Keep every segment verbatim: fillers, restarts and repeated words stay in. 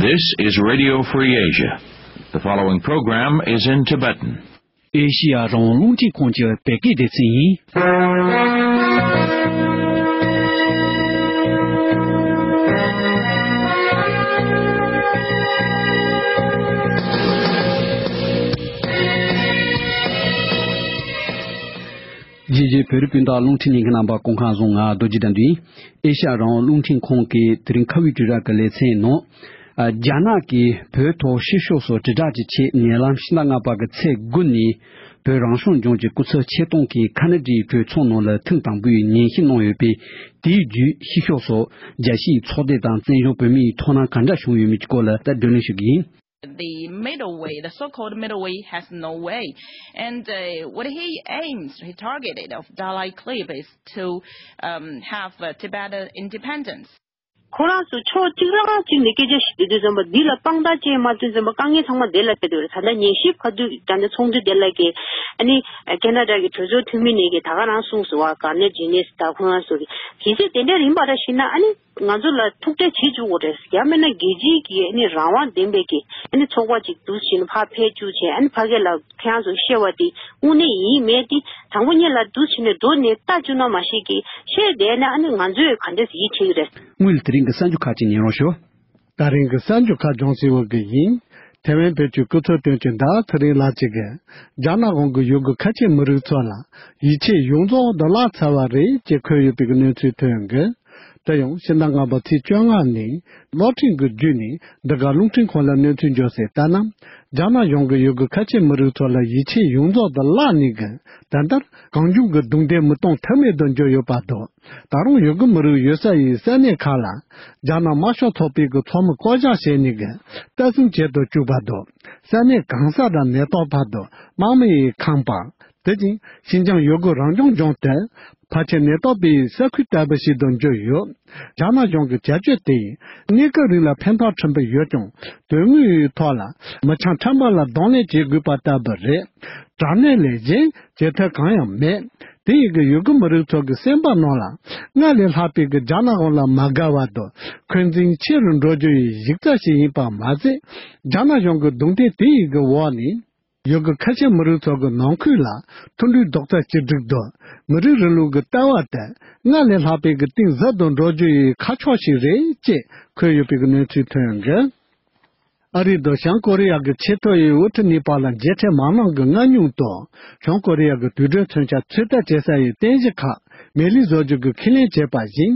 This is Radio Free Asia. The following program is in Tibetan. ཨེ་ཤི་ཡ་རང་དབང་རླུང་འཕྲིན་ཁང་གི་བོད་སྐད་སྡེ་ཚན་ཡིན། རྒྱལ་སྤྱིའི་བོད་རིགས་སྤུན་ཟླ་རླུང་འཕྲིན་ཉན་མཁན་རྣམ་པ་སྐུ་ཁམས་བཟང་། ང་རྡོ་རྗེ་དགྲ་འདུལ་ཡིན། ཨེ་ཤ་ཡ་རང་དབང་རླུང་འཕྲིན་ཁང་གི་དེ་རིང་ཁ་བའི་དུས་རབས་ཀྱི་ལེ་ཚན་ནང་། ཨ། རྒྱ་ནག་གིས་བོད་ཐོག་ཕྱི་ཕྱོགས་སུ་དྲིལ་བསྒྲགས་ཀྱི་ཆེད་ཉེ་ལམ་ཕྱི་ཟླ་ལྔ་པ་གི་ཚེས་དགུ་ནས་བོད་རང་སྐྱོང་ལྗོངས་ཀྱི་སྐུ་ཚབ་ཆེད་གཏོང་གིས་ཁ་ན་ཌའི་གྲོས་ཚོགས་ནང་ལ་ཐེངས་དང་པོའི་ཉན་ཞིབ་གནང་ཡོད་པས། དེའི་བརྒྱུད་ཕྱི་ཕྱོགས་སུ་རྒྱལ་སྤྱིའི་ཚོགས་སྡེ་དང་བཙན་བྱོལ་བོད་མིའི་ཐོབ་སྣང་ག་འདྲ་བྱུང་ཡོད་མེད་ཀྱི་སྐོར་ལ་ད་བགྲོ་གླེང་ཞུ་གི་ཡིན། The middle way, the so-called middle way, has no way. And uh, what he aims, he targeted of Dalai Clip is to um, have uh, Tibetan independence. ཁོ་རང་ཚོ་ཕྱོགས་གཅིག་རང་གཅིག་ནས་སྐད་ཆ་བཤད་དུས་ཙམ་པ་འདི་ལ་དཔང་རྟགས་ཅན་མ་ཐོན་ཙམ་པ་དཀའ་ངལ་ཚང་མ་དེ་ལ་འཕྲད་འདུག་རེད། ད་ལྟ་ཉན་ཞིབ་ག་དུས་ད་ལྟ་ཚོགས་འདུ་དེ་ལ་གི་ཨ་ནི་ཁེ་ན་ཌ་གི་གྲོས་ཚོགས་འཐུས་མི་ནས་གི་ད་ག་རང་གསུངས་སོང་བ། ག་ནེ་ཇི་ནེ་སི་ད་ཁོ་རང་ཚོ་གི་གལ་སྲིད་དེ་འདྲ་ཡིན་པ་འདྲ་ཞིག་ན་ཨ་ནི། ང་ཚོ་ལ་ཐུག་འཕྲད་བྱེད་བཅུག་དགོས་རེད། ཡང་མིན་ན་རྒྱལ་སྤྱིའི་གི་ཨ་ནི་རང་དབང་ལྡན་པའི་གི་ཨ་ནི་ཚོགས་པ་ཅིག་འདུག་བྱས་ནས་ཕར་ཕེབས་བཅུག་བྱས། ཨ་ནི་ཕ་གི་ལ་ཁྱེད་རང་ཚོ་བཤད་པ་དེ་དངོས་གནས་ཡིན་མེད་དེ་དང་པོ་ཉིད་ལ་འདུག་བྱས་ནས་འགྲོ་ནས་ལྟ་བཅུག་ན་མ་ཤེས་གི་བཤད་བསྡད་ན་ཨ་ནི་ང་ཚོས་ག་འདྲས་ཡིད་ཆེས་ཀྱི་རེད། སྔོན་ལ་དེ་རིང་གི་གསར་འགྱུར་ཁག་ཅིག་ཉན་རོགས་ཞུ། ད་རིང་གི་གསར་འགྱུར་ཁག་ལྗོངས་སྲིད་འོག་གི་ཡིན། ཐེ་ཝན་བོད་ཀྱི་སྐུ་ཚབ་དོན་གཅོད་ཟླ་བ་ཚེ་རིང་ལགས་ཀྱིས་རྒྱ་ནག་གཞུང་གིས་ཡུ་གུར་ཁ་ཆེ་མི་རིགས་ཚོ་ལ་ཡིད་ཆེས་ཡོངས་རྫོགས་དུ་བརླག་ཚར་བ་རེད་ཅེས་འཁོད་ཡོད་པའི་གནས་ཚུལ་ཐོན་ཡོད། དེ་ཡང་ཕྱི་ཟླ་ལྔ་པ་ཚེས་བཅོ་ལྔ་ནས་གློག་འཕྲིན་གྱི་བརྒྱུད་ནས་འདི་ག་རླུང་འཕྲིན་ཁང་ལ་གནས་ཚུལ་འབྱོར་གསལ་ལྟར་ན། རྒྱ་ནག་གཞུང་གིས་ཡུ་གུར་ཁ་ཆེ་མི་རིགས་ཚོ་ལ་ཡིད་ཆེས་ཡོངས་རྫོགས་དུ་བརླག་ནས་གི་ད་ལྟར་གང་བྱུང་གི་རྡུང་རྡེག་མི་གཏོང་ཐབས་མེད་དུ་འགྱུར་ཡོད་པ་འདུག་ད་རུང་ཡུ་གུར་མི་རིགས་ཡོད་ས་ཡི་ས་གནས་ཁག་ལ་རྒྱ་ནག་དམར་ཤོག་ཚོགས་པའི་གི་ཚོགས་མི་བསྐོ་གཞག་བྱས་ནས་གི་ལྟ་སྲུང་བྱེད་དུ་བཅུག་པ་འདུག་ས་གནས་གང་ས་དང་ནད་ཐོག་བར་དུ་དམག་མི་ཡིས་ཁེངས་པ། དེ་བཞིན་ཤིན་ཅང་ཡུ་གུར་རང་སྐྱོང་ལྗོངས་དེ་ཕལ་ཆེར་ནད་ཐོག་པའི་ས་ཁུལ་ལྟ་བུ་ཞིག་ཏུ་འགྱུར་ཡོད། རྒྱ་ནག་གཞུང་གི་བྱ་སྤྱོད་དེ་ཡིས་གནས་སྐབས་རིང་ལ་ཕན་ཐོགས་ཕྲན་བུ་ཡོད་ཀྱང་དོན་དངོས་ཐོག་ལ་མི་ཆ་ཕྲན་བུ་ལ་གདོང་ལེན་བྱེད་དགོས་པ་ལྟ་བུ་རེད། དྲག་གནོན་ལས་གཞན་བྱེད་ཐབས་གང་ཡང་མེད། དེ་ཡིས་གི་ཡུ་གུར་མི་རིགས་ཚོ་གི་སེམས་པ་ནང་ལ་སྔར་ལས་ལྷག་པའི་གི་རྒྱ་ནག་དབང་ལ་མ་དགའ་བ་དང་འཁོན་འཛིན་ཆེ་རུ་འགྲོ་རྒྱུ་ཡི་གཞི་རྩ་ཞིག་ཡིན་པ་མ་ཟད། རྒྱ་ནག་གཞུང་གི་རྡུང་རྡེག་དེ་ཡི་གི་འོག་ནས་ཡུ་གུར་ཁ་ཆེ་མི་རིགས་ཚོ་གི་ནང་ཁུལ་ལ་མཐུན་སྒྲིལ་རྡོག་རྩ་གཅིག་སྒྲིལ་དང་མི་རིགས་རིང་ལུགས་ཀྱི་ལྟ་བ་དེ་སྔར་ལས་ལྷག་པའི་གི་གཏིང་ཟབ་ཏུ་འགྲོ་རྒྱུ་ཡི་ཁ་ཕྱོགས་ཤིག་རེད་ཅེས་འཁོད་ཡོད་པའི་གི་གནས་ཚུལ་ཐོན་ཡོད། ཨ་རི་དང་བྱང་ཀོ་རི་ཡ་གི་ཆེས་མཐོ་ཡི་དབུ་ཁྲིད་གཉིས་བར་ལ་མཇལ་འཕྲད་མ་གནང་གི་སྔ་མྱོང་དུ་བྱང་ཀོ་རི་ཡ་གི་དུད་སྦྲུལ་མཚོན་ཆ་ཚོད་ལྟ་བྱེད་ས་ཡི་རྟེན་གཞི་ཁག་མེ་ལིས་བཟོ་རྒྱུ་གི་ཁས་ལེན་བྱས་པ་བཞིན་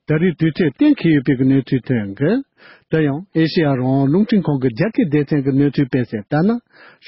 ད་རེས་དུས་ཚོད་གཏན་འཁེལ་ཡོད་པའི་གི་གནས་ཚུལ་ཐོན་ཡོད། དེ་ཡང་ཨེ་ཤེ་ཡ་རང་དབང་རླུང་འཕྲིན་ཁང་གི་རྒྱ་སྐད་སྡེ་ཚན་གྱི་གནས་ཚུལ་སྤེལ་གསལ་ལྟར་ན།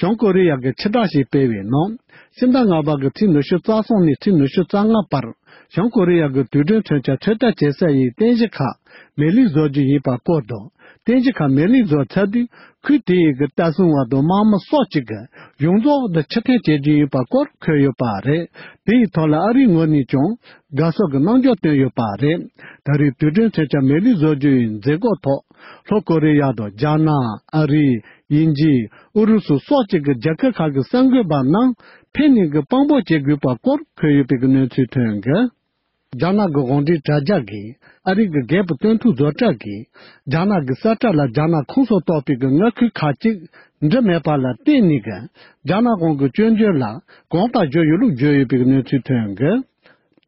བྱང་ཀོ་རི་ཡ་གིས་ཕྱིར་བསྒྲགས་ཤིག་སྤེལ་བའི་ནང་། ཕྱི་ཟླ་ལྔ་པ་གི་ཚེས་ཉི་ཤུ་རྩ་གསུམ་ནས་ཚེས་ཉི་ཤུ་རྩ་ལྔ་བར། བྱང་ཀོ་རི་ཡ་གི་དུད་སྦྲུལ་མཚོན་ཆ་ཚོད་ལྟ་བྱེད་ས་ཡི་རྟེན་གཞི་ཁག་མེ་ལིས་བཟོ་རྒྱུ་ཡིན་པ་སྐོར་དང་། རྟེན་གཞི་ཁག་མེ་ལིས་བཟོ་ཚར་དུས་ཁུལ་དེ་ཡི་གི་ལྟ་སྲུང་བ་དང་དམག་མི་སོགས་གཅིག་གི་ཡོངས་རྫོགས་དུ་ཕྱིར་འཐེན་བྱེད་རྒྱུ་ཡིན་པ་སྐོར་འཁོད་ཡོད་པ་རེད། དེ་ཡི་ཐོག་ལ་ཨ་རིའི་ངོས་ནས་ཀྱང་། དགའ་ཕྱོགས་ཀྱི་རྣམ་འགྱུར་བསྟན་ཡོད་པ་རེད། ད་རེས་དུས་དྲན་མཚོན་ཆ་མེ་ལིས་བཟོ་རྒྱུ་ཡི་མཛད་སྒོ་ཐོག་ལྷོ་ཀོ་རི་ཡ་དང་རྒྱ་ནག་ཨ་རི། དབྱིན་ཇི། ཨུ་རུ་སུ་སོགས་བཅས་ཀྱི་རྒྱལ་ཁབ་ཁག་གི་གསར་འགོད་པ་རྣམས་ཕེབས་ནས་ཀྱི་དཔང་པོ་བྱེད་དགོས་པ་སྐོར་འཁོད་ཡོད་པའི་གནས་ཚུལ་ཐོན་ཡོད། རྒྱ་ནག་གི་དབང་འབྲེལ་དྲ་རྒྱ་གིས་ཨ་རི་གི་རྒྱལ་པོ་སྟོན་ཐོག་བཟོ་གྲྭ་གིས་རྒྱ་ནག་གི་ས་ཁྲ་ལ་རྒྱ་ནག་ཁོངས་སུ་གཏོགས་པའི་གི་མངའ་ཁུལ་ཁག་ཅིག་འབྲི་མེད་པ་ལ་བརྟེན་ནས་ཀྱི་རྒྱ་ནག་གཞུང་གི་སྐྱོན་བརྗོད་ལ་གང་ལྟར་བརྗོད་ཡོད་ལུགས་བརྗོད་ཡོད་པའི་གནས་ཚུལ་ཐོན་ཡོད།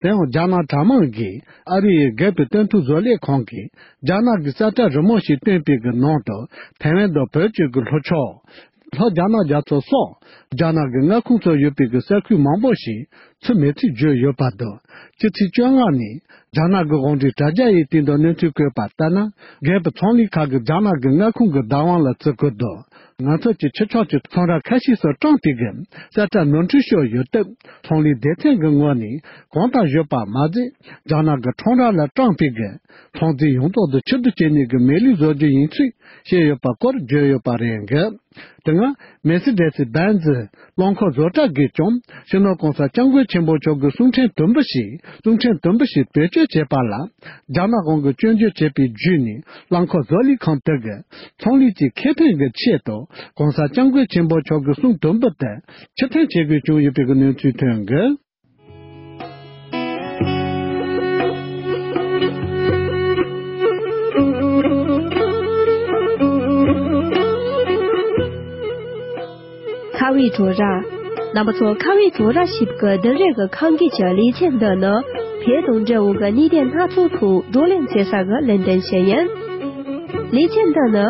དེ་ཡང་རྒྱ་ནག་དྲ་དམངས་ཀྱིས་ཨ་རིའི་རྒྱལ་པོའི་སྟོན་ཐོག་བཟོ་ལས་ཁང་གིས་རྒྱ་ནག་གི་ས་ཁྲ་རི་མོ་ཞིག་བཏོན་པའི་གི་ནང་དུ་ཐའེ་ཝན་དང་བོད་བཅས་ཀྱི་ལྷོ་ཕྱོགས། ལྷོ་རྒྱ་ནག་རྒྱ་མཚོ་སོགས་རྒྱ་ནག་གི་མངའ་ཁོངས་སུ་ཡོད་པའི་གི་ས་ཁུལ་མང་པོ་ཞིག་ཚུད་མེད་ཚུལ་བརྗོད་ཡོད་པ་དང་། སྤྱི་ཚེས་བཅོ་ལྔ་ནས་རྒྱ་ནག་གི་དབང་འབྲེལ་དྲ་རྒྱ་ཡི་སྟེང་དུ་གནས་ཚུལ་བཀོད་པ་ལྟར་ན། རྒྱལ་པོའི་ཚོང་ལས་ཁང་གིས་རྒྱ་ནག་གི་མངའ་ཁོངས་ཀྱི་བདག་དབང་ལ་བརྩི་བཀུར་དང་། ང་ཚོ་གི་ཕྱི་ཕྱོགས་ཀྱི་ཚོང་ར་ཁ་ཤས་སུ་བཀྲམ་པའི་གི་ས་ཁྲ་ནོར་འཁྲུལ་ཤོར་ཡོད་སྟབས། ཚོང་ལས་སྡེ་ཚན་གྱི་ངོས་ནས་གང་ལྟར་ཞུས་པ་མ་ཟད། རྒྱ་ནག་གི་ཁྲོམ་ར་ལ་བཀྲམ་པའི་གི་ཚོང་རྫས་ཡོངས་རྫོགས་དུ་ཕྱིར་བསྡུ་བྱས་ནས་གི་མེ་ལིས་བཟོ་རྒྱུ་ཡིན་ཚུལ་བཤད་ཡོད་པ་སྐོར་བརྗོད་ཡོད་པ་རེད་འགི། དེ་སྔ་མེ་སི་ཌེ་སི་བྷེན་ཛི་རླངས་འཁོར་བཟོ་གྲྭ་གིས་ཀྱང་སྤྱི་ནོར་༸གོང་ས་༸སྐྱབས་མགོན་ཆེན་པོ་མཆོག་གི་གསུང་འཕྲིན་དུམ་བུ་ཞིག་གསུང་འཕྲིན་དུམ་བུ་ཞིག་བེད་སྤྱོད་བྱས་པ་ལ། རྒྱ་ནག་གཞུང་གིས་སྐྱོན་བརྗོད་བྱས་པའི་བརྒྱུད་ནས་རླངས་འཁོར་བཟོ་ལས་ཁང་དེ་གིས་ཚོང་ལས་ཀྱི་ཁེ་ཕན་གྱི་ཆེད་དུ་༸གོང་ས་༸སྐྱབས་མགོན་ཆེན་པོ་མཆོག་གི་གསུང་དུམ་བུ་དེ་ཕྱིར་འཐེན་བྱེད་དགོས་བྱུང་ཡོད་པའི་གནས་ཚུལ་ཐོན་འགི། བའི་བྲོ་ར། རྣམ་པ་ཚོ་ཁ་བའི་བྲོ་ར་ཞིག་གི་དིང་རི་གི་ཁང་གི་ཆ་ལས་ཚན་འདི་ནི་བོད་དང་འབྲེལ་བའི་གནད་དོན་སྣ་ཚོགས་ཐོག་བགྲོ་གླེང་བྱེད་ས་གི་ལས་འགན་ཞིག་ཡིན། ལས་ཚན་འདི་ནི་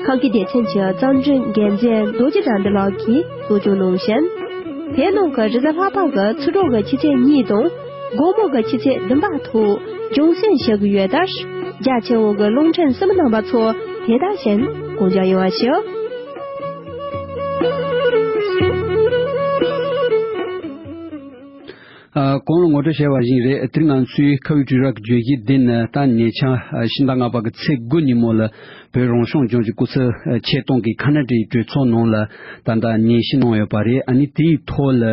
ཁང་གི་སྡེ་ཚན་གྱི་རྩ་འཛིན་འགན་འཛིན་རྡོ་རྗེ་དགྲ་འདུལ་ལགས་ཀྱིས་གཙོ་སྐྱོང་གནང་ཞིང་། བོད་ནང་གི་རེས་གཟའ་ལྷག་པ་གི་ཚེས་དྲུག་གི་ཆུ་ཚོད་གཉིས་དང་། དགོང་མོ་གི་ཆུ་ཚོད་བདུན་པ་ཐོག་སྦྱོང་བརྩོན་བྱེད་ཀྱི་ཡོད་ལྟར། རྒྱ་ཆེ་བོ་གི་རླུང་འཕྲིན་གསུམ་རྣམ་པ་ཚོ་དེ་དག་བཞིན་དགོངས་འཇགས་ཡོང་བ་ཞུ། ཨ། གོང་ལ་ངོ་སྤྲོད་བྱས་པ་བཞིན་རེད། དེ་རིང་ང་ཚོའི་ཁ་བའི་བྲོ་ར་གི་བརྗོད་གཞི་འདི་ནི་ད་ཉེ་ཆར་ཕྱི་ཟླ་ལྔ་པ་གི་ཚེས་དགུ་ཉིན་མོ་ལ་བོད་རང་སྐྱོང་ལྗོངས་ཀྱི་སྐུ་ཚབ་ཆེད་གཏོང་གིས་ཁ་ན་ཌའི་གྲོས་ཚོགས་ནང་ལ་ད་ལྟ་ཉན་ཞིབ་གནང་ཡོད་པ་རེད། ཨ་ནི་དེའི་ཐོག་ལ་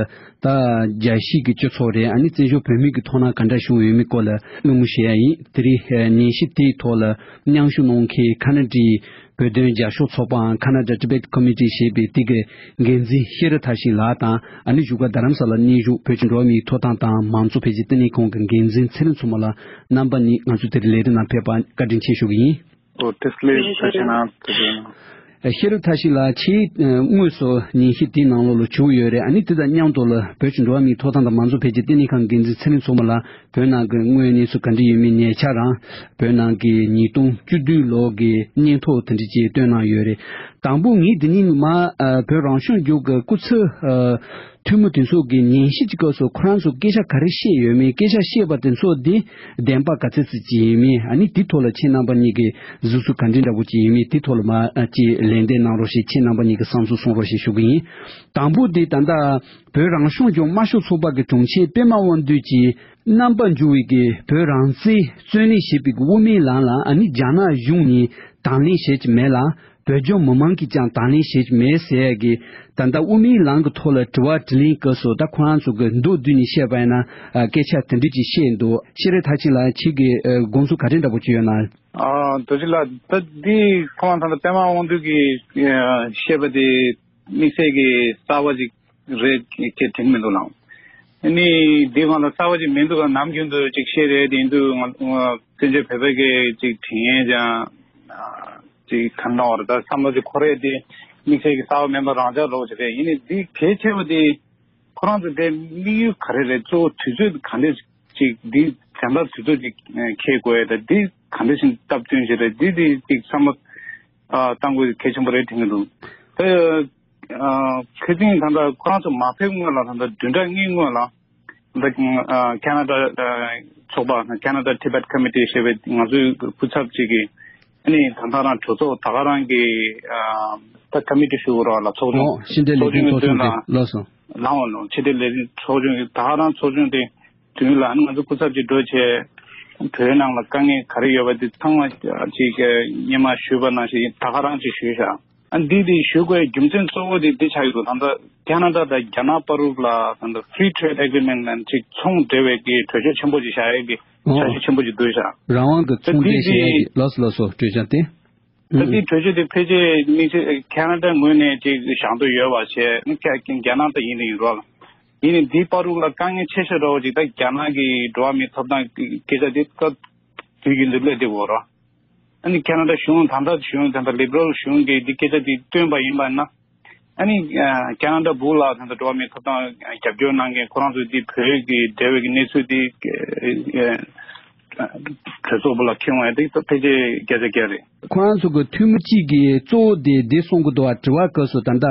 ད་རྒྱལ་སྤྱིའི་གི་སྤྱི་ཚོགས་རེད། ཨ་ནི་བཙན་བྱོལ་བོད་མིའི་གི་ཐོག་ན་ག་འདྲ་བྱུང་ཡོད་མེད་སྐོར་ལ་གླེང་མོལ་བྱེད་ཡ་ཡིན། དེ་རིང་ཉན་ཞིབ་དེའི་ཐོག་ལ་མཉམ་ཞུགས་གནང་མཁན་ཁ་ན་ཌའི་བོད་དོན་རྒྱབ་སྐྱོར་ཚོགས་པའམ་Canada Tibet Committee ཞེས་པའི་དེ་གི་འགན་འཛིན་ཤེས་རབ་མཐར་ཕྱིན་ལགས་དང་། ཨ་ནི་བཞུགས་སྒར་རྡ་རམ་ས་ལར་གནས་བཞུགས་བོད་ཀྱི་འགྲོ་བ་མིའི་ཐོབ་ཐང་དང་མང་གཙོ་འཕེལ་རྒྱས་བསྟི་གནས་ཁང་གི་འགན་འཛིན་ཚེ་རིང་མཚོ་མོ་ལགས། རྣམ་པ་གཉིས་ང་ཚོའི་དེ་རིང་ལས་རིམ་ནང་ཕེབས་པར་བཀའ་དྲིན་ཆེ་ཞུ་གི་ཡིན། ཨོ། བཀྲ་ཤིས་བདེ་ལེགས། བཀྲ་ཤིས་བདེ་ལེགས། ཤེས་རབ་མཐར་ཕྱིན་ལགས། ཁྱེད་དངོས་སུ་ཉན་ཞིབ་དེའི་ནང་ལོགས་ལ་ཞུགས་ཡོད་རེད། ཨ་ནི་དེ་དང་མཉམ་དུ་ལ་བོད་ཀྱི་འགྲོ་བ་མིའི་ཐོབ་ཐང་དང་མང་གཙོ་འཕེལ་རྒྱས་བསྟི་གནས་ཁང་འགན་འཛིན་ཚེ་རིང་མཚོ་མོ་ལགས། བོད་ནང་གི་དངོས་གནས་སུ་ག་འདྲ་ཡོད་མེད་ཉེ་ཆར་རང་བོད་ནང་གི་ཉིས་སྟོང་བཅུ་བདུན་ལོ་གི་སྙན་ཐོ་དེ་འདྲ་ཅིག་བཏོན་གནང་ཡོད་རེད། དང་པོ་ངས་འདི་ནས་མ་བོད་རང་སྐྱོང་ལྗོངས་ཀྱི་སྐུ་ཚབ་འཐུས་མི་དེ་ཚོ་གི་ཉན་ཞིབ་ཀྱི་སྐབས་སུ་ཁོ་རང་ཚོ་སྐད་ཆ་ག་རེ་བཤད་ཡོད་མེད། སྐད་ཆ་བཤད་པ་དེ་ཚོ་དེ་བདེན་པ་ག་ཚོད་ཙམ་ཅིག་ཡིན་མིན། ཨ་ནི་དེ་ཐོག་ལ་ཁྱེད་རྣམ་པ་གཉིས་ཀྱིས་གཟིགས་ཚུལ་ག་འདྲ་འདྲ་པོ་ཅིག་ཡིན་མིན་དེ་ཐོག་ལ་མ་ཅིག་ལན་འདེབས་གནང་རོགས་ཞེས། ཁྱེད་རྣམ་པ་གཉིས་ཀྱི་བསམ་ཚུལ་གསུང་རོགས་ཞེས་ཞུ་གི་ཡིན། དང་པོ་དེ་ད་ལྟ་བོད་རང་སྐྱོང་ལྗོངས་དམར་ཤོག་ཚོགས་པ་གི་དྲུང་ཆེ་པད་མ་དབང་འདུས་ཀྱིས་རྣམ་པ་འགྱུར་བའི་གི་བོད་རང་བཙན་རྩོད་ལེན་བྱེད་པའི་གི་དབུ་མའི་ལམ་ལ་ཨ་ནི་རྒྱ་ནག་གཞུང་ནས་དང་ལེན་བྱེད་ཀྱི་མེད་ལ། བོད་ལྗོངས་མི་མང་གིས་ཀྱང་དང་ལེན་བྱེད་ཀྱི་མེད་ཟེར་ཡ་གི་ད་ལྟ་དབུ་མའི་ལམ་གྱི་ཐོག་ལ་དྲི་བ་དྲིས་ལན་སྐབས་སུ་ད་ཁོ་རང་ཚོ་གི་མདོར་བསྡུས་ནས་བཤད་པ་ཡིན་ན་ཨ་སྐད་ཆ་དེ་འདྲ་ཅིག་བཤད་འདུག་ཤེས་རབ་མཐར་ཕྱིན་ལགས། ཁྱེད་ཀྱི་ཨ་དགོངས་ཚུལ་ག་རེ་འདྲ་པོ་ཅིག་ཡོད་ན། ཨ། རྡོ་རྗེ་ལགས། ད་འདི་ཁོ་རང་ད་ལྟ་པད་མ་དབང་འདུས་ཀྱིས་ཨ་བཤད་པ་དེ་དམིགས་བསལ་གྱི་གསར་པ་ཅིག་རེད་ཅེས་དྲན་མི་འདུག་ལགས། ཨ་ནི་འདི་སྒང་ལ་གསར་པ་ཅིག་མི་འདུག་ག་ནམ་རྒྱུན་དུ་ཅིག་བཤད་རེད་དེ་འདུག་ང་ང་བཙན་བྱོལ་བོད་པ་གི་ཅིག་དྲན་ཡས་ཀྱང་ཨ་ཅིག་ག་འདྲ་བར་ད་བསམ་བློ་ཅིག་འཁོར་ཡས་དེ་དམིགས་བསལ་གྱི་གསར་པ་མིན་པ་རང་འཇགས་འདྲ་པོ་ཅིག་རེད། ཡིན་ནའི་འདི་གལ་ཆེ་བ་དེ་ཁོ་རང་ཚོ་དེ་དམིགས་ཡུལ་ག་རེ་རེད། གཙོ་བོ་དུས་ཚོད་ག་འདྲས་ཅིག་འདི་གང་ལྟར་དུས་ཚོད་ཅིག་འཁེལ་དགོས་ཡ་ད་འདི་ག་འདྲ་ཞིག་སྟབས་བསྟུན་ཞིག་རེད། འདི་འདི་ཅིག་བསམ་བློ་ཨ་བཏང་དགོས་གལ་ཆེན་པོ་རེད་དྲན་གྱི་འདུག་ད་ཨ་ཁ་སང་ད་ལྟ་ཁོ་རང་ཚོ་མ་ཕེབས་སྔོན་ལ་ད་ལྟ་བདུན་ཕྲག་གཉིས་སྔོན་ལ་ད་ཨ་ཁེ་ན་ཌ་ཨ་ཚོགས་པ་Canada Tibet Committee ཞེས་པའི་ང་ཚོའི་སྐུ་ཚབ་ཅིག་གིས་ཨ་ནི་ད་ལྟ་རང་གྲོས་ཚོགས་ད་ག་རང་གི་ཨ་ད་ཀ་མི་ཊི་ཞུ་དགོས་རེད་བ་ལ་ཚོགས་ཆུང་ཨོ་ཕྱི་འབྲེལ་ལས་དོན་ཚོགས་ཆུང་དེ་ལགས་སོ། ལའང་ལོ་ཕྱི་དྲིལ་ལས་རིགས་ཚོགས་ཆུང་གི་ད་ག་རང་ཚོགས་ཆུང་དེ་དུས་ལ་ང་ཚོ་སྐུ་ཚབ་ཀྱི་འགྲོ་བྱས་བོད་ནང་ལ་དཀའ་ངལ་ག་རེ་ཡོད་པ་དེ་ཚང་མ་ཅིག་སྔོན་མ་ཞུས་པ་ནང་བཞིན་ད་ག་རང་ཅིག་ཞུས་ཤག་ཨ་འདི་དེ་ཞུ་དགོས་རྒྱུ་མཚན་གཙོ་བོ་དེ་འདི་ཆགས་ཡོད་འདུག་ད་ལྟ་ཁེ་ན་ཌ་དང་རྒྱ་ནག་བར་དུ་ལ་ད་ལྟ་Free Trade Agreement ལ་ཅིག་ཚོང་འབྲེལ་བའི་གི་གྲོས་ཆོད་ཆེན་པོ་ཅིག་བཞག་ཡས་ཀྱི་འོ་འཆར་གཞི་ཆེན་པོ་ཅིག་འདུག་ཤག་རང་དབང་གི་ཚོང་འབྲེལ་བྱེད་ཡས་ཀྱི་ལགས་སོ་ལགས་སོ་གྲོས་འཆར་དེ། ད་ལྟའི་གྲོས་ཆོད་དེ་ཕལ་ཆེར་དམིགས་བསལ་ཁེ་ན་ཌ་ངོས་ནས་ཅིག་བཞག་འདོད་ཡོད་པ་བྱས་ནི་ཁ་རྒྱ་ནག་ད་ཡིན་ནི་ཡིན་རོགས། ཡིན་ནི་འདིའི་བར་དུ་ལ་དཀའ་ངལ་ཆེ་ཤོས་འདྲ་བོ་ཅིག་ད་རྒྱ་ནག་གི་འགྲོ་བ་མིའི་ཐོབ་ཐང་སྐད་ཆ་དེ་སྐབས་དུས་རྒྱུན་དུ་སླེབས་བསྡད་ཡོད་རོགས། ཨ་ནི་ཁེ་ན་ཌ་གཞུང་ད་ལྟ་གཞུང་ད་ལྟ་ལི་བྷི་རལ་གཞུང་གིས་འདི་སྐད་ཆ་དེ་བཏོན་པ་ཡིན་པ་ན། ཨ་ནི་ཁེ་ན་ཌ་སྦུག་ལ་ད་ལྟ་འགྲོ་བ་མིའི་ཐོབ་ཐང་རྒྱབ་སྐྱོར་གནང་མཁན་ཁོ་རང་ཚོས་འདི་བོད་ཀྱི་འབྲེལ་བའི་གནས་ཚུལ་འདི་གྲོས་ཚོགས་སྦུག་ལ་འཁྱེར་འོང་ཡ་དེ་ཕལ་ཆེར་བརྒྱ་ཆ་བརྒྱ་རེད། ཁོ་རང་ཚོ་གི་འཐུས་མི་གཅིག་གིས་གཙོ་བོ་དེ་འདི་གསུང་གི་འདུག་བ། དྲི་བ་སྐབས་སུ་ད་ལྟ་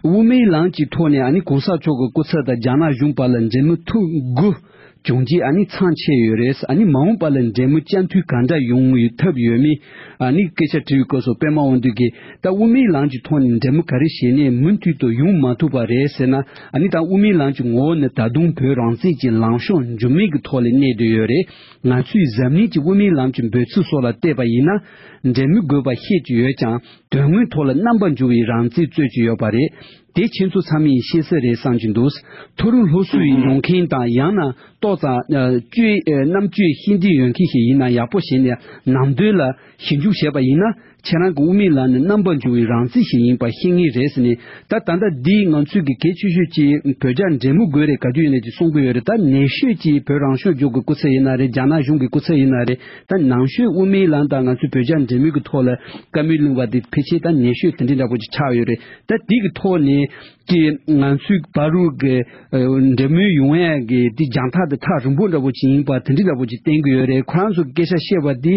དབུ་མའི་ལམ་གྱི་ཐོག་ནས་ཨ་ནི་གོང་ས་མཆོག་གི་སྐུ་ཚབ་དང་རྒྱ་ནག་གཞུང་བར་ལ་འབྲེལ་མོལ་ཐུབ་དགོས། བྱུང་རྗེས་ཨ་ནི་མཚམས་ཆད་ཡོད་རེད། ཨ་ནི་མ་འོངས་པ་ལ་འབྲེལ་མོལ་བཅའ་མཐུན་ག་འདྲ་ཡོང་ཐབས་ཡོད་མེད་ཨ་ནི་སྐད་ཆ་དྲི་བའི་སྐབས་སུ་པད་མ་དབང་འདུས་ཀྱིས་ད་དབུ་མའི་ལམ་གྱི་ཐོག་ནས་འབྲེལ་མོལ་ག་རེ་བྱས་ནས་མུ་མཐུད་དུ་ཡོང་མ་ཐུབ་པ་རེད་ཟེར་ན། ཨ་ནི་ད་དབུ་མའི་ལམ་གྱི་ངོ་བོ་ནི་ད་དུང་བོད་རང་བཙན་གྱི་ལངས་ཕྱོགས་འགྱུར་མེད་ཀྱི་ཐོག་ལ་གནས་བསྡད་ཡོད་རེད། ང་ཚོས་གཟབ་ནན་གྱིས་དབུ་མའི་ལམ་གྱི་འབོད་ཚིག་སོགས་ལ་བལྟས་པ་ཡིན་ན། འབྲེལ་མོལ་དགོས་པ་ཤེས་ཀྱི་ཡོད་ཀྱང་། དོན་དངོས་ཐོག་ལ་རྣམ་པ་འགྱུར་བའི་རང་བཙན་རྩོད་ཀྱི་ཡོད་པ་རེད། དེ་ཁྱེད་ཚོ་ཚང་མས་ཤེས་གསལ་རེད་བསམ་གྱི་འདུག་མཐོ་རིམ་སློབ་གསོ་ཡི་མྱོང་མཁན་དང་ཡང་ན་ཏོག་ཙམ་ཨ་བཅོས་ཨ་རྣམ་དཔྱོད་ཤེས་ལྡན་ཡོད་མཁན་ཞིག་ཡིན་ན་ཡག་པོ་བྱས་ནས་ནང་དོན་ལ་ཞིབ་འཇུག་བྱས་པ་ཡིན་ན། ཁྱེད་རང་གི་དབུ་མའི་ལམ་ནི་རྣམ་པར་འགྱུར་བའི་རང་རྩིས་ཤིག་ཡིན་པ་ཤེས་ངེས་རེད་ཟེར་ནས། ད་ད་ལྟ་འདི་ང་ཚོས་ཀྱི་གལ་ཆེ་ཤོས་ཀྱི་བོད་རྒྱ་འབྲེལ་མོལ་དགོས་རེད། ག་དུས་ཡིན་ནས་ཀྱི་གསུང་གི་ཡོད་རེད། ད་ནན་ཤོས་ཀྱི་བོད་རང་སྐྱོང་ལྗོངས་ཀྱི་སྐུ་ཚབ་ཡིན་ན་རེད། རྒྱ་ནག་གཞུང་གི་སྐུ་ཚབ་ཡིན་ན་རེད། ད་ནང་ཤོས་དབུ་མའི་ལམ་དང་ང་ཚོའི་བོད་རྒྱ་འབྲེལ་མོལ་གྱི་ཐོག་ལ་བཀའ་མོལ་གླེང་བ་འདི་ཕལ་ཆེར་ད་ནན་ཤོས་དེ་འདྲའི་འདྲ་པོ་ཅིག་ཆགས་ཡོད་རེད། ད་འདི་གི་ཐོག་ནས་ཀྱི་ང་ཚོའི་བར་དུ་གི་ཨ་འབྲེལ་མོལ་ཡོང་ཡས་ཀྱི་དེ་རྒྱང་ཐག་དེ་ཐག་རིང་པོ་འདྲ་པོ་ཅིག་ཡིན་པ་དེ་འདྲའི་འདྲ་པོ་ཅིག་བསྟན་གྱི་ཡོད་རེད། ཁོ་རང་ཚོ་གི་སྐད་ཆ་བཤད་པ་འདི་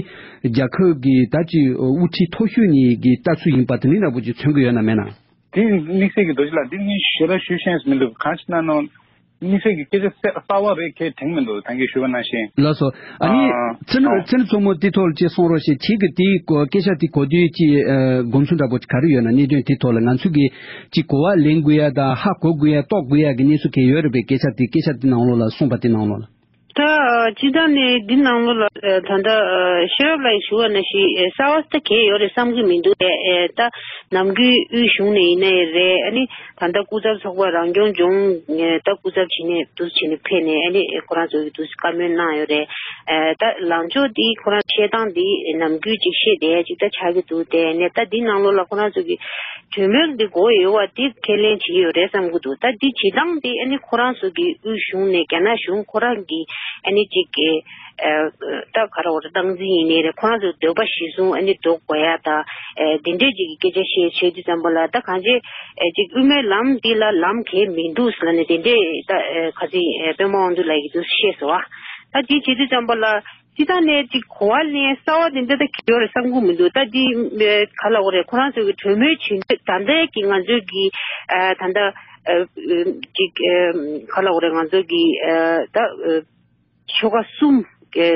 རྒྱལ་ཁབ་ཀྱི་ད་ཅིག་དབུ་ཁྲིད་མཐོ་ཤོས་གཉིས་ཀྱི་ལྟ་ཚུལ་ཡིན་པ་དེ་འདྲའི་འདྲ་པོ་ཅིག་མཚོན་གྱི་ཡོད་ན་མེད་ན། དེ་དམིགས་བསལ་གྱི་རྡོ་རྗེ་ལགས། འདི་ནི་ཞེ་དྲག་ཞུ་ཤེས་མི་འདུག་གང་ཞིག་ན་ནོ། དམིགས་བསལ་གྱི་སྐད་ཆ་གསར་པ་རེ་གས་དྲན་མི་འདུག་ད་གིན་ཞུས་པ་ནང་བཞིན། ལགས་སོ། ཨ་ནི་ཨ་ཚེ་རིང་ཨ་ཚེ་རིང་མཚོ་མོ་དེ་ཐོག་ལ་ཅིག་གསུང་རོགས་ཞེས། ཁྱེད་ཀྱི་དེའི་སྐོར་སྐད་ཆ་དེ་གོ་དུས་ཀྱི་ཨ་དགོངས་ཚུལ་འདྲ་པོ་ག་རེ་ཡོད་ན། གནད་དོན་དེ་ཐོག་ལ་ང་ཚོས་ཀྱི་ཅིག་གོ་བ་ལེན་དགོས་ཡ་དང་ཧ་གོ་དགོས་ཡ་རྟོགས་དགོས་ཡ་གི་གནས་ཚུལ་གས་ཡོད་རེད་པས། སྐད་ཆ་དེ་སྐད་ཆ་དེ་ནང་ལོགས་ལ་གསུངས་པ་དེ་ནང་ལོགས་ལ། ད་སྤྱིར་བཏང་ནས་འདི་ནང་ལོགས་ལ་ཨ་ད་ལྟ་ཨ་ཤེས་རབ་ལགས་ཀྱིས་ཞུ་བ་ནང་བཞིན་ཨ་གསར་པ་ད་གས་ཡོད་རེད་བསམ་གྱི་མི་འདུག་ཨེ་ཨེ་ད་ནམ་རྒྱུན་དབུས་གཞུང་ནས་ཡིན་ནའི་རེད། ཨ་ནི་ད་ལྟ་སྐུ་ཚབ་ཚོགས་པ་རང་སྐྱོང་ལྗོངས་ཨེ་ད་སྐུ་ཚབ་བྱས་ནས་འདུག་བྱས་ནས་ཕེབས་ནས་ཨ་ནི་ཁོ་རང་ཚོ་གིས་འདུག་བཀའ་མོལ་གནང་ཡོད་རེད། ཨེ་ད་ལངས་ཕྱོགས་འདི་ཁོ་རང་བཤད་སྟངས་འདི་ནམ་རྒྱུན་ཅིག་བཤད་བསྡད་ཅིག་ད་ཆགས་ཀྱི་འདུག་དེ་ནས་ད་འདི་ནང་ལོགས་ལ་ཁོ་རང་ཚོ་གིས་གྲོས་མོལ་འདི་དགོས་ཡོད་པ་འདི་ཁས་ལེན་བྱེད་ཀྱི་ཡོད་རེད་བསམ་གྱི་འདུག་ད་འདི་བྱེད་སྟངས་འདི་ཨ་ནི་ཁོ་རང་ཚོ་གི་དབུས་གཞུང་ནས་རྒྱ་ནག་གཞུང་ཁོ་རང་གི་ཨ་ནི་ཅིག་གི་ཨ་ད་ག་རེ་བ་རེད། སྟངས་འཛིན་ཡིན་ནའི་རེད། ཁོ་རང་ཚོ་འདོད་པ་གཞིར་བཟུང་ཨ་ནི་འགྲོ་དགོས་ཡ་ད་ཨ་འདི་འདྲས་ཅིག་གི་སྐད་ཆ་བཤད་བྱེད་དུས་ཙམ་པ་ལ་ད་གང་ཅི་ཨ་ཅིག་དབུ་མའི་ལམ་འདི་ལ་ལམ་གས་མི་འདུག་ཟེར་ལབ་ནས་དེ་འདྲས་ད་ཨ་ཁ་སང་ཨ་པད་མ་དབང་འདུས་ལགས་ཀྱིས་འདུག་བཤད་སོང་བ། ད་དེ་བྱེད་དུས་ཙམ་པ་ལ་སྤྱིར་བཏང་ནས་ཅིག་གོ་བ་ལེན་གསར་བ་དེ་འདྲ་ད་གི་ཡོད་རེད་བསམ་གྱི་མི་འདུག་ད་འདི་ཨ་ག་ལབ་དགོས་རེད། ཁོ་རང་ཚོ་གི་གྲོས་མོལ་བྱེད་འདོད་ད་ལྟའི་གི་ང་ཚོའི་གི་ཨ་ད་ལྟ་ཨ་ཅིག་ཨ་ག་ལབ་དགོས་རེད། ང་ཚོ་གི་ཨ་ད་ཨ་ཆོལ་ཁ་གསུམ་གི་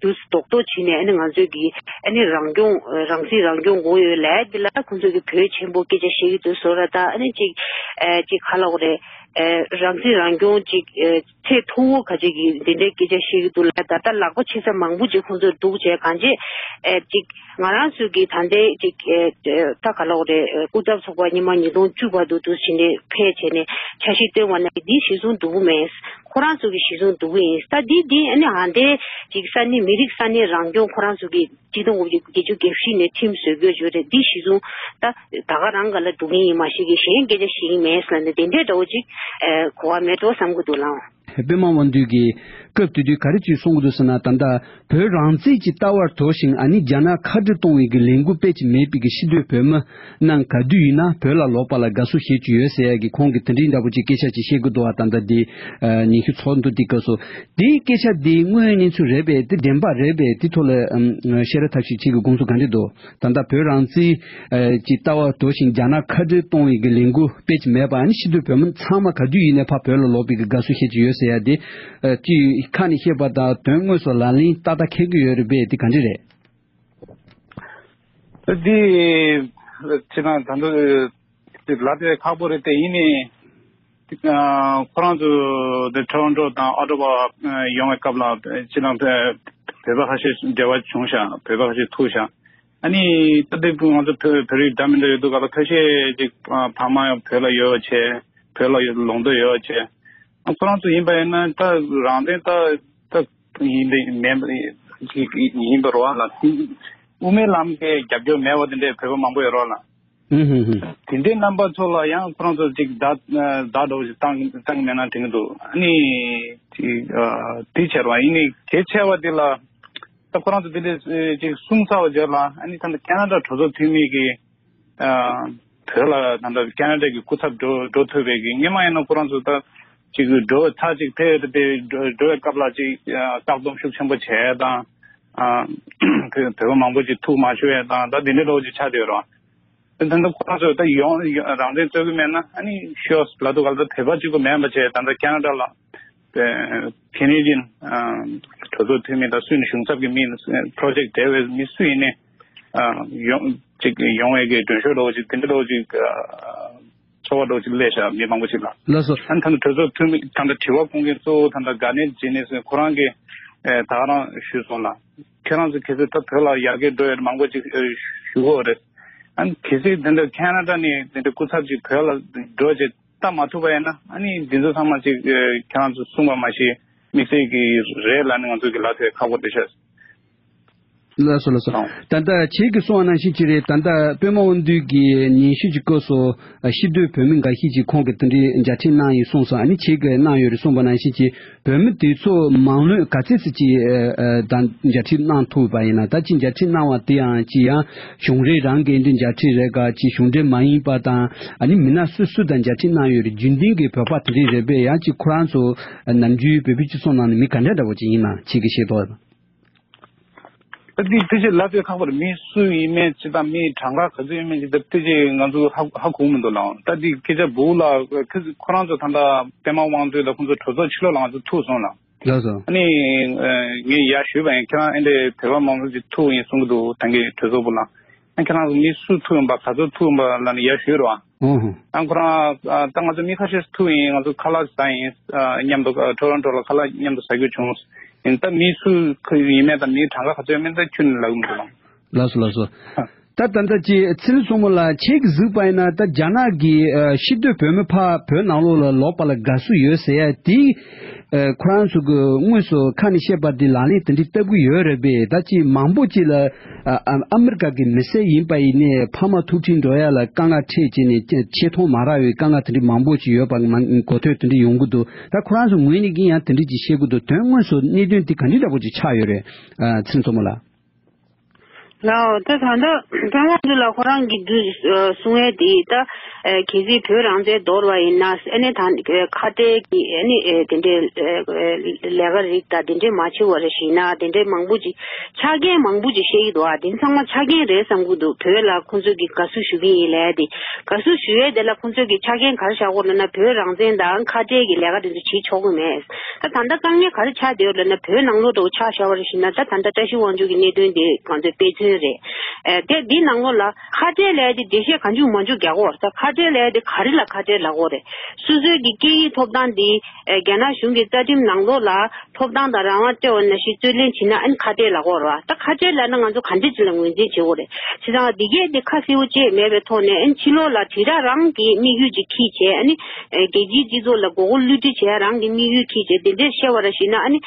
འདུག་རྡོག་རྡོག་བྱས་ནས་ཨ་ནི་ང་ཚོའི་གི་ཨ་ནི་རང་སྐྱོང་ཨ་རང་སྲིད་རང་སྐྱོང་དགོས་ཡོད་ལབ་དེ་ལ་ཁོང་ཚོ་གི་བོད་ཆེན་པོ་སྐད་ཆ་བཤད་ཀྱི་འདུག་བཟོ་འདྲ། ད་ཨ་ནི་ཅིག་ཨ་ཅིག་ག་ལབ་དགོས་རེད། ཨ་རང་སྲིད་རང་སྐྱོང་ཅིག་ཨ་ཚད་མཐོ་བོ་ག་ཅིག་གི་འདི་འདྲའི་སྐད་ཆ་བཤད་ཀྱི་འདུག་ལ། ད་ལྟ་ལག་པ་ཕྱེ་ས་མང་པོ་ཅིག་ཁོང་ཚོར་འདུག་བྱས་གང་བྱས་ཨ་ཅིག་ང་རང་ཚོའི་གི་ད་ལྟའི་ཅིག་ཨ་ད་ག་ལབ་དགོས་རེད། ཨ་སྐུ་ཚབ་ཚོགས་པ་ཉི་མ་ཉིས་སྟོང་བཅུ་བར་དུ་འདུག་བྱས་ནས་ཕེབས་བྱས་ནས་འཆར་གཞི་བཏོན་པ་ན་འདི་གཞི་བཟུང་འདུག་གི་མེད། ཁོ་རང་ཚོ་གི་གཞི་བཟུང་འདུག་གི་ཡིན། ད་འདི་འདི་ཨ་ནི་ཨ་འདའི་ཅིག་ས་གནས་མི་རིགས་ས་གནས་རང་སྐྱོང་ཁོ་རང་ཚོ་གི་གཅིག་སྟོང་དགུ་བརྒྱ་བརྒྱད་ཅུ་གྱ་བཞི་ནས་ཁྲིམས་བཟོ་དགོས་ཡོད་རེད། འདི་གཞི་བཟུང་ད་ད་ག་རང་ག་ལ་འདུག་གི་ཡིན་མ་གཞི་གི་གཞན་སྐད་ཆ་བཤད་ཀྱི་མེད་ཟེར་ནས་དེ་འདྲའི་འདྲ་བོ་ཅིག་ཨ་གོ་བ་མེད་འགྲོ་བསམ་གྱི་འདུག་ལགས། པད་མ་དབང་འདུས་ཀྱིས་སྐབས་དེ་དུས་ག་རེ་ཅིག་གསུང་གི་འདུག་ཟེར་ན། ད་ལྟ་བོད་རང་བཙན་གྱི་ལྟ་བར་དོར་ཞིང་ཨ་ནི་རྒྱ་ནག་ཁ་བྲལ་གཏོང་བའི་གི་ལས་འགུལ་སྤེལ་གྱི་མེད་པའི་གི་ཕྱི་སྡོད་བོད་མི་རྣམས་ག་དུས་ཡིན་ན་བོད་ལ་ལོག་པ་ལ་དགའ་བསུ་བྱེད་ཀྱི་ཡོད་ཟེར་ཡ་གི་ཁོང་གིས་དེ་འདྲའི་འདྲ་པོ་ཅིག་སྐད་ཆ་ཅིག་བཤད་ཀྱི་འདུག་བ། ད་ལྟ་འདི་ཉི་ཤུ་ཚོགས་འདུ་འདི་སྐབས་སུ་དེའི་སྐད་ཆ་འདི་དངོས་ཡོད་གནས་ཚུལ་རེད་པས། དེ་བདེན་པ་རེད་པས། དེ་ཐོག་ལ་ཨམ་བཤད་ར་ཐབས་ཤིག་བྱེད་ཀྱི་དགོངས་ཚུལ་ག་འདྲ་འདུག་ད་ལྟ་བོད་རང་བཙན་ཨ་གྱི་ལྟ་བ་དོར་ཞིང་རྒྱ་ནག་ཁ་བྲལ་གཏོང་བའི་གི་ལས་འགུལ་སྤེལ་གྱི་མེད་པ། ཨ་ནི་ཕྱི་སྡོད་བོད་མི་ཚང་མ་ག་དུས་ཡིན་ནའི་ཕར་བོད་ལ་ལོག་པའི་གི་དགའ་བསུ་བྱེད་ཀྱི་ཡོད་ཟེར་ཡ་དེ་ཨ་ཅིག་ཁ་ནས་བཤད་པ་དང་དོན་དངོས་སུ་ལག་ལེན་ཏག་ཏག་འཁེལ་གྱི་ཡོད་རེད་པས། དེ་ག་འདྲ་རེད། འདི་ཅི་ན་ད་དུང་ལབ་དེ་ཁག་པོ་རེད། དེ་ཡིན་ནའི། ཁོ་རང་ཚོ་དེ་ཊོ་རོན་ཊོ་དང་ཨོ་ཊ་ཝ་ཡོང་བའི་སྐབས་ལ་ཅི་ལ་བོད་པ་ཁ་ཤས་འབྲེལ་བ་བྱུང་ཤག་བོད་པ་ཁ་ཤས་ཐུག་ཤག་ཨ་ནི་ད་ལྟ་ང་ཚོ་བོད་བོད་རིགས་འདྲ་མི་འདྲ་ཡོད་དུས་ག་ལ་ཁ་ཤས་ཅིག་ཕ་མ་བོད་ལ་ཡོད་བྱས། བོད་ལ་ཡོད་ལོག་འདོད་ཡོད་བྱས། ཁོ་རང་ཚོ་ཡིན་པ་ཡིན་ན་ད་རང་བཙན་ད་ད་ཡིན་པའི་མེད་ཡིན་པ་རེད་བ་ལ། དབུ་མའི་ལམ་གྱི་རྒྱབ་སྐྱོར་མེད་པ་དེ་འདྲའི་བོད་པ་མང་པོ་ཡོད་རེད་བ་ལ། ཧུམ་ཧུམ་ཧུམ། དེ་འདྲའི་རྣམ་པ་ཚོ་ལ་ཡང་ཁོ་རང་ཚོ་ཅིག་བརྡ་བརྡ་འདྲ་བོ་ཞིག་བཏང་བཏང་མེད་ན་དྲན་གྱི་འདུག་ཨ་ནི་ཅིག་ཨ་དེ་ཕྱིར་བ་ཡིན་ནའི་གལ་ཆེ་བ་དེ་ལ་ད་ཁོ་རང་ཚོ་དེ་འདྲའི་ཅིག་གསུངས་ཚར་བ་བརྗོད་ལ། ཨ་ནི་ད་ལྟ་ཁེ་ན་ཌ་གྲོས་ཚོགས་འཐུས་མི་གིས་ཨ་བོད་ལ་ད་ལྟ་ཁེ་ན་ཌ་གི་སྐུ་ཚབ་འགྲོ་འགྲོ་ཐུབ་པའི་གི་སྔོན་མ་ཡིན་ན་ཁོ་རང་ཚོ་ད་ཅིག་འགྲོ་ཚར་ཅིག་ཕེབས་ཏེ་འགྲོ་འགྲོ་བའི་སྐབས་ལ་ཅིག་ཨ་བཀག་སྡོམ་ཤུགས་ཆེན་པོ་བྱས་དང་། ཨ་བོད་བོད་པ་མང་པོ་ཅིག་ཐུག་མ་ཆོག་ཡས་དང་ད་དེ་འདྲའི་འདྲ་བོ་ཅིག་ཆགས་བསྡད་ཡོད་རེད་བ། ད་ལྟ་ཁོ་རང་ཚོས་ད་ཡོང་ཡོང་རང་བཙན་རྩོད་ཀྱི་མེད་ན་ཨ་ནི་ཤོག་ལབ་དུས་ག་ལ་ད་བོད་པ་གཅིག་པོ་མེད་པ་བྱས། ད་ལྟ་ཁེ་ན་ཌ་ལ་པེ་ཁེ་ནེ་ཌི་ཡན་ཨ་གྲོས་ཚོགས་འཐུས་མི་དང་སུ་ཡིན་གཞུང་ཚབ་ཀྱི་མི་པྲོ་ཇེག་འབྲེལ་བའི་མི་སུ་ཡིན་ནའི་ཨ་ཡོང་ཅིག་ཡོང་བའི་གི་མགྲོན་ཤོག་འདྲ་བོ་ཅིག་དེ་འདྲ་འདྲ་བོ་ཅིག་ཨ་ཚོར་བ་འདྲ་བོ་ཅིག་སླེབས་ཤག་མི་མང་པོ་ཅིག་ལ། ལགས་སོ། ཨ་ནི་ད་ལྟ་གྲོས་ཚོགས་འཐུས་མི་ད་ལྟ་དྲི་བ་ཁོང་གིས་གཙོ་བོ་ད་ལྟ་ག་ནས་བྱས་ནས་ཟེར་ཁོ་རང་གི་ཨ་ད་ག་རང་ཞུས་སོང་ལ། ཁྱེད་རང་ཚོ་གལ་སྲིད་ད་བོད་ལ་ཡར་རྒྱས་འགྲོ་ཡ་མང་པོ་ཅིག་ཨ་ཞུ་གི་ཡོད་རེད། ཨ་ནི་གལ་སྲིད་དེ་འདྲ་ཁེ་ན་ཌ་ནས་དེ་འདྲ་སྐུ་ཚབ་ཅིག་བོད་ལ་འགྲོ་བྱས་ལྟ་མ་ཐུབ་པ་ཡིན་ན་ཨ་ནི་འདི་ཚོ་ཚང་མ་ཅིག་ཨ་ཁྱེད་རང་ཚོ་གསུངས་པ་མ་གཞི་དམིགས་བསལ་གྱི་རེད་ལབ་ནས་ང་ཚོ་གི་ལབ་ཐུབ་ཡ་ཁག་པོ་རེད་ཤག་ལགས་སོ་ལགས་སོ། ད་ལྟ་ཁྱེད་ཀྱིས་གསུངས་པ་ནང་བཞིན་ཅིག་རེད། ད་ལྟ་པད་མ་དབང་འདུས་ཀྱི་ཉན་ཞིབ་ཀྱི་སྐབས་སུ་ཤེས་འདོད་བོད་མི་འགའ་ཤས་ཀྱིས་ཁོང་གིས་དེ་འདྲའི་མཇལ་འཕྲད་གནང་ཡོད་གསུངས་སོང་། ཨ་ནི་ཁྱེད་ཀྱིས་གནང་ཡོད་རེད་གསུངས་པ་ནང་བཞིན་ཅིག་བོད་མི་དེ་ཚོ་མང་ལོས་ག་ཚད་ཙམ་ཅིག་ཨ་ཨ་ད་མཇལ་འཕྲད་གནང་ཐུབ་པ་ཡིན་ན། ད་ཅིག་མཇལ་འཕྲད་གནང་བ་དེ་ཡང་ཅིག་ཡང་གཞུང་འབྲེལ་རང་གི་འདི་མཇལ་འཕྲད་རེད་ག་ཅིག་གཞུང་འབྲེལ་མ་ཡིན་པ་དང་ཨ་ནི་མི་སྣ་སུ་སུ་དང་མཇལ་འཕྲད་གནང་ཡོད་རེད། རྒྱུན་ལྡན་གྱི་བོད་པ་དེ་འདྲས་རེད་པས། ཡང་ཅིག་ཁོ་རང་ཚོ་ནམ་རྒྱུན་བོད་པའི་སྤྱི་ཚོགས་ནང་ནས་མི་ག་འདྲ་འདྲ་བོ་ཅིག་ཡིན་ན་ཁྱེད་ཀྱིས་ཤེས་རྟོགས། ད་འདི་ཐེ་ཆེ་ལབ་དེ་ཁག་པར་མི་སུ་ཡིན་མིན་ཅི་དང་མི་གྲངས་ཀ་ག་ཚོད་ཡིན་མིན་ཅི་ད་ཐེ་ཆེ་ང་ཚོ་ཧ་ཧ་གོ་མི་འདུག་ལགས། ད་འདི་སྐད་ཆ་སྦུག་ལ་ཁོ་ཁོ་རང་ཚོ་ད་ལྟ་པད་མ་དབང་འདུས་ལ་ཁོང་ཚོ་གྲོས་ཚོགས་ཕྱི་ལོགས་ལ་ང་ཚོ་ཐུག་སོང་ལགས། ལགས་སོ། ཨ་ནི་ངས་ཡར་ཞུས་པ་ཡིན། ཁྱེད་རང་ཨེ་འདྲས་བོད་པ་མང་ཚོགས་ཅིག་ཐུག་ཡིན་གསུང་གི་འདུག་ད་གིན་གྲོས་ཚོགས་སྦུག་ལ། ཨ་ཁྱེད་རང་ཚོ་མི་སུ་ཐུག་ཡིན་པ་ག་ཚོད་ཐུག་ཡིན་པ་ལ་ནི་ཡར་ཞུས་རོགས། ཨང་ཧུ། ཨ་ཁོ་རང་ཨ་ད་ང་ཚོ་མི་ཁ་ཤས་ཐུག་ཡིན། ང་ཚོ་ཁ་ལག་ཟ་ཡིན། ཨ་མཉམ་དུ་ཨ་ཊོ་རོན་ཊོ་ལ་ཁ་ལག་མཉམ་དུ་ཟ་རྒྱུ་བྱུང་ཡིན། ད་མི་སུ་ཁོ་ཡིན་མེད་དང་མི་གྲངས་ཀ་ག་ཚོད་ཡོད་མེད་ད་ཁྱོན་ནས་ལབ་མི་འདུག་ལགས། ལགས་སོ་ལགས་སོ། ད་ད་ལྟ་ཅི་ཚེ་རིང་མཚོ་མོ་ལགས་ཁྱེད་ཀྱིས་གཟིགས་པ་ཡིན་ན་ད་རྒྱ་ནག་གི་ཨ་ཤི་སྡོད་བོད་མི་ཕར་བོད་ནང་ལོགས་ལ་ལོག་པ་ལ་དགའ་བསུ་ཡོད་ཟེར་ཡ་དེ། ཨ་ཁོ་རང་ཚོ་གི་དངོས་སུ་ཁ་ནས་བཤད་པ་འདི་ལག་ལེན་དེ་འདྲའི་བསྟར་གི་ཡོད་རེད་པས། ད་ཅི་མང་པོ་ཅིག་ལ་ཨ་ཨ་ཨ་མི་རི་ཀ་གི་མི་སེར་ཡིན་པ་ཡིན་ནའི་ཕ་མ་ཐུག་འཕྲད་འགྲོ་ཡ་ལ་དཀའ་ངལ་འཕྲད་བྱས་ནས་ཆེ་ཆེ་མཐོང་མ་རག་པའི་དཀའ་ངལ་དེ་འདྲའི་མང་པོ་ཅིག་ཡོད་པ་མ་གོ་ཐོས་དེ་འདྲ་ཡོང་གི་འདུག་ད་ཁོ་རང་ཚོ་ངོས་ནས་ཀྱིས་ཡང་དེ་འདྲ་ཅིག་བཤད་གི་འདུག་དོན་དངོས་སུ་གནད་དོན་དེ་ག་འདྲའི་འདྲ་པོ་ཅིག་ཆགས་ཡོད་རེད། ཨ་ཚེ་རིང་མཚོ་མོ་ལགས། ལའོ། ད་ད་ལྟ་པད་མ་དབང་འདུས་ལགས་ཁོ་རང་གིས་འདུག་གསུང་ཡས་དེ་ད་གལ་སྲིད་བོད་རང་བཙན་འདོར་བ་ཡིན་ན་ཨ་ནི་ད་ཁ་བྲལ་གྱི་ཨ་ནི་དེ་འདྲའི་ལས་ཀ་རིགས་དང་དེ་འདྲའི་མ་བྱེད་པ་རེད་ཞེ་ན་དེ་འདྲའི་མང་པོ་ཅིག་ཆ་རྐྱེན་མང་པོ་ཅིག་བཤད་ཀྱི་འདུག་ཨ་དེ་ཚང་མ་ཆ་རྐྱེན་རེད་བསམ་གྱི་འདུག་བོད་ལ་ཁོང་ཚོས་ཀྱི་དགའ་བསུ་ཞུ་གི་ཡིན་ལབ་དེ་དགའ་བསུ་ཞུ་ཡས་དེ་ལ་ཁོང་ཚོས་ཀྱི་ཆ་རྐྱེན་ག་རེ་བཞག་གི་ཡོད་ལབ་ན་བོད་རང་བཙན་དང་ཁ་བྲལ་གྱི་ལས་ཀ་དེ་ཚོ་བྱེད་ཆོག་གི་མེད། ད་ད་ལྟ་དཀའ་ངལ་ག་རེ་ཆགས་བསྡད་ཡོད་ལབ་ན་བོད་ནང་ལོགས་དུ་ཆ་བཞག་པ་རེད་ཞེ་ན་ད་ད་ལྟ་བཀྲ་ཤིས་དབང་ཕྱུག་གི་གནད་དོན་དེ་ང་ཚོའི་དཔེ་མཚོན་རེད། ཨེ་དེ་འདི་ནང་ལོགས་ལ་ཁ་བྲལ་ལབ་ཡ་དེ་འགྲེལ་བཤད་གང་བྱུང་མང་བྱུང་རྒྱག་གོ་ད་ཁ་བྲལ་ལབ་ཡ་དེ་ག་རེ་ལ་ཁ་བྲལ་ལབ་གོ་རེད། སོ་སོའི་གི་སྐད་ཡིག་ཐོབ་ཐང་དེ་ཨེ་རྒྱ་ནག་གཞུང་གི་རྩ་ཁྲིམས་ནང་ལོགས་ལ་ཐོབ་ཐང་དང་རང་དབང་སྤྲད་པ་ནང་བཞིན་རྩོད་ལེན་བྱེད་ན་ཨ་ནི་ཁ་བྲལ་ལབ་གོ་རེད་བ། ད་ཁ་བྲལ་ལབ་ན་ང་ཚོ་ག་འདྲ་ཅིག་ལ་ངོས་འཛིན་བྱེད་དགོས་རེད། བྱས་ཙང་འདི་གས་དེ་ཁ་གསལ་པོ་བཅས་མེད་པའི་ཐོག་ནས་ཨ་ནི་ཕྱི་ལོགས་ལ་དྲིལ་བསྒྲགས་རང་གི་དམིགས་ཡུལ་ཅིག་འཁྱེར་བྱས་ཨ་ནི་རྒྱལ་སྤྱིའི་སྤྱི་ཚོགས་ལ་མགོ་སྐོར་བསླུ་བྲིད་བྱས་རང་གི་དམིགས་ཡུལ་འཁྱེར་བྱས་དེ་འདྲས་བཤད་པ་ར་ཞིག་ན་ཨ་ནི་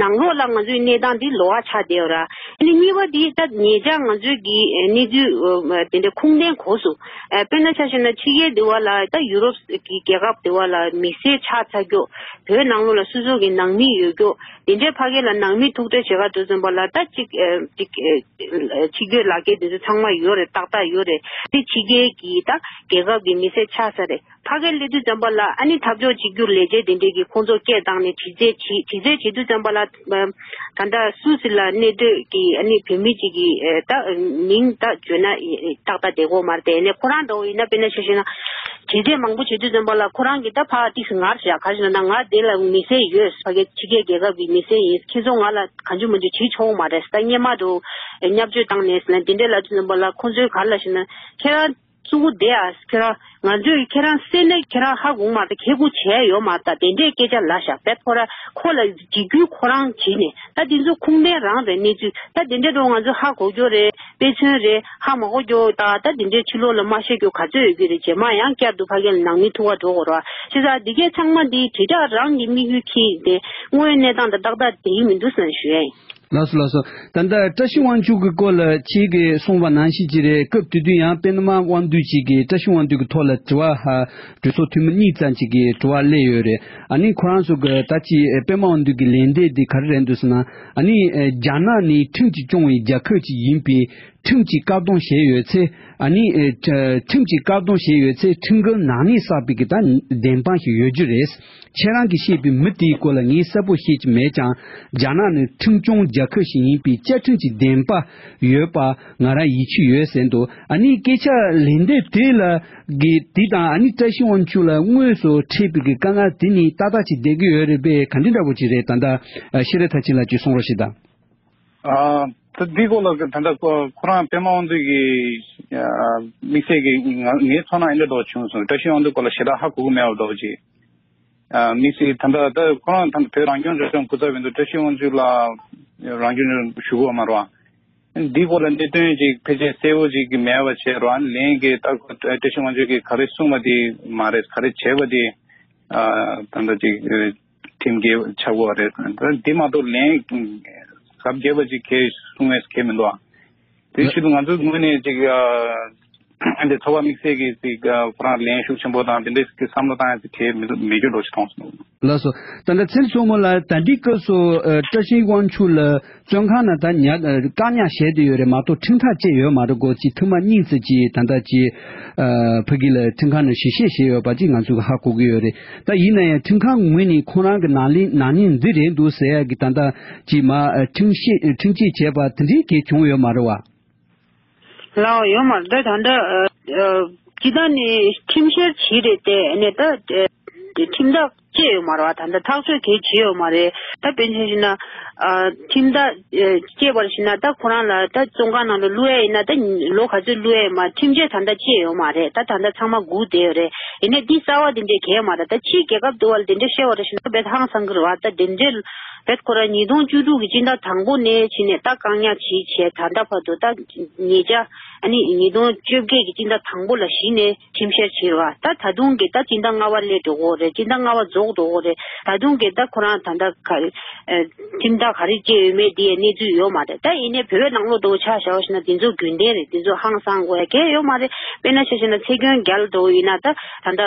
ནང་ལོགས་ལ་ང་ཚོའི་གནས་སྟངས་འདི་ལོགས་ཀ་ཆགས་བསྡད་ཡོད་ར། ཨ་ནི་གཉིས་པ་འདི་ད་ཉེ་ཆར་ང་ཚོའི་གི་གནས་ཚུལ་དེ་འདྲས་ཁུངས་ལྡན་གོ་སོང་། དཔེར་ན་ཆ་བཞག་ན་ཕྱི་རྒྱལ་འདི་བ་ལ་ད་ཡུ་རོབ་ཀྱི་རྒྱལ་ཁབ་འདི་བ་ལ་མི་སེར་ཆགས་ཚར་རྒྱུ་བོད་ནང་ལོགས་ལ་སོ་སོ་གི་ནང་མི་ཡོད་རྒྱུ་དེ་འདྲས་ཕ་གི་ལ་ནང་མི་ཐུག་འཕྲད་བྱེད་ག་དུས་ཙམ་པ་ལ་ད་ཅིག་ཅིག་ཕྱི་རྒྱལ་ལག་འཁྱེར་དེ་ཚོ་ཚང་མ་ཡོད་རེད། ཏག་ཏག་ཡོད་རེད། དེ་ཕྱི་རྒྱལ་གྱི་ད་རྒྱལ་ཁབ་ཀྱི་མི་སེར་ཆགས་ས་རེད། ཕ་གིར་སླེབས་དུས་ཙམ་པ་ལ་ཨ་ནི་འཐབ་ཕྱོགས་གཅིག་གྱུར་ལས་བྱེད་དེ་འདྲས་ཀྱིས་ཁོང་ཚོ་སྐད་བཏང་ནས་དྲི་རྩད་བྱེད་དྲི་རྩད་བྱེད་དུས་ཙམ་པ་ལ་ད་ལྟ་སུད་སི་ལ་གནས་སྡོད་ཀྱི་ཨ་ནི་བོད་མི་གཅིག་གིས་ད་མིང་ད་བརྗོད་ན་ཏག་ཏག་བསྡད་ཀྱི་ཡོད་མ་རེད། དེ་ནས་ཁོ་རང་འདྲ་བོ་ཡིན་ན་དཔེར་ན་ཆ་བཞག་ན་དྲི་རྩད་མང་པོ་བྱེད་དུས་ཙམ་པ་ལ་ཁོ་རང་གིས་ད་ཕར་ཏིག་ཙམ་ངར་བཞག་ག་རེ་ཟེར་ན་ང་དེ་ལ་མི་སེར་ཡོད། ཕ་གི་ཕྱི་རྒྱལ་རྒྱལ་ཁབ་ཀྱི་མི་སེར་ཡིན། ཁྱེད་ཚོ་ང་ལ་གང་བྱུང་མང་བྱུང་བྱེད་ཆོག་གི་མ་རེད། ད་སྔོན་མ་དུ་བརྙས་བཅོས་བཏང་ནས་ཟེར་ན་དེ་འདྲས་ལབ་དུས་ཙམ་པ་ལ་ཁོང་ཚོས་ག་རེ་ལབ་ཞེ་ན་ཁྱེད་རང་གཙོ་བོ་དེ་ཨ། ཁྱེད་རང་ང་ཚོས་ཁྱེད་རང་སེམས་ནས་ཁྱེད་རང་ཧ་གོ་མ་ཐག་ཁེ་གུ་བྱས་ཡོད་མ་ཐག་དེ་འདྲའི་སྐད་ཆ་ལབ་ཤག་པས། ཁོ་ར་ཁོ་ལ་འཇིགས་སྐུལ་ཁོ་རང་བྱས་ནས་ད་དེ་ཚོ་ཁུངས་ལྡན་རང་རེད། གནས་ཚུལ་ད་དེ་འདྲའི་འགྲོ་ང་ཚོ་ཧ་གོ་རྒྱུ་རེད། དཔེ་མཚོན་རེད། ཧ་མ་གོ་རྒྱུ་ད་ད་དེ་འདྲའི་ཕྱི་ལོགས་ལ་མ་བཤད་རྒྱུ་ག་ཚོད་ཡོད་ཀྱི་རེད། རྗེས་མ་ཡང་བསྐྱར་དུ་ཕ་གི་ལ་ནང་མི་ཐུག་ག་འགྲོ་དགོས་རེད་བ། བྱས་ཙང་འདི་གས་ཚང་མ་འདི་དྲིལ་བསྒྲགས་རང་གི་དམིགས་ཡུལ་འཁྱེར་ཏེ་དངོས་ཡོད་གནས་སྟངས་དང་ཏག་ཏག་བསྡད་ཀྱི་མི་འདུག་ཟེར་ནས་ཞུ་ཡ་ཡིན། ལགས་སོ་ལགས་སོ། ད་ལྟ་བཀྲ་ཤིས་དབང་ཕྱུག་གི་སྐོར་ལ་ཁྱེད་ཀྱིས་གསུངས་པ་ནང་བཞིན་ཅིག་རེད། སྐབས་དེ་དུས་ཡང་པད་མ་དབང་འདུས་ཅིག་གིས་བཀྲ་ཤིས་དབང་འདུས་ཀྱི་ཐོག་ལ་དྲི་བ་ཧ་གྲོས་ཚོགས་འཐུས་མི་གཉིས་ཙམ་ཅིག་གིས་དྲི་བ་སླེབས་ཡོད་རེད། ཨ་ནི་ཁོ་རང་ཚོ་གི་ད་ཅི་པད་མ་དབང་འདུས་ཀྱི་ལན་འདེབས་འདི་ག་རེ་རེད་འདུག་ཟེར་ན། ཨ་ནི་རྒྱ་ནག་ནི་ཁྲིམས་ཀྱིས་སྐྱོང་བའི་རྒྱལ་ཁབ་ཅིག་ཡིན་པས་ཁྲིམས་ཀྱིས་བཀག་སྡོམ་བྱས་ཡོད་ཚེ། ཨ་ནི་ཁྲིམས་ཀྱིས་བཀག་སྡོམ་བྱས་ཡོད་ཚེ་ཁྲིམས་འགལ་ནག་ཉེས་བསགས་པའི་གི་ད་བདེན་དཔང་ཞིག་ཡོད་རྒྱུ་རེད། ཁྱེད་རང་གིས་བཤད་པའི་མི་དེའི་སྐོར་ལ་ངས་གསལ་པོ་ཤེས་ཀྱི་མེད་ཀྱང་། རྒྱ་ནག་ནི་ཁྲིམས་སྐྱོང་རྒྱལ་ཁབ་ཞིག་ཡིན་པའི་བཅའ་ཁྲིམས་ཀྱི་བདེན་དཔང་ཡོད་པ་ང་རང་ཡིད་ཆེས་ཡོད་ཟེར་འདུག་ཨ་ནི་སྐད་ཆ་ལན་འདེབས་དེ་ལ་གི་དེ་དང་ཨ་ནི་བཀྲ་ཤིས་དབང་ཕྱུག་ལ་དངོས་སུ་འཕྲད་པའི་གི་དཀའ་ངལ་དེ་ནི་ཏག་ཏག་ཅིག་བསྡད་ཀྱི་ཡོད་རེད་པས། ག་འདྲ་འདྲ་པོ་ཅིག་རེད། ད་ལྟ་ཤེས་རབ་མཐར་ཕྱིན་ལགས་ཀྱིས་གསུང་རོགས་ཞེས་དང་། ཨ་ད་འདི་སྐོར་ལ་ད་ལྟ་ཁོ་ཁོ་རང་པད་མ་དབང་འདུས་ཀྱི་དམིགས་བསལ་གྱི་ང་ངའི་ཚོར་སྣང་ཨེ་འདྲ་འདྲ་བྱུང་སོང་། བཀྲ་ཤིས་དབང་འདུས་སྐོར་ལ་ཞེ་དྲག་ཧ་གོ་གི་མེད་པ་འདྲ་བོ་ཅིག་ཨ་དམིགས་བསལ་ད་ལྟ་ད་ཁོ་རང་ད་ལྟ་བོད་རང་སྐྱོང་ལྗོངས་ཀྱི་སྐུ་ཚབ་ཡིན་དུས་བཀྲ་ཤིས་དབང་ཕྱུག་ལ་རང་སྐྱོང་ལྗོངས་ཞུ་དགོས་མ་རེད་བ། འདི་སྐོར་ལ་གནད་དོན་ཅིག་ཕལ་ཆེར་གསལ་པོ་ཅིག་གི་མེད་པ་བྱས་རེད་བ། ལན་གྱི་ད་བཀྲ་ཤིས་དབང་ཕྱུག་གིས་ག་རེ་གསུངས་པ་དེ་མ་རེད། ག་རེ་བྱས་པ་དེ་ཨ་ད་ལྟ་ཅིག་ཁྲིམས་འགལ་ཆགས་ཀྱི་རེད། འདི་མ་གཏོགས་ལན་གབ་རྒྱབ་པ་ཅིག་གས་ གསུང་ངེས་གལ་མི་འདུག་ཨ། དེ་ཕྱིར་དུ་ང་ཚོའི་ངོས་ནས་ཅིག་ཨ་འདི་ཚོར་བ་དམིགས་བསལ་གྱི་ཅིག་ཨ་ཁོ་རང་ལན་ཤུགས་ཆེན་པོ་དང་དེ་འདྲའི་ཅིག་བསམ་བློ་བཏང་ཡ་ཅིག་གལ་མི་འདུག་མེད་རྒྱུ་འགྲོ་ཞིག་མཐོང་སོང་། ལགས་སོ། ད་ལྟ་ཚེ་རིང་མཚོ་མོ་ལགས་ད་ལྟའི་སྐབས་སུ་ཨ་བཀྲ་ཤིས་དབང་ཕྱུག་ལ་བཙོན་ཁང་ནང་ད་ཉ་ཨ་བཀག་ཉར་བྱས་བསྡད་ཡོད་རེད་མ་གཏོགས་ཁྲིམས་ཐག་བཅད་ཡོད་མ་རེད། འགོ་ཅིག་ཐེངས་མ་གཉིས་ཙམ་ཅིག་ད་ལྟ་ཅིག་ཨ་ཕ་གི་ལ་ཁྲིམས་ཁང་ནང་ཞིབ་བཤེར་བྱས་ཡོད་པ་ཅིག་ང་ཚོས་ཧ་གོ་གི་ཡོད་རེད། ད་ཡིན་ན་ཡང་ཁྲིམས་ཁང་ངོས་ནས་ཁོ་རང་གི་ནག་ལན་ནག་ཉེས་འདི་རེད་འདུག་ཟེར་ཡ་གི་ད་ལྟ་ཅིག་མ་ཨ་ཁྲིམས་བཤེར་ཁྲིམས་བཅད་བྱས་པ་དེ་འདྲའི་གལ་བྱུང་ཡོད་མ་རེད་བ། ལགས་ཡོད་མ་རེད། ད་ད་ལྟ་ཨ་ཨ་སྤྱི་བཏང་ནས་ཁྲིམས་བཤེར་བྱས་རེད་དེ་ཨ་ནི་ད་ཨ་ཁྲིམས་ཐག་བཅད་ཡོད་མ་རེད་བ། ད་ལྟ་ཐག་གཅོད་གལ་བྱས་ཡོད་མ་རེད། ད་དཔེ་མཚོན་བྱས་ན་ཨ་ཁྲིམས་ཐག་ཨ་བཅད་པར་བྱས་ན་ད་ཁོ་རང་ལ་ད་བཙོན་ཁང་ནང་ལ་བླུག་ཡས་ཡིན་ན་ད་ལོ་ག་ཚོད་བླུག་ཡས་མ་ཁྲིམས་གཅོད་ད་ལྟ་བཅད་ཡོད་མ་རེད། ད་ད་ལྟ་ཚང་མ་སྒུག་བསྡད་ཡོད་རེད། ཡིན་ནའི་འདི་གསར་བ་དེ་འདྲས་གལ་མ་རེད། ད་ཕྱིའི་རྒྱལ་ཁབ་དུ་བ་ལ་དེ་འདྲས་བཤད་པར་བྱས་ན་དཔེ་ཧང་སང་གི་རེད་བ། ད་དེ་འདྲས་བེད་ཁོ་རང་ཉིས་སྟོང་བཅུ་དྲུག་གི་སྤྱི་ཟླ་དང་པོ་ནས་ཕྱིན་ནས་ད་བཀག་ཉར་བྱས་བྱས་ད་ལྟ་བར་དུ་ད་ཉེ་ཆར་ཨ་ནི་ཉིས་སྟོང་བཅོ་བརྒྱད་ཀྱི་སྤྱི་ཟླ་དང་པོ་ལ་གཞི་ནས་ཁྲིམས་བཤེར་བྱས་རེད་བ། ད་ད་དུང་གི་ད་སྤྱི་ཟླ་ལྔ་པ་སླེབས་འགྲོ་གི་རེད། སྤྱི་ཟླ་ལྔ་པ་རྫོགས་འགྲོ་གི་རེད། ད་དུང་གི་ད་ཁོ་རང་ད་ལྟ་ག་རེ་ཁྲིམས་ཐག་ག་རེ་བཅད་ཡོད་མེད་དེ་ཡང་གནས་ཚུལ་ཡོད་མ་རེད། ད་ཡིན་ནའི་བོད་པའི་ནང་ལོགས་དུ་ཆ་བཞག་པ་ཞིག་ན་དེ་ཚོ་རྒྱུན་ལྡན་རེད། དེ་ཚོ་ཧང་སང་དགོས་ཡ་གལ་ཡོད་མ་རེད། དཔེར་ན་ཆ་བཞག་ན་ཚེ་མགོན་རྒྱལ་དུ་ཡིན་ན་ད་ད་ལྟ་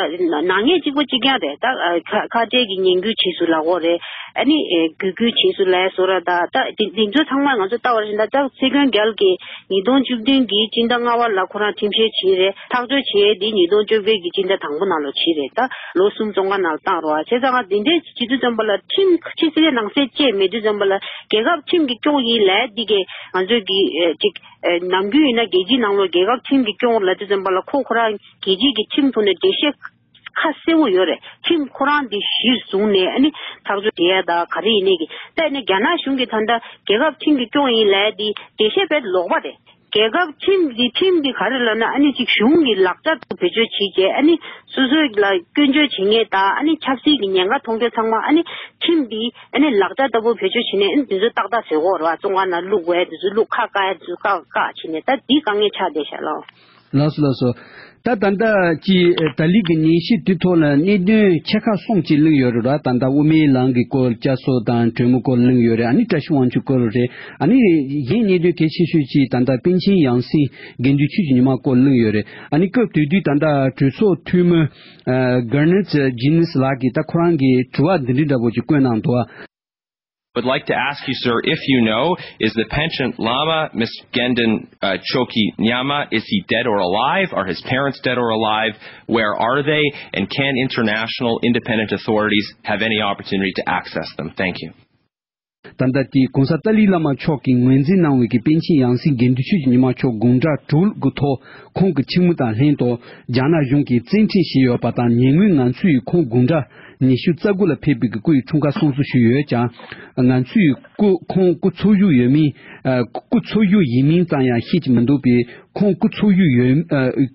ནག་ཉེས་གཅིག་པ་གཅིག་རྐྱང་རེད། ད་ཁ་ཁ་བྲལ་གྱི་ངན་སྐུལ་བྱེད་སྲོལ་ལབ་དགོས་རེད། ཨ་ནི་ཨེ་རྒྱུད་སྐུལ་བྱེད་སྲོལ་ལབ་ཡ་བཟོ་འདྲ་ད་ད་དེ་དེ་ཚོ་ཚང་མ་ང་ཚོ་ལྟ་བ་རེད་ན་ད་ཚེ་མགོན་རྒྱལ་གྱིས་ཉིས་སྟོང་བཅུ་བདུན་གྱི་སྤྱི་ཟླ་ལྔ་པ་ལ་ཁོ་རང་ཁྲིམས་བཤེར་བྱས་རེད། ཐག་གཅོད་བྱས་དེ་ཉིས་སྟོང་བཅོ་བརྒྱད་ཀྱི་སྤྱི་ཟླ་དང་པོ་ནང་ལ་བྱས་རེད། ད་ལོ་གསུམ་བཙོན་ཁང་ནང་ལ་བཏང་རོགས། བྱས་ཙང་ང་དེ་འདྲའི་བྱེད་དུས་ཙམ་པ་ལ་ཁྲིམས་ཕྱི་གསལ་ནང་གསལ་བཅད་མེད་དུས་ཙམ་པ་ལ་རྒྱལ་ཁབ་ཁྲིམས་ཀྱིས་སྐྱོང་ཡིན་ལབ་འདི་གས་ང་ཚོས་ཀྱི་ཨེ་ཅིག་ཨེ་ནམ་རྒྱུན་ཡིན་ན་རྒྱལ་སྤྱིའི་ནང་ལོགས་རྒྱལ་ཁབ་ཁྲིམས་ཀྱིས་སྐྱོང་ལབ་དུས་ཙམ་པ་ལ་ཁོ་ཁོ་རང་རྒྱལ་སྤྱིའི་གི་ཁྲིམས་ཐོག་ནས་འགྲེལ་བཤད་ཁ་གསལ་པོ་ཡོད་རེད། ཁྲིམས་ཁོ་རང་འདི་གཞིར་བཟུང་ནས་ཨ་ནི་ཐག་གཅོད་བྱེད་ཡ་ད་ག་རེ་ཡིན་ནའི་གི་ད་ནི་རྒྱ་ནག་གཞུང་གིས་ད་ལྟ་རྒྱལ་ཁབ་ཁྲིམས་ཀྱིས་སྐྱོང་ཡིན་ལབ་འདི་འགྲེལ་བཤད་དཔེ་ལོག་པ་རེད། རྒྱལ་ཁབ་ཁྲིམས་འདི་ཁྲིམས་འདི་ག་རེ་ལབ་ན་ཨ་ནི་ཅིག་གཞུང་གི་ལག་ཆ་དུ་བེད་སྤྱོད་བྱེད་བྱས་ཨ་ནི་སོ་སོའི་ལ་སྐྱོན་བརྗོད་བྱེད་མཁན་དང་ཨ་ནི་ཆབ་སྲིད་ཀྱི་ཉེན་ཁ་མཐོང་མཁན་ཚང་མ་ཨ་ནི་ཁྲིམས་འདི་ཨ་ནི་ལག་ཆ་ལྟ་བུ་བེད་སྤྱོད་བྱས་ནས་ཨ་ནི་དེ་ཚོ་ཏག་ཏག་བཟོ་དགོས་རེད་བ། བཙོན་ཁང་ནང་བླུག་དགོས་དེ་ཚོ་བླུག་ཁག་བཀག་ཡ་དེ་ཚོ་བཀག་བཀག་བྱས་ནས་ད་འདི་དཀའ་ངལ་ཆགས་བསྡད་ཤག་ལགས། ལགས་སོ་ལགས་སོ། ད་ད་ལྟ་ཅི་ད་ལི་གི་ཉན་ཤེས་དེ་ཐོག་ལ་གནད་དོན་ཆེ་ཁག་གསུམ་ཅིག་གླེང་ཡོད་རེད་ར། ད་ལྟ་དབུ་མའི་ལམ་གྱི་སྐོར་བསྐྱར་གསོ་དང་གྲོས་མོལ་སྐོར་གླེང་ཡོད་རེད། ཨ་ནི་བཀྲ་ཤིས་དབང་ཕྱུག་སྐོར་རེད། ཨ་ནི་གཞན་གནད་དོན་གལ་ཆེ་ཤོས་ཅིག་ད་ལྟ་པཎ་ཆེན་ཡང་སྲིད་དགེ་འདུན་ཆོས་ཀྱི་ཉི་མ་སྐོར་གླེང་ཡོད་རེད། ཨ་ནི་སྐབས་དེ་དུས་ད་ལྟ་གྲོས་ཚོགས་འཐུས་མི་Garnet Jenes ལགས་ཀྱིས་ད་ཁོ་རང་གི་དྲི་བ་འདི་འདྲ་འདྲ་པོ་ཅིག་བཀོད་གནང་འདུག་ཨ། Would like to ask you, sir, if you know, is the pension Lama, Mister Gendon uh, Choki Nyama, is he dead or alive? Are his parents dead or alive? Where are they? And can international independent authorities have any opportunity to access them? Thank you. ད་ལྟ་དེའི་གོང་ས་ཏཱ་ལའི་བླ་མ་མཆོག་གིས་ངོས་འཛིན་གནང་བའི་གི་པཎ་ཆེན་ཡང་སྲིད་དགེ་འདུན་ཆོས་ཀྱི་ཉི་མ་མཆོག་དགུང་གྲངས་དྲུག་གི་ཐོག་ཁོང་གི་ཁྱིམ་མི་དང་ལྷན་དུ་རྒྱ་ནག་གཞུང་གིས་བཙན་ཁྲིད་བྱས་ཡོད་པ་དང་ཉེ་སྔོན་ང་ཚོས་ཁོང་དགུང་གྲངས་ཉི་ཤུ་རྩ་དགུ་ལ་ཕེབས་པའི་སྐུའི་འཁྲུངས་སྐར་སྲུང་བརྩི་ཞུས་ཡོད་ཀྱང་། ང་ཚོས་སྐུ་ཁོང་སྐུ་འཚོ་བཞུགས་ཡོད་མིན། སྐུ་འཚོ་བཞུགས་ཡིན་མིན་ཙམ་ཡང་ཤེས་ཀྱི་མི་འདུག་པས། ཁོང་སྐུ་འཚོ་བཞུགས་ཡོད།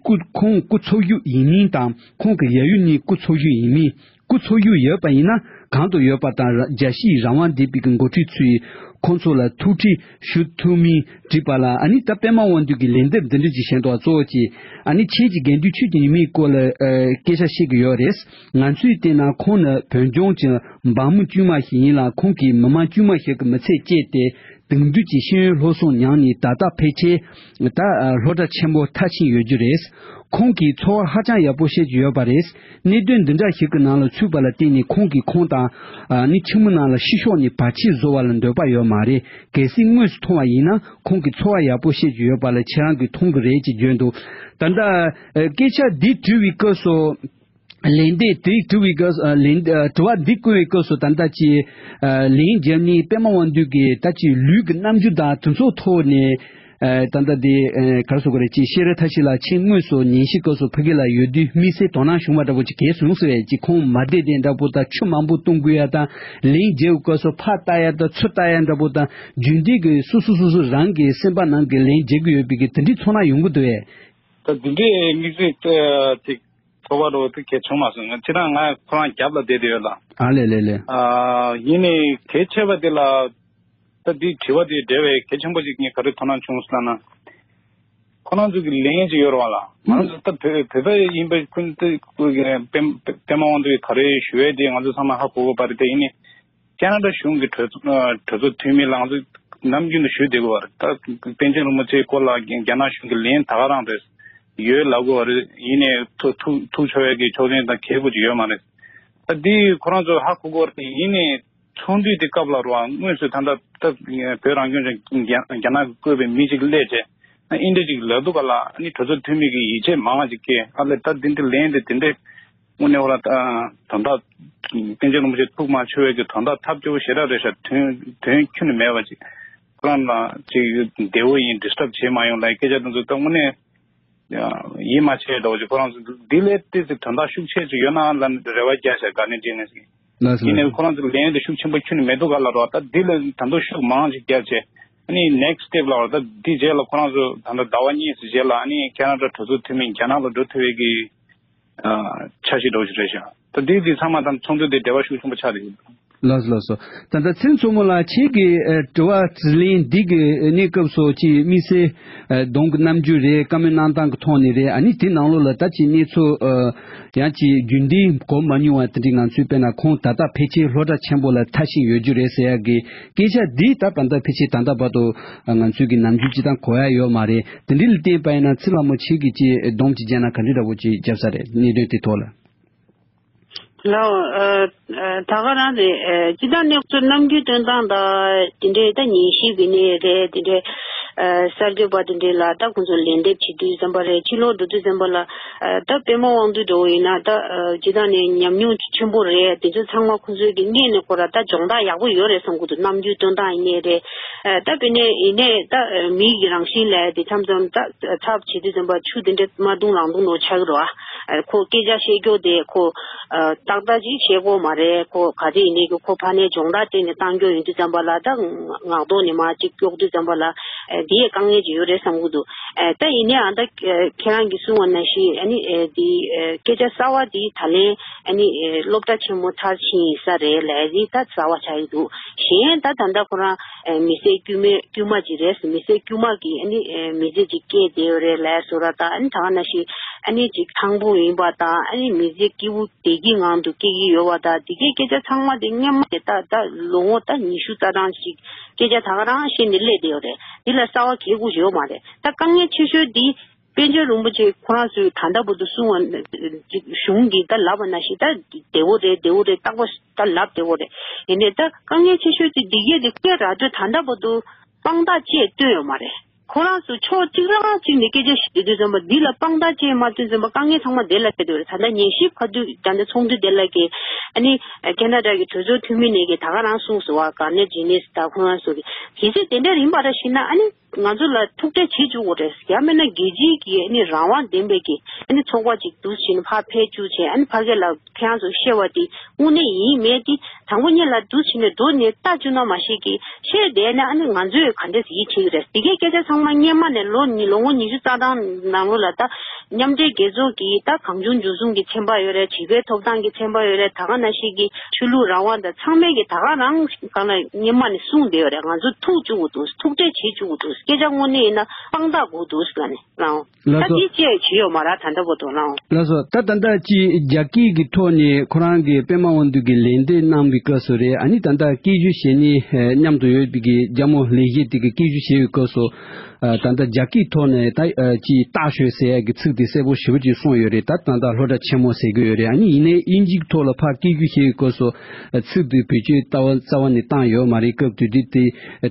སྐུ་ཁོང་སྐུ་འཚོ་བཞུགས་ཡིན་མིན་དང་ཁོང་གི་ཡབ་ཡུམ་གཉིས་སྐུ་འཚོ་བཞུགས་ཡིན་མིན། སྐུ་འཚོ་བཞུགས་ཡོད་པ་ཡིན་ན་གང་དུ་ཡོད་པ་དང་རྒྱལ་སྤྱིའི་རང་དབང་ལྡན་པའི་འགོ་ཁྲིད་ཚོས་ཁོང་ཚོ་ལ་ཐུག་འཕྲད་ཞུ་ཐུབ་མིན་དྲིས་པ་ལ། ཨ་ནི་ད་པད་མ་དབང་འདུས་ཀྱིས་ལན་འདེབས་འདི་འདྲ་ཅིག་བྱས་འདུག་གཙོ་བོ་ཅིག་ཨ་ནི་ཁྱེད་ཀྱིས་དགེ་འདུན་ཆོས་ཀྱི་ཉི་མའི་སྐོར་ལ་ཨ་སྐད་ཆ་བཤད་ཀྱི་ཡོད་རེད། ང་ཚོའི་བལྟས་ན་ཁོང་ནི་བོད་ལྗོངས་ཀྱི་འབངས་མི་དཀྱུས་མ་ཞིག་ཡིན་ལ། ཁོང་གིས་མི་མང་དཀྱུས་མ་ཞིག་གི་མི་ཚེ་བསྐྱལ་ཏེ་དེང་དུས་ཀྱི་ཤེས་ཡོན་སློབ་གསོ་མྱངས་ནས་ད་ལྟ་ཕལ་ཆེར་ད་སློབ་གྲྭ་ཆེན་པོ་མཐར་ཕྱིན་ཡོད་རྒྱུ་རེད། ཁོང་གིས་ཚོར་བ་ཧ་ཅང་ཡག་པོ་བཤད་ཀྱི་ཡོད་པ་རེད། གནད་དོན་འདི་འདྲ་ཞིག་གི་ནང་ལ་ཚུད་པ་ལ་བརྟེན་ནས་ཁོང་གིས་ཁོང་དང་ཨ་ནི་ཁྱིམ་མི་རྣམས་ལ་ཕྱི་ཕྱོགས་ནས་བར་ཆད་བཟོ་བ་ལ་འདོད་པ་ཡོད་མ་རེད། གལ་སྲིད་དངོས་སུ་མཐོང་བ་ཡིན་ན་ཁོང་གིས་ཚོར་བ་ཡག་པོ་བཤད་ཀྱི་ཡོད་པ་ལ་ཁྱེད་རང་གིས་མཐོང་གི་རེད་ཅེས་བརྗོད་འདུག་ད་ལྟ་ཨ་སྐད་ཆ་འདི་དྲི་བའི་སྐབས་སུ། ལན་འདེབས་དེ་དྲི་བའི་སྐབས་སུ་ལན་དྲི་བ་འདི་བཀོད་པའི་སྐབས་སུ་ད་ལྟ་ཅི་ལན་རྒྱབ་ནི་པད་མ་དབང་འདུས་ཀྱིས་ད་ཅི་ལུས་ཀྱི་རྣམ་འགྱུར་དང་དེ་ཚོ་ཐོག་ནས་ད་ལྟ་དེ་ག་རེ་ཟེར་དགོས་རེད། ཅི་ཤེས་རབ་མཐའ་བཞི་ལགས་ཁྱེད་དངོས་སུ་ཉན་ཞིབ་སྐབས་སུ་ཕ་གི་ལ་ཡོད་དུས་དམིགས་བསལ་དོ་སྣང་བྱུང་བ་འདྲ་པོ་ཅིག་གས་བྱུང་ཟེར་བས། ཅི་ཁོང་མ་བསྡད་དེ་འདྲ་པོ་དང་ཆུ་མང་པོ་བཏུང་དགོས་ཡ་དང་ལན་རྒྱབ་སྐབས་སུ་ཕར་ལྟ་ཡ་དང་ཚུར་ལྟ་ཡ་འདྲ་པོ་དང་རྒྱུན་ལྡན་གྱི་སོ་སོ་སོ་སོ་རང་གི་སེམས་པ་ནང་གི་ལན་རྒྱག་གི་ཡོད་པའི་གི་དེ་འདྲའི་ཚོར་སྣང་ཡོང་གི་འདུག་བས། ད་འདི་འདྲའི་དམིགས་བསལ་ཅིག་ཚོར་བ་རོ་དེ་གལ་བྱུང་མ་སོང་། ང་ཁྱེད་རང་ང་ཁོ་རང་རྒྱབ་ལ་བསྡད་དེ་ཡོད་ལ། ཨ་ལེ་ལེ་ལེ། ཨ་ཡིན་ནའི་གལ་ཆེ་བ་དེ་ལ་ད་འདི་དྲི་བ་དེ་འབྲེལ་བའི་གལ་ཆེན་པོ་ཅིག་ངས་ག་རེ་དོ་སྣང་བྱུང་ཟེར་ན། ཁོ་རང་ཚོ་གི་ལན་ཅིག་ཡོད་རེད་བ་ལ། ང་ཚོ་ད་བོད་བོད་པ་ཡིན་པའི་ཁུན་ཏུ་པད་པད་མ་དབང་འདུས་ག་རེ་ཞུ་ཡས་དེ་ང་ཚོ་ཚང་མ་ཧ་གོ་གི་པ་རེད། དེ་ཡིན་ནའི་ཁེ་ན་ཌ་གཞུང་གི་གྲོས་ཚོགས་གྲོས་ཚོགས་འཐུས་མི་ལ་ང་ཚོ་ ནམ་རྒྱུན་དུ་ཞུ་བསྡད་དགོས་པ་རེད། ད་པཎ་ཆེན་རིན་པོ་ཆེའི་སྐོར་ལ་རྒྱ་རྒྱ་ནག་གཞུང་གི་ལན་ད་ག་རང་རེད། ཡོད་ལབ་དགོས་པ་རེད། ཡིན་ནའི་ཐུག་ཐུག་ཐུག་ཆོག་ཡ་གི་ཆོག་མཆན་དང་གལ་པོ་ཅིག་ཡོད་མ་རེད། ད་འདི་ཁོ་རང་ཚོ་ཧ་གོ་དགོས་རེད། ཡིན་ནའི་ཚོགས་འདུ་དེ་སྐབས་ལ་རུ་དངོས་སུ་ད་ལྟ་ད་བོད་རང་སྐྱོང་ལྗོངས་རྒྱ་རྒྱ་ནག་གིས་བསྐོས་པའི་མི་ཅིག་སླེབས་བྱས་ཨིན་འདྲ་ཅིག་ལབ་འདུག་ག་ལ། ཨ་ནི་གྲོས་ཚོགས་འཐུས་མི་གིས་ཡིད་ཆེས་མང་བ་ཅིག་སྐྱེས། ཨ་ལས་ད་འདི་འདི་ལན་དེ་དེ་འདྲས་དངོས་གནས་བ་ལ་ད་དོན་དག་པཎ་ཆེན་རིན་པོ་ཆེ་ཐུགས་མ་ཆོད་པའི་གི་དོན་དག་ཐབས་སྐྱོ་བོ་ཞེ་དྲག་རེད་ཤག་དོན་དོན་ཁྱོན་ནས་མེད་པ་ཅིག་ཁོ་རང་ལ་ཅིག་བདེ་བོ་ཡིན། ཌི་སི་ཊརབ་བྱེད་མ་ཡོང་ལ་སྐད་ཆ་དེ་ཚོ་ད་དངོས་གནས་ཡིད་མ་ཆེས་འདྲ་བོ་ཅིག་ཁོ་རང་ཚོ་འདི་ལས་ཏོག་ཙམ་དོན་དག་ཤུགས་ཆེ་ཅིག་ཡོད་ན་ལ་རེ་བ་རྒྱག་ཤག་དགའ་ནས་དྲན་ནས་ཟིན། ལགས་སོ། ཡིན་ནའི་ཁོ་རང་ཚོ་ལན་དེ་ཤུགས་ཆེན་པོ་ཁྱོན་ནས་མེད་འདུག་ག་ལ་རོ། ད་འདི་ལས་ད་དུང་ཤུགས་མང་ཅིག་བརྒྱབ་བྱས་ཨ་ནི་ནེག་སི་ཊེབ་ལ་བར་ད་འདི་རྗེས་ལ་ཁོ་རང་ཚོ་ད་ལྟ་ཟླ་བ་གཉིས་ཙམ་རྗེས་ལ་ཨ་ནི་ཁེ་ན་ཌ་གྲོས་ཚོགས་འཐུས་མི་རྒྱ་ནག་ལ་འགྲོ་ཐུབ་པའི་གི་ཨ་འཆར་གཞི་འདྲ་བོ་ཞིག་རེད་ཤག་ད་འདི་འདི་ཚང་མ་དང་ཚོགས་འདུ་འདི་འབྲེལ་བ་ཤུགས་ཆེན་པོ་ཆགས་རེད། ལགས་སོ་ལགས་སོ། ད་ལྟ་ཚེ་རིང་མཚོ་མོ་ལགས་ཁྱེད་ཀྱི་ཨ་དྲི་བ་དྲིས་ལན་འདི་གི་གནས་སྐབས་སུ་ཅིག་དམིགས་བསལ་ཨ་གདོང་གི་རྣམ་འགྱུར་རེད། བཀའ་མོལ་གནང་སྟངས་ཀྱི་ཐོག་ནས་རེད། ཨ་ནི་དེ་ནང་ལོགས་ལ་ད་ཅིག་གནས་ཚུལ་ཨ་ཡང་ཅིག་རྒྱུན་ལྡན་གོ་མ་མྱོང་བ་དེ་འདྲའི་ང་ཚོས་དཔེར་ན་ཁོང་ད་ལྟ་ཕལ་ཆེར་སློབ་གྲྭ་ཆེན་པོ་ལ་མཐར་ཕྱིན་ཡོད་རྒྱུ་རེད་ཟེར་ཡག་གི་སྐད་ཆ་འདི་ད་ད་ལྟ་ཕལ་ཆེར་ད་ལྟ་བར་དུ་ང་ཚོས་ཀྱི་ནམ་རྒྱུན་ཅིག་དང་གོ་ཡ་ཡོད་མ་རེད། དེ་འདྲ་ལ་བརྟེན་པ་ཡིན་ན་ཚེ་ལྷ་མོ་ཁྱེད་ཀྱིས་ཅིག་སྡོམ་ཅིག་བརྒྱབ་ན་ག་འདྲ་འདྲ་བོ་ཅིག་བརྒྱབ་ས་རེད། གནད་དོན་དེ་ཐོག་ལ། ལགས། ཨ་ཨ་ད་ག་རང་རེད། ཨ་སྤྱི་བཏང་གནས་ཚུལ་ནམ་རྒྱུན་སྟོན་སྟངས་དང་དེ་འདྲའི་ད་ཉན་ཞིབ་ཀྱི་གནས་རེད། དེ་འདྲའི་ཨ་གསར་འགོད་པ་དེ་འདྲའི་ལ་ད་ཁོང་ཚོ་ལན་འདེབས་བྱེད་དུས་ཙམ་པ་རེད། ཕྱི་ལོགས་འགྲོ་དུས་ཙམ་པ་ལ་ཨ་ད་པད་མ་དབང་འདུས་འདྲ་བོ་ཡིན་ན་ད་ཨ་སྤྱི་བཏང་ནས་ཉམས་མྱོང་ཆེན་པོ་རེད། དེ་ཚོ་ཚང་མ་ཁོང་ཚོའི་གི་སྔོན་ནས་ཁོ་ར་ད་སྦྱོང་བརྡར་ཡག་པོ་ཡོད་རེད་བསམ་གི་འདུག་ནམ་རྒྱུན་སྟོན་སྟངས་ཡིན་ནའི་རེད། ཨ་ད་དཔེར་ན་ཡིན་ནའི་ད་ཨ་མི་གི་རང་བཞིན་ལ་དེ་མཚམས་མཚམས་ད་ཚབ་བྱེད་དུས་ཙམ་པ་ཆུ་དེ་འདྲ་མ་བཏུང་རང་བཏུང་ནོ་ཆགས་ཀྱི་རེད་བ། ཨ་ཁོ་སྐད་ཆ་བཤད་རྒྱུ་དེ་ཁོ་ཨ་ཏག་ཏག་ཅིག་བཤད་དགོས་མ་རེད། ཁོ་ག་ཚོད་ཡིན་ནའི་གི་ཁོ་ཕ་ནས་སྦྱོང་བརྡར་སྤྲད་ནས་བཏང་རྒྱུ་ཡིན་དུས་ཙམ་པ་ལ་ད་ངག་ཐོག་ནས་མར་ཅིག་སྐྱོག་དུས་ཙམ་པ་ལ་ཨ་དེ་ཡས་དཀའ་ངལ་ཅིག་ཡོད་རེད་བསམ་གི་འདུག་ཨ་ད་ཡིན་ནའི་ཨ་ད་ཁྱེད་རང་གིས་གསུངས་པ་ནང་བཞིན་ཨ་ནི་ཨ་དེ་ཨ་སྐད་ཆ་གསར་བ་དེ་ད་ལན་ཨ་ནི་ཨ་སློབ་གྲྭ་ཆེན་མོ་མཐར་ཕྱིན་ཡིན་ས་རེད་ལབ་ཡ་དེ་ད་གསར་བ་ཆགས་ཀྱི་འདུག་གཞན་ད་ད་ལྟ་ཁོ་རང་ཨ་མི་སེར་དཀྱུས་མ་དཀྱུས་མ་ཅིག་རེད། མི་སེར་དཀྱུས་མ་གི་ཨ་ནི་ཨ་མི་ཚེ་ཅིག་སྐྱེལ་བསྡད་ཡོད་རེད་ལབ་བཟོ་འདྲ། ད་ཨ་ནི་ད་ག་ནང་བཞིན་ཨ་ནི་ཅིག་ཐང་པོ་ཡིན་པ་དང་ཨ་ནི་མི་ཚེ་སྐྱིད་པོ་བདེ་སྐྱིད་ངང་དུ་སྐྱེལ་གྱི་ཡོད་པ་དང་དེ་གའི་སྐད་ཆ་ཚང་མ་དེ་སྔོན་མ་ནས་ད་ད་ལོ་ངོ་ད་ཉི་ཤུ་རྩ་གྲངས་ཅིག་སྐད་ཆ་ད་ག་རང་བཤད་ནས་སླེབས་བསྡད་ཡོད་རེད། འདི་ལ་གསར་བ་གང་ཡང་ཡོད་མ་རེད། ད་དཀའ་ངལ་ཆེ་ཤོས་འདི་པཎ་ཆེན་རིན་པོ་ཆེ་ཁོ་རང་ཚོས་ད་ལྟ་བར་དུ་གསུང་བ་ཅིག་གཞུང་གིས་ད་ལབ་པ་ནང་བཞིན་ད་བདེ་བོ་རེད་བདེ་བོ་རེད་རྟག་པར་ད་ལབ་བདེ་བོ་རེད། ཡིན་ནའི་ད་དཀའ་ངལ་ཆེ་ཤོས་ཅིག་འདི་གས་དེ་སྐད་ར་སྤྲོད་ད་ལྟ་བར་དུ་དཔང་རྟགས་བཅས་བཏོན་ཡོད་མ་རེད། ཁོ་རང་ཚོ་ཕྱོགས་གཅིག་རང་གཅིག་ནས་སྐད་ཆ་བཤད་དུས་ཙམ་པ་འདི་ལ་དཔང་རྟགས་བཅས་མ་བཏོན་ཙམ་པ་དཀའ་ངལ་ཚང་མ་དེ་ལ་འཕྲད་འདུག་རེད། ད་ལྟ་ཉན་ཞིབ་ཁ་དུས་ད་ལྟ་ཚོགས་འདུ་དེ་ལ་གི་ཨ་ནི་ཁེ་ན་ཌ་གི་གྲོས་ཚོགས་འཐུས་མི་ནས་གི་ད་ག་རང་གསུངས་སོང་བ། ག་ནས་ཇི་ནེ་སི་ད་ཁོ་རང་ཚོ་གི་གལ་སྲིད་དེ་འདྲ་ཡིན་པ་ར་ཤི་ན་ཨ་ནི། ང་ཚོ་ལ་ཐུག་འཕྲད་བྱེད་བཅུག་དགོས་རེད། ཡང་མིན་ན་རྒྱལ་སྤྱིའི་གི་ཨ་ནི་རང་དབང་ལྡན་པའི་གི་ཨ་ནི་ཚོགས་པ་ཅིག་འདུག་བྱས་ནས་ཕར་ཕེབས་བཅུག་བྱས་ཨ་ནི་ཕ་གི་ལ་ཁྱེད་རང་ཚོ་བཤད་པ་དེ་དངོས་གནས་ཡིན་མེད་དེ་དང་པོ་ཉིད་ལ་འདུག་བྱས་ནས་འགྲོ་ནས་ལྟ་བཅུག་ན་མ་ཤེས་གི་བཤད་བསྡད་ན་ཨ་ནི་ང་ཚོས་ག་འདྲས་ཡིད་ཆེས་ཀྱི་རེད། དེ་གའི་སྐད་ཆ་ཚང་མ་སྔོན་མ་ནས་ལོ་ཉི་ལོ་ངོ་ཉི་ཤུ་རྩ་གྲངས་ནང་ལོགས་ལ་ད་མཉམ་འབྲེལ་རྒྱལ་ཚོགས་ཀྱི་ད་གང་བྱུང་འཇུ་བཟུང་གི་ཚན་པ་ཡོད་རེད། བྱིས་པའི་ཐོབ་ཐང་གི་ཚན་པ་ཡོད་རེད། ད་ག་ནང་བཞིན་གི་ཆོས་ལུགས་རང་དབང་དང་ཚང་མས་གི་ད་ག་རང་གང་ལ་སྔོན་མ་ནས་གསུངས་བསྡད་ཡོད་རེད། ང་ཚོ་ཐུག་བཅུག་དགོས་འདུག་ཐུག་འཕྲད་བྱེད་བཅུག་དགོས་འདུག་སྐད་ཆ་དངོས་གནས་ཡིན་ན་དཔང་རྟགས་དགོས་འདུག་ལ་ནི་ལའོ། ལགས་ད་སོ། འདི་བཅས་བྱས་ཡོད་མ་རེད་ད་ལྟ་བར་དུ་ལའོ། ལགས་སོ། ད་ད་ལྟ་ཅི་རྒྱ་སྐད་ཀྱི་ཐོག་ནས་ཁོ་རང་གི་པད་མ་དབང་འདུས་ཀྱི་ལན་འདེབས་གནང་བའི་སྐབས་སུ་རེད། ཨ་ནི་ད་ལྟ་སྐད་སྒྱུར་བྱེད་མཁན་མཉམ་དུ་ཡོད་པའི་གི་རྒྱ་མོ་ལས་བྱེད་དེ་གི་སྐད་སྒྱུར་བྱེད་པའི་སྐབས་སུ། ཨ་ད་ལྟ་རྒྱ་སྐད་ཐོག་ནས་ད་ཨ་ཅི་ཏཱ་ཞོས་ཟེར་ཡག་གི་ཚིག་དེ་གསལ་པོ་ཞེ་པོ་ཅིག་གསུངས་ཡོད་རེད། ད་ད་ལྟ་སློབ་གྲྭ་ཆེན་མོ་ཟེར་གི་ཡོད་རེད། ཨ་ནི་ཡིན་ནའི་དབྱིན་ཇིའི་ཐོག་ལ་ཕར་སྐད་སྒྱུར་བྱེད་པའི་སྐབས་སུ་ཨ་ཚིག་དེ་བེད་སྤྱོད་རྩ་བ་རྩ་བ་ནས་བཏང་ཡོད་མ་རེད། སྐབས་དེ་དུས་དེ་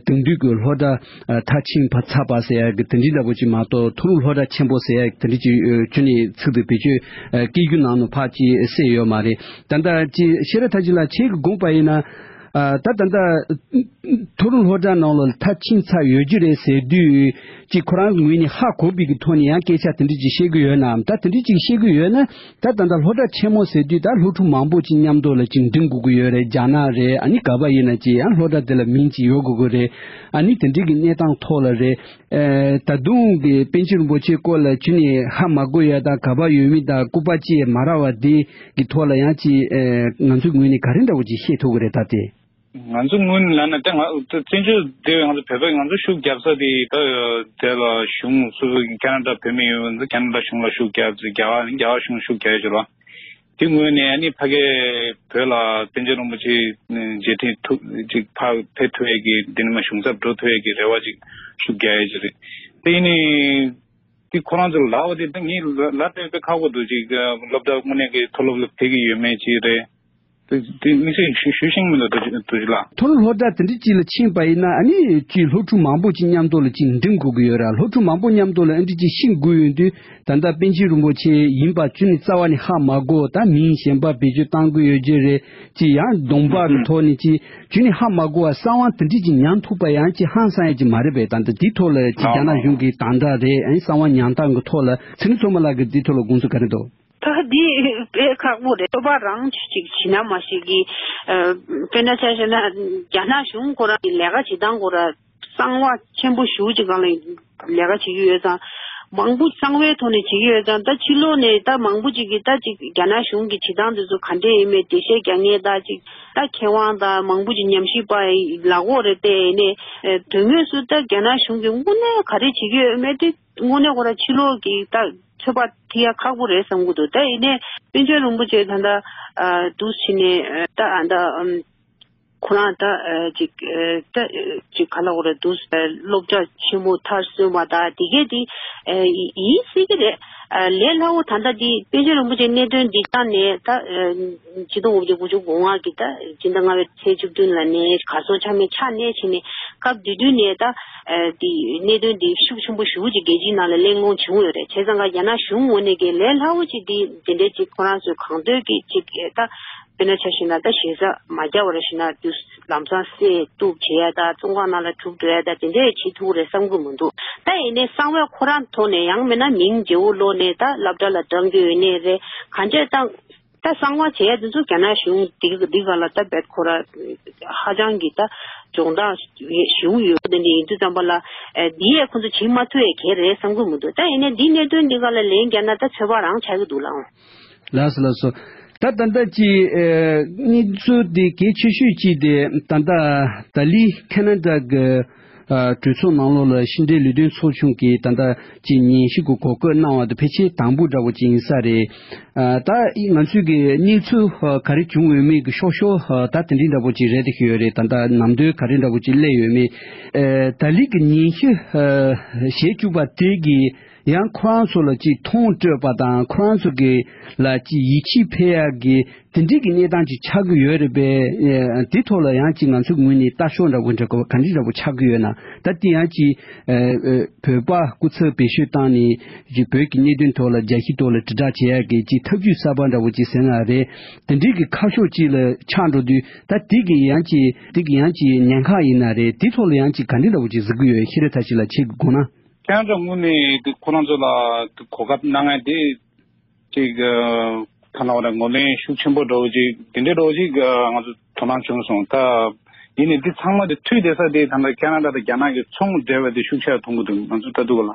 དེང་དུས་ཀྱི་སློབ་གྲྭ་མཐར་ཕྱིན་ཕར་ཚར་བ་ཟེར་ཡག་གི་དེ་འདྲའི་འདྲ་པོ་ཅིག་མ་གཏོགས་མཐོ་རིམ་སློབ་གྲྭ་ཆེན་པོ་ཟེར་ཡག་དེ་འདྲ་ཅིག་ཁྱོན་ནས་ཚིག་དེ་བེད་སྤྱོད་སྐད་སྒྱུར་ནང་ནས་ཕར་ཅིག་གསལ་ཡོད་མ་རེད། ད་ལྟ་ཅིག་ཤེས་རབ་མཐར་ཕྱིན་ལགས་ཁྱེད་ཀྱིས་དགོངས་པ་ཡིན་ན། ཨ་ད་ད་ལྟ་མཐོ་རིམ་སློབ་གྲྭ་ནང་ལ་མཐར་ཕྱིན་ཚར་ཡོད་རྒྱུ་རེད་ཟེར་དུས་ཅིག་ཁོ་རང་གི་ངོས་ནས་ཧ་གོ་བའི་གི་ཐོག་ནས་ཡང་སྐད་ཆ་དེ་འདྲ་ཅིག་བཤད་གི་ཡོད་ན། ད་དེ་འདྲ་ཅིག་བཤད་གི་ཡོད་ན་ད་ད་ལྟ་སློབ་གྲྭ་ཆེན་མོ་ཟེར་དུས་ད་སློབ་ཕྲུག་མང་པོ་ཅིག་མཉམ་དུ་ལ་ཅིག་འགྲིམ་དགོས་གི་ཡོད་རེད། རྒྱ་ནག་རེད། ཨ་ནི་ག་པར་ཡིན་ན་ཅིག་ཡང་སློབ་གྲྭ་དེ་ལ་མིང་ཅིག་ཡོད་དགོས་གི་རེད། ཨ་ནི་དེ་འདྲའི་གི་གནས་སྟངས་ཐོག་ལ་རེད། ཨེ་ད་དུང་གི་པཎ་ཆེན་རིན་པོ་ཆེའི་སྐོར་ལ་ཁྱོན་ནས་ཧ་མ་གོ་ཡ་དང་ག་པར་ཡོད་མེད་དང་སྐུ་པར་ཅིག་མ་རག་པ་དེ་གི་ཐོག་ལ་ཡང་ཅིག་ཨེ་ང་ཚོའི་ངོས་ནས་ག་རེ་འདྲ་བོ་ཅིག་ཤེས་ཐུབ་ཀྱི་རེད་ད་དེ། ང་ཚོ་སྔོན་ལ་ནི་ད་ང་ཚོ་བཙན་བྱོལ་སྡོད་པའི་ང་ཚོ་བོད་པ་ང་ཚོ་ཤུགས་རྒྱབ་ས་དེ་ད་དེ་ལ་གཞུང་སོ་སོ་ཁེ་ན་ཌ་བོད་མི་ཡོད་ང་ཚོ་ཁེ་ན་ཌ་གཞུང་ལ་ཤུགས་རྒྱབ་ཚེ་རྒྱ་གར་རྒྱ་གར་གཞུང་ལ་ཤུགས་རྒྱབ་ཡོད་ཅེས་ལ། དེ་ངོས་ནས་ཨ་ནི་ཕ་གིའི་བོད་ལ་པཎ་ཆེན་རིན་པོ་ཆེ་མཇལ་འཕྲད་ཐུབ་ཅིག་ཕར་ཕེབས་ཐུབ་ཡས་ཀྱི་འདི་ནི་མ་གཞུང་ཚབ་འགྲོ་ཐུབ་ཡས་ཀྱི་རེ་བ་ཅིག་ཤུགས་རྒྱག་ཡས་ཅིག་རེད། དེ་ཡིན་ནའི་དེ་ཁོ་རང་ཚོ་ལབ་པ་དེ་ད་ངས་ལབ་ལབ་དེ་དཔེ་ཁག་པོ་འདུག་ཅིག་སློབ་གྲྭ་དངོས་གནས་ཀྱི་མཐོ་སློབ་ལ་ཕེབས་ཀྱི་ཡོད་མེད་ཅིག་རེད། དེ་དེ་དམིགས་བསལ་ཞུ་ཞུ་ཤེས་མི་འདུག་དུ་དུ་ཅིག་ལ། མཐོ་སློབ་སློབ་གྲྭ་དེ་འདྲ་ཅིག་ལ་ཕྱིན་པ་ཡིན་ན་ཨ་ནི་ཅིག་སློབ་ཕྲུག་མང་པོ་ཅིག་མཉམ་དུ་ལ་ཅིག་འགྲིམ་དགོས་ཀྱི་ཡོད་ར། སློབ་ཕྲུག་མང་པོ་མཉམ་དུ་ལ་ཨ་འདྲ་ཅིག་ཤེས་དགོས་ཡོང་དུས་ད་ལྟ་པཎ་ཆེན་རིན་པོ་ཆེ་ཡིན་པ་ཅུ་ནི་རྩ་བ་ནས་ཧ་མ་གོ། ད་མིང་གཞན་པ་བེད་སྤྱོད་བཏང་གི་ཡོད་ཀྱི་རེད། ཅིག་ཡང་གདོང་པ་གི་ཐོག་ནས་ཅིག་ཅུ་ནི་ཧ་མ་གོ་བ་གསང་བ་དེ་འདྲ་ཅིག་ཉར་ཐུབ་པ་ཡང་ཅིག་ཧང་སང་ཡ་ཅིག་མ་རེད་པས། ད་ལྟ་དེ་ཐོག་ལ་ཅིག་རྒྱ་ནག་གཞུང་གི་དམ་དྲག་རེད། ཨ་ནི་གསང་བ་ཉར་སྟངས་ཀྱི་ཐོག་ལ་ཚེ་རིང་མཚོ་མོ་ལགས་ཀྱིས་དེ་ཐོག་ལ་དགོངས་ཚུལ་ག་རེ་འདུག་ད་འདི་དཔེ་ཁག་པོ་རེད། སྤྱོད་པ་རང་ཅིག་བྱེད་ན་མ་ཤེས་ཀི། ཨ། དཔེར་ན་ཆ་བཞག་ན་རྒྱ་ནག་གཞུང་ཁོ་རང་གི་ལས་ཀ་བྱེད་སྟངས་ཁོ་རང་གསང་བ་ཆེན་པོ་ཞེ་པོ་ཅིག་སྒང་ལ་ལས་ཀ་བྱེད་ཀྱི་ཡོད་ཙང་། མང་པོ་གསང་བའི་ཐོག་ནས་བྱེད་ཀྱི་ཡོད་ཙང་། ད་ཕྱི་ལོགས་ནས་ད་མང་པོ་ཅིག་གིས་ད་ཅིག་རྒྱ་ནག་གཞུང་གི་བྱེད་སྟངས་དེ་ཚོ་ག་འདྲས་ཡིན་མིན་འགྲེལ་བཤད་རྒྱག་མཁན་དང་ཅིག་ད་མཁས་དབང་དང་མང་པོ་ཅིག་ཉམས་ཞིབ་པ་ལབ་དགོས་རེད། དེ་ཡིན་ནའི་དོན་དངོས་སུ་ད་རྒྱ་ནག་གཞུང་གིས་དངོས་གནས་ག་རེ་བྱེད་ཀྱི་ཡོད་མེད་དེ་དངོས་གནས་ཁོ་རང་ཕྱི་ལོགས་ཀྱི་ད་ཚོད་དཔག་ཐིག་ཡ་ཁག་པོ་རེད་བསམ་གྱི་འདུག་ད་ཡིན་ནའི་པཎ་ཆེན་རིན་པོ་ཆེ་ད་ལྟ་ཨ་འདུག་ཕྱིན་ནས་ཨ་ད་ཨ་ད་ཨམ་ཁོ་རང་ད་ཨ་ཅིག་ཨ་ད་ཨ་ཅིག་ག་ལ་འོ་རེད་འདུག་ཨ་སློབ་གྲྭ་ཆེན་མོ་མཐར་སོན་པ་ད་དེ་གས་དེ་ཨ་ཡིན་སྲིད་ཀྱི་རེད། ཨ་ལས་སླ་བོ་ད་ལྟ་དེ་པཎ་ཆེན་རིན་པོ་ཆེ་གནད་དོན་འདི་སྒང་ནས་ད་ཨ་ཆིག་སྟོང་དགུ་བརྒྱ་དགུ་བཅུ་གོ་ལྔ་གི་ད་སྤྱི་ཟླ་ལྔ་པའི་ཚེས་བཅུ་བདུན་ལ་ནས་གར་སོང་ཆ་མེད་ཆགས་ནས་ཕྱིན་ནས་སྐབས་དེ་དུས་ནས་ད་ཨ་དེ་གནད་དོན་དེ་ཤུགས་ཆེན་པོ་ཞེ་པོ་ཅིག་རྒྱལ་སྤྱིའི་ནང་ལ་གླེང་སློང་བྱུང་ཡོད་རེད། བྱས་ཙང་ཀ་རྒྱ་ནག་གཞུང་ངོས་ནས་ཀྱི་ལས་སླ་བོ་ཅིག་དེ་དེ་འདྲའི་ཅིག་ཁོ་རང་ཚོའི་གང་འདོད་ཀྱི་ཅིག་ད་དཔེར་ན་ཆ་བཞག་ན་ད་ཞེ་ས་མ་རྒྱག་པ་རེད་ཞེ་ན་དུས་ལམ་སང་བསད་གཏུབ་བྱེད་ཡ་ད་བཙོན་ཁང་ནང་ལ་བཅུག་འགྲོ་ཡ་ད་དེ་འདྲས་བྱེད་ཐུབ་རེད་བསམ་གི་མི་འདུག་ད་ཡིན་ནའི་གསང་བའི་ཁོ་རང་ཐོག་ནས་ཡང་མིན་ན་མིང་བརྗེ་བོ་ལོག་ནས་ད་སློབ་གྲྭ་ལ་འགྲང་རྒྱུ་ཡོད་ནའི་རེད། གང་ཅི་ད། ད་གསང་བ་བྱས་དེ་ཚོ་རྒྱ་ནག་གཞུང་འདི་འདི་ག་ལ་ད་བེད་ཁོ་ར་ཧ་ཅང་གི་ད་སྦྱོང་བརྡར་ཞུ་ཡོད་དེ་འདྲ་ཡིན་དུས་ཙམ་པ་ལ་འདི་ཡས་ཁོ་ཚོ་བྱེད་མ་ཐུབ་ཡས་གལ་རེད་བསམ་གི་མི་འདུག་ད་ཡིན་ནའི་འདི་གནད་དོན་འདི་ག་ལ་ལན་བརྒྱབ་ན་ད་ཚོད་དཔག་རང་ཆགས་ཀྱི་འདུག་ལགས། ལགས་སོ་ལགས་སོ། ད་ད་ལྟ་ཅི་གནས་ཚུལ་འདི་གལ་ཆེ་ཤོས་ཅིག་དེ་ད་ལྟ་ད་ལི་ཁེ་ན་ཌ་གི་གྲོས་ཚོགས་ནང་ལོགས་ལ་ཕྱི་འབྲེལ་ལས་དོན་ཚོགས་ཆུང་གིས་ད་ལྟ་ཅིག་ཉན་ཞིབ་ཀྱི་གོ་སྐབས་གནང་བ་དེ་ཕལ་ཆེར་དང་པོ་འདྲ་བོ་ཅིག་ཡིན་ས་རེད། ཨ་ད་ང་ཚོས་ཀྱི་གནས་ཚུལ་ཨ་ག་རེ་བྱུང་ཡོད་མེད་ཀྱི་ཤོག་ཤོག་ཨ་ད་དེ་འདྲའི་འདྲ་པོ་ཅིག་རེད་དེ་ཤེས་ཡོད་རེད། ད་ལྟ་ནམ་དུས་ག་རེ་འདྲ་པོ་ཅིག་སླེབས་ཡོད་མེད། ཨ་ད་ལི་གི་ཉན་ཞིབ་ཨ་བྱེད་བཅུག་པ་དེ་གིས་ཡང་ཁོ་རང་ཚོ་ལ་ཅིག་མཐོང་སྤྲོད་པ་དང་ཁོ་རང་ཚོ་གི་ལ་ཅིག་ཡིད་ཆེས་འཕེལ་ཡག་གི་དེ་འདྲའི་གི་གནས་སྟངས་ཅིག་ཆགས་ཀྱི་ཡོད་རེད་པས། ཨ་དེ་ཐོག་ལ་ཡང་ཅིག་ང་ཚོའི་ངོས་ནས་ལྟ་ཕྱོགས་འདྲ་པོ་འདྲ་ག་འདྲ་འདྲ་པོ་ཆགས་ཀྱི་ཡོད་ན། ད་དེ་ཡང་ཅིག་ཨ་ཨ་བོད་པ་སྐུ་ཚབ་བེད་སྤྱོད་བཏང་ནས་ཅིག་བོད་ཀྱི་གནད་དོན་ཐོག་ལ་རྒྱལ་སྤྱིའི་ཐོག་ལ་དྲིལ་བསྒྲགས་བྱེད་ཡག་གི་ཅིག་ཐབས་ཇུས་གསར་པ་འདྲ་པོ་ཅིག་ཟེར་ན་རེད། དེ་འདྲའི་གི་ཁ་ཕྱོགས་ཅིག་ལ་ཆགས་འགྲོ་དུས་ད་དེ་གི་ཡང་ཅིག་དེ་གི་ཡང་ཅིག་ཉེན་ཁ་ཡིན་ན་རེད། དེ་ཐོག་ལ་ཡང་ཅིག་ག་འདྲ་འདྲ་པོ་ཅིག་གཟིགས་ཀྱི་ཡོད། ཤེས་རབ་མཐར་ཕྱིན་ལགས་ཁྱེད་ཀྱི་དགོངས་ན། ཁེ་ན་ཌ་ངོས་ནས་དེ་ཁོ་རང་ཚོ་ལ་གོ་སྐབས་གནང་མཁན་དེ་ཅིག་ཐ་ན་བ་ལ་ངོས་ལེན་ཤུགས་ཆེན་པོ་འདྲ་བོ་ཅིག་དེ་འདྲའི་འདྲ་བོ་ཅིག་ང་ཚོ་དོ་སྣང་བྱུང་སོང་། ད་ཡིན་ནའི་འདི་ཚང་མ་དེ་མཐུད་བསྡད་ས་དེ་ད་ལྟ་ཁེ་ན་ཌ་དང་རྒྱ་ནག་གི་ཚོང་འབྲེལ་བ་དེ་ཤུགས་ཆེ་མཐོང་གི་འདུག་ང་ཚོ་ལྟ་འདུག་ག་ལ།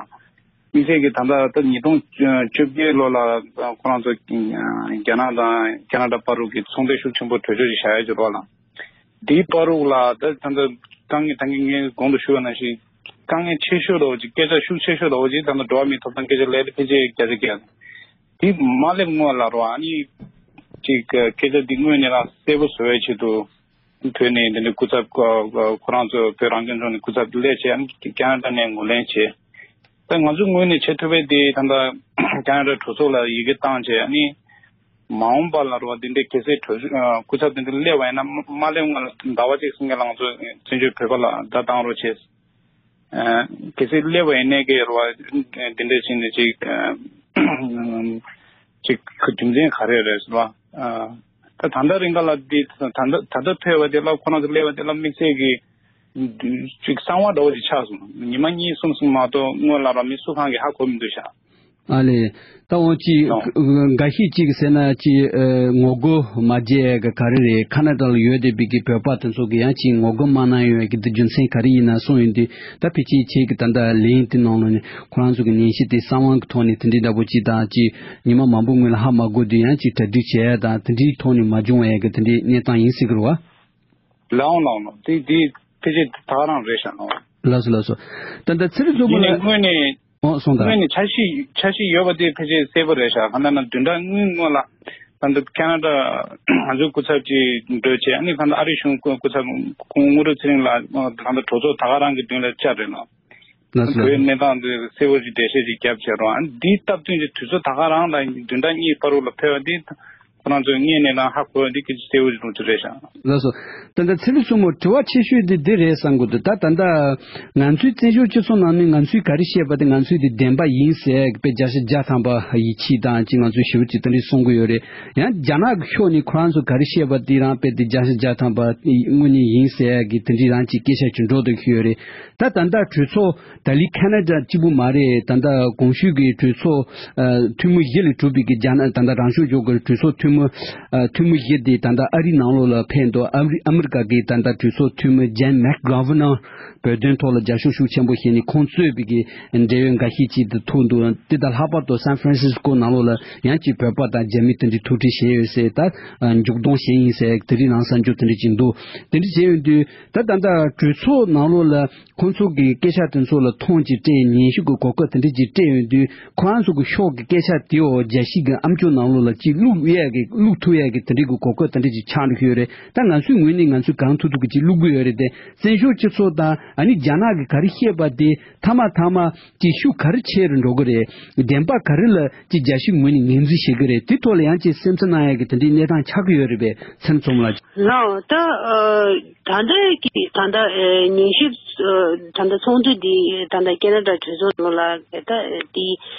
དམིགས་བསལ་གྱི་ད་ལྟ་ད་ཉིས་སྟོང་བཅོ་བརྒྱད་ལོ་ལ་ཁོ་རང་ཚོ་རྒྱ་ནག་དང་ཁེ་ན་ཌ་བར་དུ་གི་ཚོང་འབྲེལ་ཤུགས་ཆེན་པོ་གྲོས་ཆོད་ཅིག་བཞག་ཡ་ཅིག་རོགས་ལ། དེའི་བར་དུ་ལ་ད་ད་ལྟ་དཀའ་ངལ་ད་ངས་ངས་གོང་དུ་ཞུས་པ་ནང་བཞིན་དཀའ་ངལ་ཆེ་ཤོས་འདྲ་བོ་ཅིག་སྐད་ཆ་ཤུགས་ཆེ་ཤོས་འདྲ་བོ་ཅིག་ད་ལྟ་འགྲོ་བ་མིའི་ཐོབ་ཐང་སྐད་ཆ་ལས་ལ་ཕལ་ཆེར་བརྒྱ་ཆ་བརྒྱ། དེ་མ་སླེབས་སྔོན་ལ་རོ་ཨ་ནི་ཅིག་སྐད་ཆ་འདི་དངོས་གནས་ལ་གསལ་པོ་བཟོ་བའི་ཆེད་དུ་བོད་ནས་འདི་འདྲའི་སྐུ་ཚབ་ཁོ་ཁོ་རང་ཚོ་བོད་རང་སྐྱོང་ལྗོངས་ནས་སྐུ་ཚབ་སླེབས་བྱས་ཨ་ནི་ཁེ་ན་ཌ་ནས་ངོས་ལེན་བྱས། ད་ང་ཚོ་ངོས་ནས་བྱེད་ཐུབ་པའི་དེ་ད་ལྟ་ཁེ་ན་ཌ་གྲོས་ཚོགས་ལ་ཡི་གེ་བཏང་བྱས་ཨ་ནི། མ་འོངས་པ་ལ་རོ་འདི་འདྲའི་གལ་སྲིད་གྲོས་ཨ་སྐུ་ཚབ་འདི་འདྲ་སླེབས་པ་ཡིན་ན་མ་མ་སླེབས་སྔོན་ལ་ཟླ་བ་གཅིག་སྔོན་ལ་ང་ཚོ་བཙན་བྱོལ་བོད་པ་ལ་བརྡ་བཏང་རོགས་བྱས། ཨ་གལ་སྲིད་སླེབས་པ་ཡིན་ནའི་གི་རོ་འདི་འདྲ་བྱས་ནས་ཅིག་ཨ་ཅིག་རྒྱུ་མཚན་ག་རེ་རེད་ཟེར་བ། ཨ་ད་ད་ལྟ་རིང་ག་ལ་འདི་ད་ལྟ་ད་ལྟ་ཕེབས་པ་དེ་ལ་ཁོ་རང་ཚོ་སླེབས་པ་དེ་ལ་དམིགས་བསལ་གྱི་ཅིག་གསང་བ་འདྲ་བོ་ཅིག་ཆགས་སོང་། ཉི་མ་གཉིས་གསུམ་གསུམ་མ་གཏོགས་སྔོན་ལ་རོ་མི་སུ་གང་གིས་ཧ་གོ་མི་འདུག་ཤག་ཨ་ལས། ད་འོ་ཅིག་ཨོ། འགའ་ཤས་ཅིག་ཟེར་ན་ཅིག་ཨ་ངོ་རྒོལ་མ་བྱེད་ཡས་ག་ག་རེ་རེད། ཁ་ན་ཌ་ལ་ཡོད་བསྡད་པའི་གི་བོད་པ་དེ་ཚོ་གི་ཡང་ཅིག་ངོ་རྒོལ་མ་གནང་ཡས་གི་འདི་རྒྱུ་མཚན་ག་རེ་ཡིན་ན་གསུངས་ཡོང་དུས་ད་ཕལ་ཆེར་ཁྱེད་ཀྱི་ད་ལྟ་ལན་དེ་ནང་ལོགས་ནས་ཁོ་རང་ཚོ་གི་ནན་བཤད་དེ་གསང་བ་གི་ཐོག་ནས་དེ་འདྲའི་འདྲ་པོ་ཅིག་དང་ཅིག་ཉི་མ་མང་པོ་སྔོན་ལ་ཧ་མ་གོ་དུས་ཡང་ཅིག་གྲ་སྒྲིག་བྱེད་ཡས་དང་དེ་འདྲའི་ཐོག་ནས་མ་བྱུང་བ་ཡས་གི་དེ་འདྲའི་གནས་སྟངས་ཡིན་སྲིད་གི་རེད་བ། ལའང་ལའང་ལའང་དེ་དེ་ཕལ་ཆེར་ད་ག་རང་རེད་ཤག་ལའང་། ལགས་སོ་ལགས་སོ། ད་ལྟ་ཚེ་རིང་མཚོ་མོ་ཡིན་ནའི་ལགས། དངོས་གནས། ཨོ་གསུངས་དང་། དངོས་གནས་འཆར་གཞི་འཆར་གཞི་ཡོད་པ་དེ་ཕལ་ཆེར་གསལ་པོ་རེད་ཤག་གང་ལྟར་ན་བདུན་ཕྲག་གཉིས་སྔོན་ལ་ད་ ད་ལྟ་ཁ་ན་ཌ་ང་ཚོའི་སྐུ་ཚབ་ཅིག་འགྲོ་བྱས། ཨ་ནི་ད་ལྟ་ཨ་རིའི་གཞུང་སྐུ་ཚབ་ཁོང་དངོས་གྲུབ་ཚེ་རིང་ལགས་ད་ལྟ་གྲོས་ཚོགས་ད་ག་རང་གི་མདུན་ལ་བཅར་རེད་ལ། ལགས་སོ། བོད་གནས་སྟངས་འདི་གསལ་པོ་ཅིག་འགྲེལ་བཤད་ཅིག་བརྒྱབ་བྱས་རོགས། ཨ་ནི་འདིའི་སྟབས་བསྟུན་གྱི་དུས་ཚོད་ད་ག་རང་ལ་བདུན་ཕྲག་གཉིས་བར་དུ་ལ་ཕེབས་པ་འདི་ཁོ་རང་ཚོའི་དངོས་གནས་ན་ཧ་གོ་བ་འདི་གི་གསལ་པོ་ཅིག་འགྲོ་རྒྱུ་རེད་ཤག་ལགས་སོ། ད་ལྟ་ཚེ་རིང་མཚོ་མོ་དྲི་བ་ཆེ་ཤོས་དེ་འདི་རེད་བསམ་གི་འདུག་ད་ད་ལྟ་ང་ཚོའི་བཙན་བྱོལ་སྤྱི་ཚོགས་ནང་ནས་ང་ཚོས་ག་རེ་བཤད་པ་དེ་ང་ཚོས་དེ་བདེན་པ་ཡིན་ཟེར་དཔེ་བརྒྱ་ཆ་བརྒྱ་ཐམ་པ་ཡིད་ཆེས་དང་ཅིག་ང་ཚོས་ཞེ་པོ་ཅིག་དེ་འདྲས་གསུང་གི་ཡོད་རེད། ཡང་རྒྱ་ནག་གི་ཕྱོགས་ནས་ཁོ་རང་ཚོ་ག་རེ་བཤད་པ་དེ་རང་དཔེ་དེ་བརྒྱ་ཆ་བརྒྱ་ཐམ་པ་དངོས་གནས་ཡིན་ཟེར་གི་དེ་འདྲས་རང་ཅིག་སྐད་ཆ་ཅིག་འགྲོ་བསྡད་ཀྱི་ཡོད་རེད། ད་ད་ལྟ་གྲོས་ཚོགས་ད་ལི་ཁ་ན་ཌ་གཅིག་པུ་མ་རེད། ད་ལྟ་གོང་ཞུས་ཀྱི་གྲོས་ཚོགས་ཨ་འཐུས་མི་བཞི་ལས་གྲུབ་པའི་གི་རྒྱ་ནག་ད་ལྟ་རང་སྐྱོང་ལྗོངས་ཀྱི་གྲོས་ཚོགས་འཐུས་མི་ཨ་འཐུས་མི་བཞི་དེ་ད་ལྟ་ཨ་རིའི་ནང་ལོགས་ལ་ཕེབས་འདུག་ཨ་རི་ཨ་མི་རི་ཀ་གི་ད་ལྟ་གྲོས་ཚོགས་འཐུས་མི་ཇན་མེག་གྷོ་ཝར་ནར་བོད་དོན་ཐོག་ལ་རྒྱབ་སྐྱོར་ཤུགས་ཆེན་པོ་བྱས་ནས་ཁོང་གཙོས་པའི་གི་འབྲེལ་ཡོད་འགའ་ཤས་ཅིག་ཏུ་ཐུག་འདུག་དེ་དང་ལྷག་པར་དུ་སན་ཧྥ་རན་སིས་ཀོ་ནང་ལོགས་ལ་ཡང་ཅིག་བོད་པ་དང་རྒྱ་མི་དེ་འདྲའི་ཐུག་འཕྲད་བྱས་ཡོད་ཟེར། ད་མཇུག་སྡོམ་བྱས་ཡིན་ཟེར་དེ་རིང་ནང་གསར་འགྱུར་དེ་འདྲ་ཅིག་འདུག་དེ་འདྲ་བྱས་ཡོང་དུས་ད་ད་ལྟ་གྲོས་ཚོགས་ནང་ལོགས་ལ། ཁོང་ཚོ་གི་སྐད་ཆ་དེ་ཚོ་ལ་མཐོང་ཅིག་སྤྲད། ཉན་ཞིབ་ཀྱི་གོ་སྐབས་དེ་འདྲ་ཅིག་སྤྲད་ཡོང་དུས་ཁོ་རང་ཚོ་གི་ཕྱོགས་ཀྱི་སྐད་ཆ་དེའོ་རྒྱལ་སྤྱི་གི་ཨ་མཆོག་ནང་ལོགས་ལ་ཅིག་བླུག་ཡས་ཀྱི་བླུག་ཐུབ་ཡས་ཀྱི་དེ་འདྲ་གི་གོ་སྐབས་དེ་འདྲ་ཅིག་ཆགས་འགྲོ་གི་ཡོད་རེད། ད་ང་ཚོའི་ངོས་ནས་ང་ཚོས་གང་ཐུབ་ཐུབ་ཀྱི་ཅིག་བླུག་གི་ཡོད་རེད་དེ། བཙན་བྱོལ་སྤྱི་ཚོགས་དང་ཨ་ནི་རྒྱ་ནག་གི་ག་རེ་བཤད་པ་དེ་མཐའ་མ་མཐའ་མ་ཅིག་ཤུགས་ག་རེ་ཆེ་རུ་འགྲོ་གི་རེད། བདེན་པ་ག་རེ་ལ་ཅིག་རྒྱལ་སྤྱིའི་ངོས་ནས་ངོས་འཛིན་བྱེད་ཀྱི་རེད། དེ་ཐོག་ལ་ཡང་ཅིག་སེམས་འཚབ་གནང་ཡས་ཀྱི་དེ་འདྲའི་གནས་སྟངས་ཆགས་ཀྱི་ཡོད་རེད་པས། ཚེ་རིང་མཚོ་མོ་ལགས། ལགས། ད་ཨ། ད་ལྟའི་གི་ད་ལྟ་ཨེ་ཉན་ཞིབ་ཨ་ད་ལྟ་ཚོགས་འདུ་འདི་ད་ལྟ་ཁེ་ན་ཌ་གྲོས་ཚོགས་ནང་ལ་ད་འདི་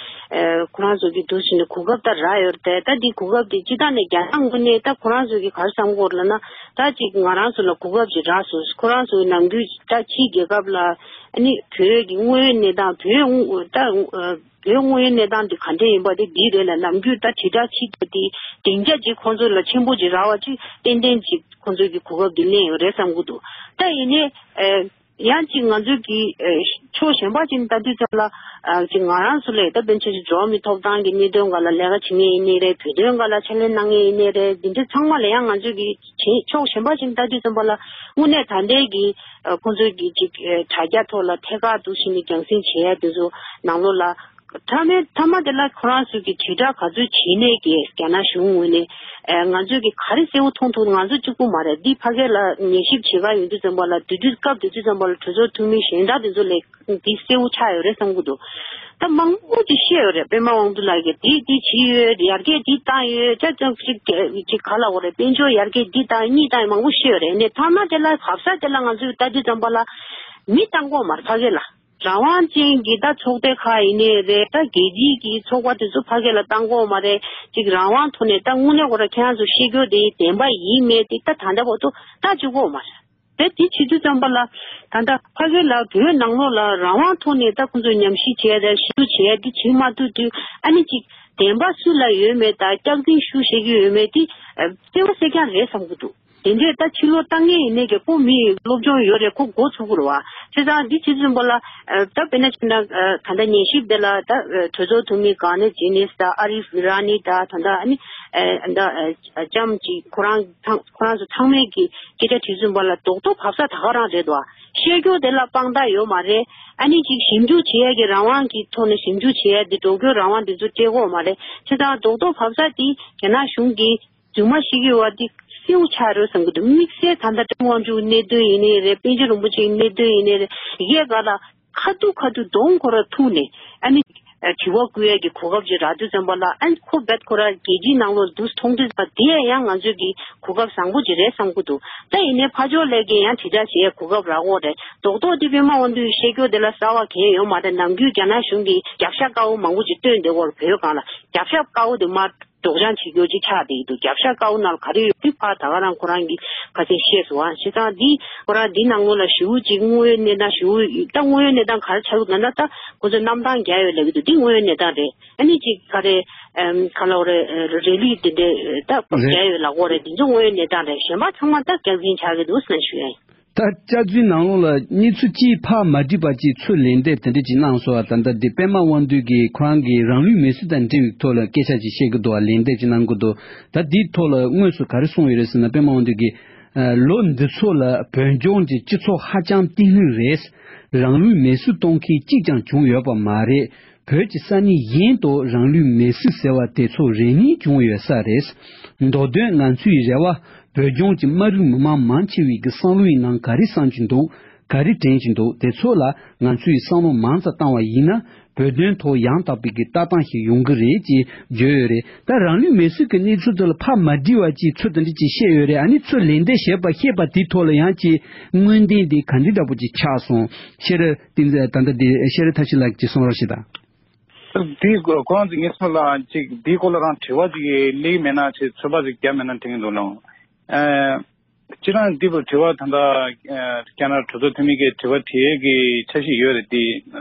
ཨེ་ཁོ་རང་ཚོ་གི་འདུག་ཟིན་ནས་གོ་སྐབས་ད་རག་ཡོད་རེད་དེ། ད་འདི་གོ་སྐབས་འདི་སྤྱི་བཏང་ནས་རྒྱ་ནག་ངོས་ནས་ད་ཁོ་རང་ཚོ་གི་ག་རེ་བསམ་གྱི་ཡོད་ལབ་ན། ད་ཅིག་ང་རང་ཚོ་ལ་གོ་སྐབས་ཅིག་རག་སོང་། ཁོ་རང་ཚོ་ནམ་རྒྱུན་ད་ཕྱིའི་རྒྱལ་ཁབ་ལ་ཨ་ནི་བོད་ཀྱི་དངོས་ཡོད་གནས་སྟངས་བོད་ད་བོད་དངོས་ཡོད་གནས་སྟངས་འདི་ག་འདྲ་ཡིན་པ་དེ་འདི་རེད་ལ། ནམ་རྒྱུན་ད་དྲིལ་བསྒྲགས་ཕྱི་རྒྱལ་དེ་སྡིངས་ཆ་ཅིག་ཁོང་ཚོ་ལ་ཆེན་པོ་ཅིག་རག་པ་ཅིག་ཏན་ཏན་ཅིག་ཁོང་ཚོས་ཀྱི་གོ་སྐབས་འདི་ལེན་ཡོད་རེད་བསམ་གྱི་འདུག་ད་ཡིན་ནའི་ཨེ་ཡང་ཅིག་ང་ཚོས་ཀྱི་ཨེ་ཕྱོགས་གཞན་པ་ཅིག་ནས་ལྟ་དུས་ཙམ་ལ་ཨ་ཅིག་ང་རང་ཚོ་ལས་ད་དཔེར་ན་ཆ་བཞག་འགྲོ་བ་མིའི་ཐོབ་ཐང་གི་གནད་དོན་སྒང་ལ་ལས་ཀ་བྱེད་མཁན་ཡིན་ནའི་རེད། བོད་དོན་སྒང་ལ་ཕྱག་ལས་གནང་མཁན་ཡིན་ནའི་རེད། འདི་འདྲ་ཚང་མ་ལ་ཡང་ང་ཚོས་ཀྱི་ཕྱོགས་གཞན་པ་ཅིག་ནས་ལྟ་དུས་ཙམ་པ་ལ་དངོས་གནས་ད་ལྟའི་གི་ཨ་ཁོང་ཚོའི་གི་ཅིག་ཨ་དྲ་རྒྱ་ཐོག་ལ་ཐད་ཀར་འདུག་བྱས་ནས་རྒྱང་སྲིང་བྱེད་ཡ་དེ་ཚོ་ནང་ལོགས་ལ། མཐའ་མའི་མཐའ་མ་དེ་ལ་ཁོ་རང་ཚོས་ཀྱི་དྲིལ་བསྒྲགས་ག་ཚོད་བྱས་ནས་ཀྱི་རྒྱ་ནག་གཞུང་ངོས་ནས་ཨེ་ང་ཚོས་ཀྱི་ག་རེ་གསལ་པོ་མཐོང་ཐུབ། ང་ཚོ་གཅིག་པུ་མ་རེད། འདི་ཕ་གི་ལ་ཉན་ཞིབ་བྱེད་ག་ཡོང་དུས་ཙམ་པ་ལ་དེ་དུས་སྐབས་དེ་དུས་ཙམ་པ་ལ་གྲོས་ཚོགས་འཐུས་མི་གཞན་དག་དེ་ཚོ་ལས་འདི་གསལ་པོ་ཆགས་ཡོད་རེད་བསམ་གྱི་འདུག་ད་མང་པོ་ཅིག་བཤད་ཡོད་རེད། པད་མ་དབང་འདུས་ལགས་ཀྱིས་འདི་འདི་བྱས་ཡོད། ཡར་རྒྱས་འདི་བཏང་ཡོད། ཅ་ཅ་ཅིག་ཅིག་ག་ལ་འོ་རེད། དཔལ་འབྱོར་ཡར་རྒྱས་འདི་བཏང་གཉིས་བཏང་མང་པོ་བཤད་ཡོད་རེད། ནས་མཐའ་མ་དེ་ལ་བབས་ས་དེ་ལ་ང་ཚོས་ལྟ་དུས་ཙམ་པ་ལ་མི་བཏང་གི་ཡོད་མ་རེད་ཕ་གི་ལ། རང་དབང་ཅན་གྱི་ད་ཚོགས་སྡེ་ཁག་ཡིན་ནའི་རེད། ད་རྒྱལ་སྤྱིའི་གི་ཚོགས་པ་དེ་ཚོ་ཕ་གི་ལ་བཏང་གི་ཡོད་མ་རེད། ཅིག་རང་དབང་ཐོག་ནས་ད་དངོས་གནས་ཁོ་རང་ཁྱེད་རང་ཚོ་བཤད་རྒྱུ་དེ་བདེན་པ་ཡིན་མེད་དེ་ད་ད་ལྟ་བར་དུ་ད་བརྗོད་ཀྱི་ཡོད་མ་རེད། དེ་དེ་བྱེད་དུས་ཙམ་པ་ལ་ད་ལྟ་ཕ་གི་ལ་བོད་ནང་ལོགས་ལ་རང་དབང་ཐོག་ནས་ད་ཁོང་ཚོས་ཉམས་ཞིབ་བྱས་དང་ཞིབ་འཇུག་བྱས་དེ་བྱེད་མ་ཐུབ་དུས་ཨ་ནི་ཅིག་བདེན་པ་སུ་ལ་ཡོད་མེད་དང་སྐྱག་རྫུན་ཞུ་བཤད་ཀྱི་ཡོད་མེད་དེ་གསལ་པོ་གསལ་རྐྱང་རེད་བསམ་གྱི་འདུག་དེ་འདྲས་ད་ཕྱི་ལོགས་ལྟ་མཁན་ཡིན་ནའི་ཀྱི་ཁོ་མི་སློབ་སྦྱོང་ཡོད་རེད། ཁོ་མགོ་ཚོད་ཀྱི་རེད་བ། བྱས་ཙང་འདི་བྱེད་དུས་ཙམ་པ་ལ་ཨ་ད་དཔེར་ན་ཕྱིན་ན་ཨ་ད་ལྟ་ཉན་ཞིབ་དེ་ལ་ད་ཨ་གྲོས་ཚོགས་འཐུས་མི་གང་ནས་ཇི་ནིས་དང་ཨ་རིབ་ཨི་ར་ནི་དང་ད་ལྟ་ཨ་ནི་ཨ་ད་ཨ་ལྕམ་གྱིས་ཁོ་རང་ཚང་ཁོ་རང་ཚོ་ཚང་མས་ཀྱི་སྐད་ཆ་དྲིས་ཙམ་པ་ལ་རྡོག་རྡོག་བབས་ས་ད་ག་རང་རེད་དོ། བཤད་རྒྱུ་དེ་ལ་དཔང་རྟགས་ཡོད་མ་རེད། ཨ་ནི་ཅིག་ཞིབ་འཇུག་བྱེད་ཡས་ཀྱི་རང་དབང་གི་ཐོག་ནས་ཞིབ་འཇུག་བྱེད་ཡས་དེ་འགྲོ་སྐྱོད་རང་དབང་དེ་ཚོ་སྤྲད་ཀྱི་ཡོད་མ་རེད། བྱས་ཙང་རྡོག་རྡོག་བབས་ས་དེ་རྒྱ་ནག་གཞུང་གིས་རྫུན་མ་བཤད་ཀྱི་ཡོད་པ་འདི་གསལ་པོ་ཆགས་རེད་བསམ་གྱི་འདུག་དམིགས་བསལ་ད་ལྟ་པད་མ་དབང་ཕྱུག་གནད་དོན་ཡིན་ནའི་རེད། པཎ་ཆེན་རིན་པོ་ཆེའི་གནད་དོན་ཡིན་ནའི་རེད། དེ་གའི་སྒང་ལ་ཁ་ཐུག་ཁ་ཐུག་གདོང་ཁོ་ར་ཐུག་ནས་ཨ་ནི་དྲི་བ་བསྐུར་ཡས་ཀྱི་གོ་སྐབས་ཅིག་རག་དུས་ཙམ་པ་ལ་ཨ་ནི་ཁོ་རྦད་ཁོ་ར་རྒྱལ་སྤྱིའི་ནང་ལོགས་འདུག་མཐོང་དུས་ཙམ་པ་དེ་ཡང་ང་ཚོས་ཀྱི་གོ་སྐབས་བཟང་པོ་ཅིག་རེད་བསམ་གྱི་འདུག་ད་ཡིན་ནའི་ཕར་ཕྱོགས་ལས་ཀྱི་ཡང་དྲིལ་བསྒྲགས་བྱེད་ཡས་གོ་སྐབས་རག་གི་རེད། རྡོག་རྡོག་འདི་པད་མ་དབང་འདུས་བཤད་རྒྱུ་དེ་ལ་གསར་པ་གང་ཡང་ཡོད་མ་རེད། ནམ་རྒྱུན་རྒྱ་ནག་གཞུང་གིས་རྒྱབ་ཤ་དཀར་པོ་མང་པོ་ཅིག་སྟོན་བསྡད་ཡོད་རེད། བོད་སྒང་ལ་རྒྱབ་ཤ་དཀར་པོ་དེ་མར་སྒྲོག་སྦྱང་བྱེད་རྒྱུ་ཅིག་ཆགས་བསྡད་ཀྱི་འདུག་རྒྱབ་ཤ་དཀར་པོ་ནང་ལ་ག་རེ་ཡོད་དེ་ཕར་ད་ག་རང་ཁོ་རང་གིས་ཁ་སང་བཤད་སོང་ཨ། བྱས་ཙང་འདི་ཁོ་རང་འདི་ནང་ལོགས་ལ་ཞེ་པོ་ཅིག་དངོས་ཡོད་གནས་སྟངས་ཞེ་པོ་ད་དངོས་ཡོད་གནས་སྟངས་ག་རེ་ཆགས་ཡོད་ལབ་ན་ད་ཁོ་ཚོས་གནམ་ཐང་རྒྱག་ཡོད་ལབ་ཀྱི་འདུག་འདི་དངོས་ཡོད་གནས་སྟངས་རེད། ཨ་ནི་ཅིག་ག་རེ་ཨམ་ག་ལབ་དགོས་རེད། རེ་ལི་དེ་འདྲས་ད་རེད། རྒྱག་ཡོད་ལབ་དགོས་རེད། འདི་ཚོ་དངོས་ཡོད་གནས་སྟངས་རེད། གཞན་པ་ཚང་མ་ད་སྐྱག་རྫུན་ཆགས་ཀྱི་འདུག་ཟེར་ཞུ་ཡ་ཡིན། ད་སྐྱག་རྫུན་ནང་ལོགས་ལ་གནས་ཚུལ་གཅིག་ཕར་མ་བསྒྲིགས་པ་གཅིག་ཚུར་ལན་འདེབས་དེ་འདྲ་ཅིག་གནང་སོང་བ། ད་ལྟ་འདི་པད་མ་དབང་འདུས་ཀྱིས་ཁོ་རང་གི་རང་ལུས་མེར་སྲེག་དང་འབྲེལ་བའི་ཐོག་ལ་སྐད་ཆ་ཅིག་བཤད་ཀྱི་འདུག་བ། ལན་འདེབས་ཅིག་གནང་གི་འདུག་ད་འདིའི་ཐོག་ལ་དངོས་སུ་ག་རེ་གསུངས་ཡོད་རེད་ཟེར་ན། པད་མ་དབང་འདུས་ཀྱིས་ཨ་ལོ་འདི་ཚོ་ལ་བོད་ལྗོངས་ཀྱི་སྤྱི་ཚོགས་ཧ་ཅང་བརྟན་ལྷིང་རེད། རང་ལུས་མེར་སྲེག་གཏོང་མཁན་གཅིག་ཀྱང་བྱུང་ཡོད་པ་མ་རེད། བོད་ཀྱི་ས་གནས་གཞན་དུ་རང་ལུས་མེར་སྲེག་ཟེར་བ་དེ་ཚོ་རེ་གཉིས་བྱུང་ཡོད་ས་རེད། མདོར་དོན་ང་ཚོའི་རེ་བ་བོད་ལྗོངས་ཀྱི་མ་རིག་མི་མང་མང་ཆེ་བའི་གི་བསམ་བློའི་ནང་ག་རེ་བསམ་གྱི་འདུག་ག་རེ་དྲན་གྱི་འདུག་དེ་ཚོ་ལ་ང་ཚོས་བསམ་བློ་མང་ཙམ་བཏང་བ་ཡིན་ན། བོད་དོན་ཐོག་ཡང་དག་པའི་གི་ལྟ་སྟངས་ཤིག་ཡོང་གི་རེད་ཅེས་བརྗོད་ཡོད་རེད། ད་རང་ལུས་མེར་སྲེག་གི་གནས་ཚུལ་དེ་ལ་ཕར་མ་འགྲིལ་བ་ཅིག་ཚུལ་དེ་འདྲ་ཅིག་བཤད་ཡོད་རེད། ཨ་ནི་ཚུར་ལན་འདེབས་བྱས་པ་བཤད་པ་དེའི་ཐོག་ལ་ཡང་ཅིག་དངོས་བདེན་དེ་ག་འདྲ་འདྲ་པོ་ཅིག་ཆགས་སོང་། ཤེས་རབ་བསྟན་འཛིན་ད་ལྟ་དེ་ཤེས་རབ་མཐར་ཕྱིན་ལགས་ཀྱིས་གསུང་རོགས་བྱེད་དང་། དེའི་སྐོར་ཁོ་རང་ཚོ་ངེད་ཚོ་ལ་ཅིག་དེའི་སྐོར་ལ་རང་དྲི་བ་ཅིག་སླེབས་མེད་ན་ཅིག་ཚོད་དཔག་ཅིག་བརྒྱབ་མེད་ན་དྲན་གྱི་འདུག་ལགས། ཨ། སྤྱིར་བཏང་འདི་བར་དྲི་བ་ད་ལྟ་ཨ་རྒྱ་ནག་གྲོས་ཚོགས་འཐུས་མི་གིས་དྲི་བ་དྲི་ཡས་ཀྱི་འཆར་གཞི་ཡོད་རེད། འདི་ཨ་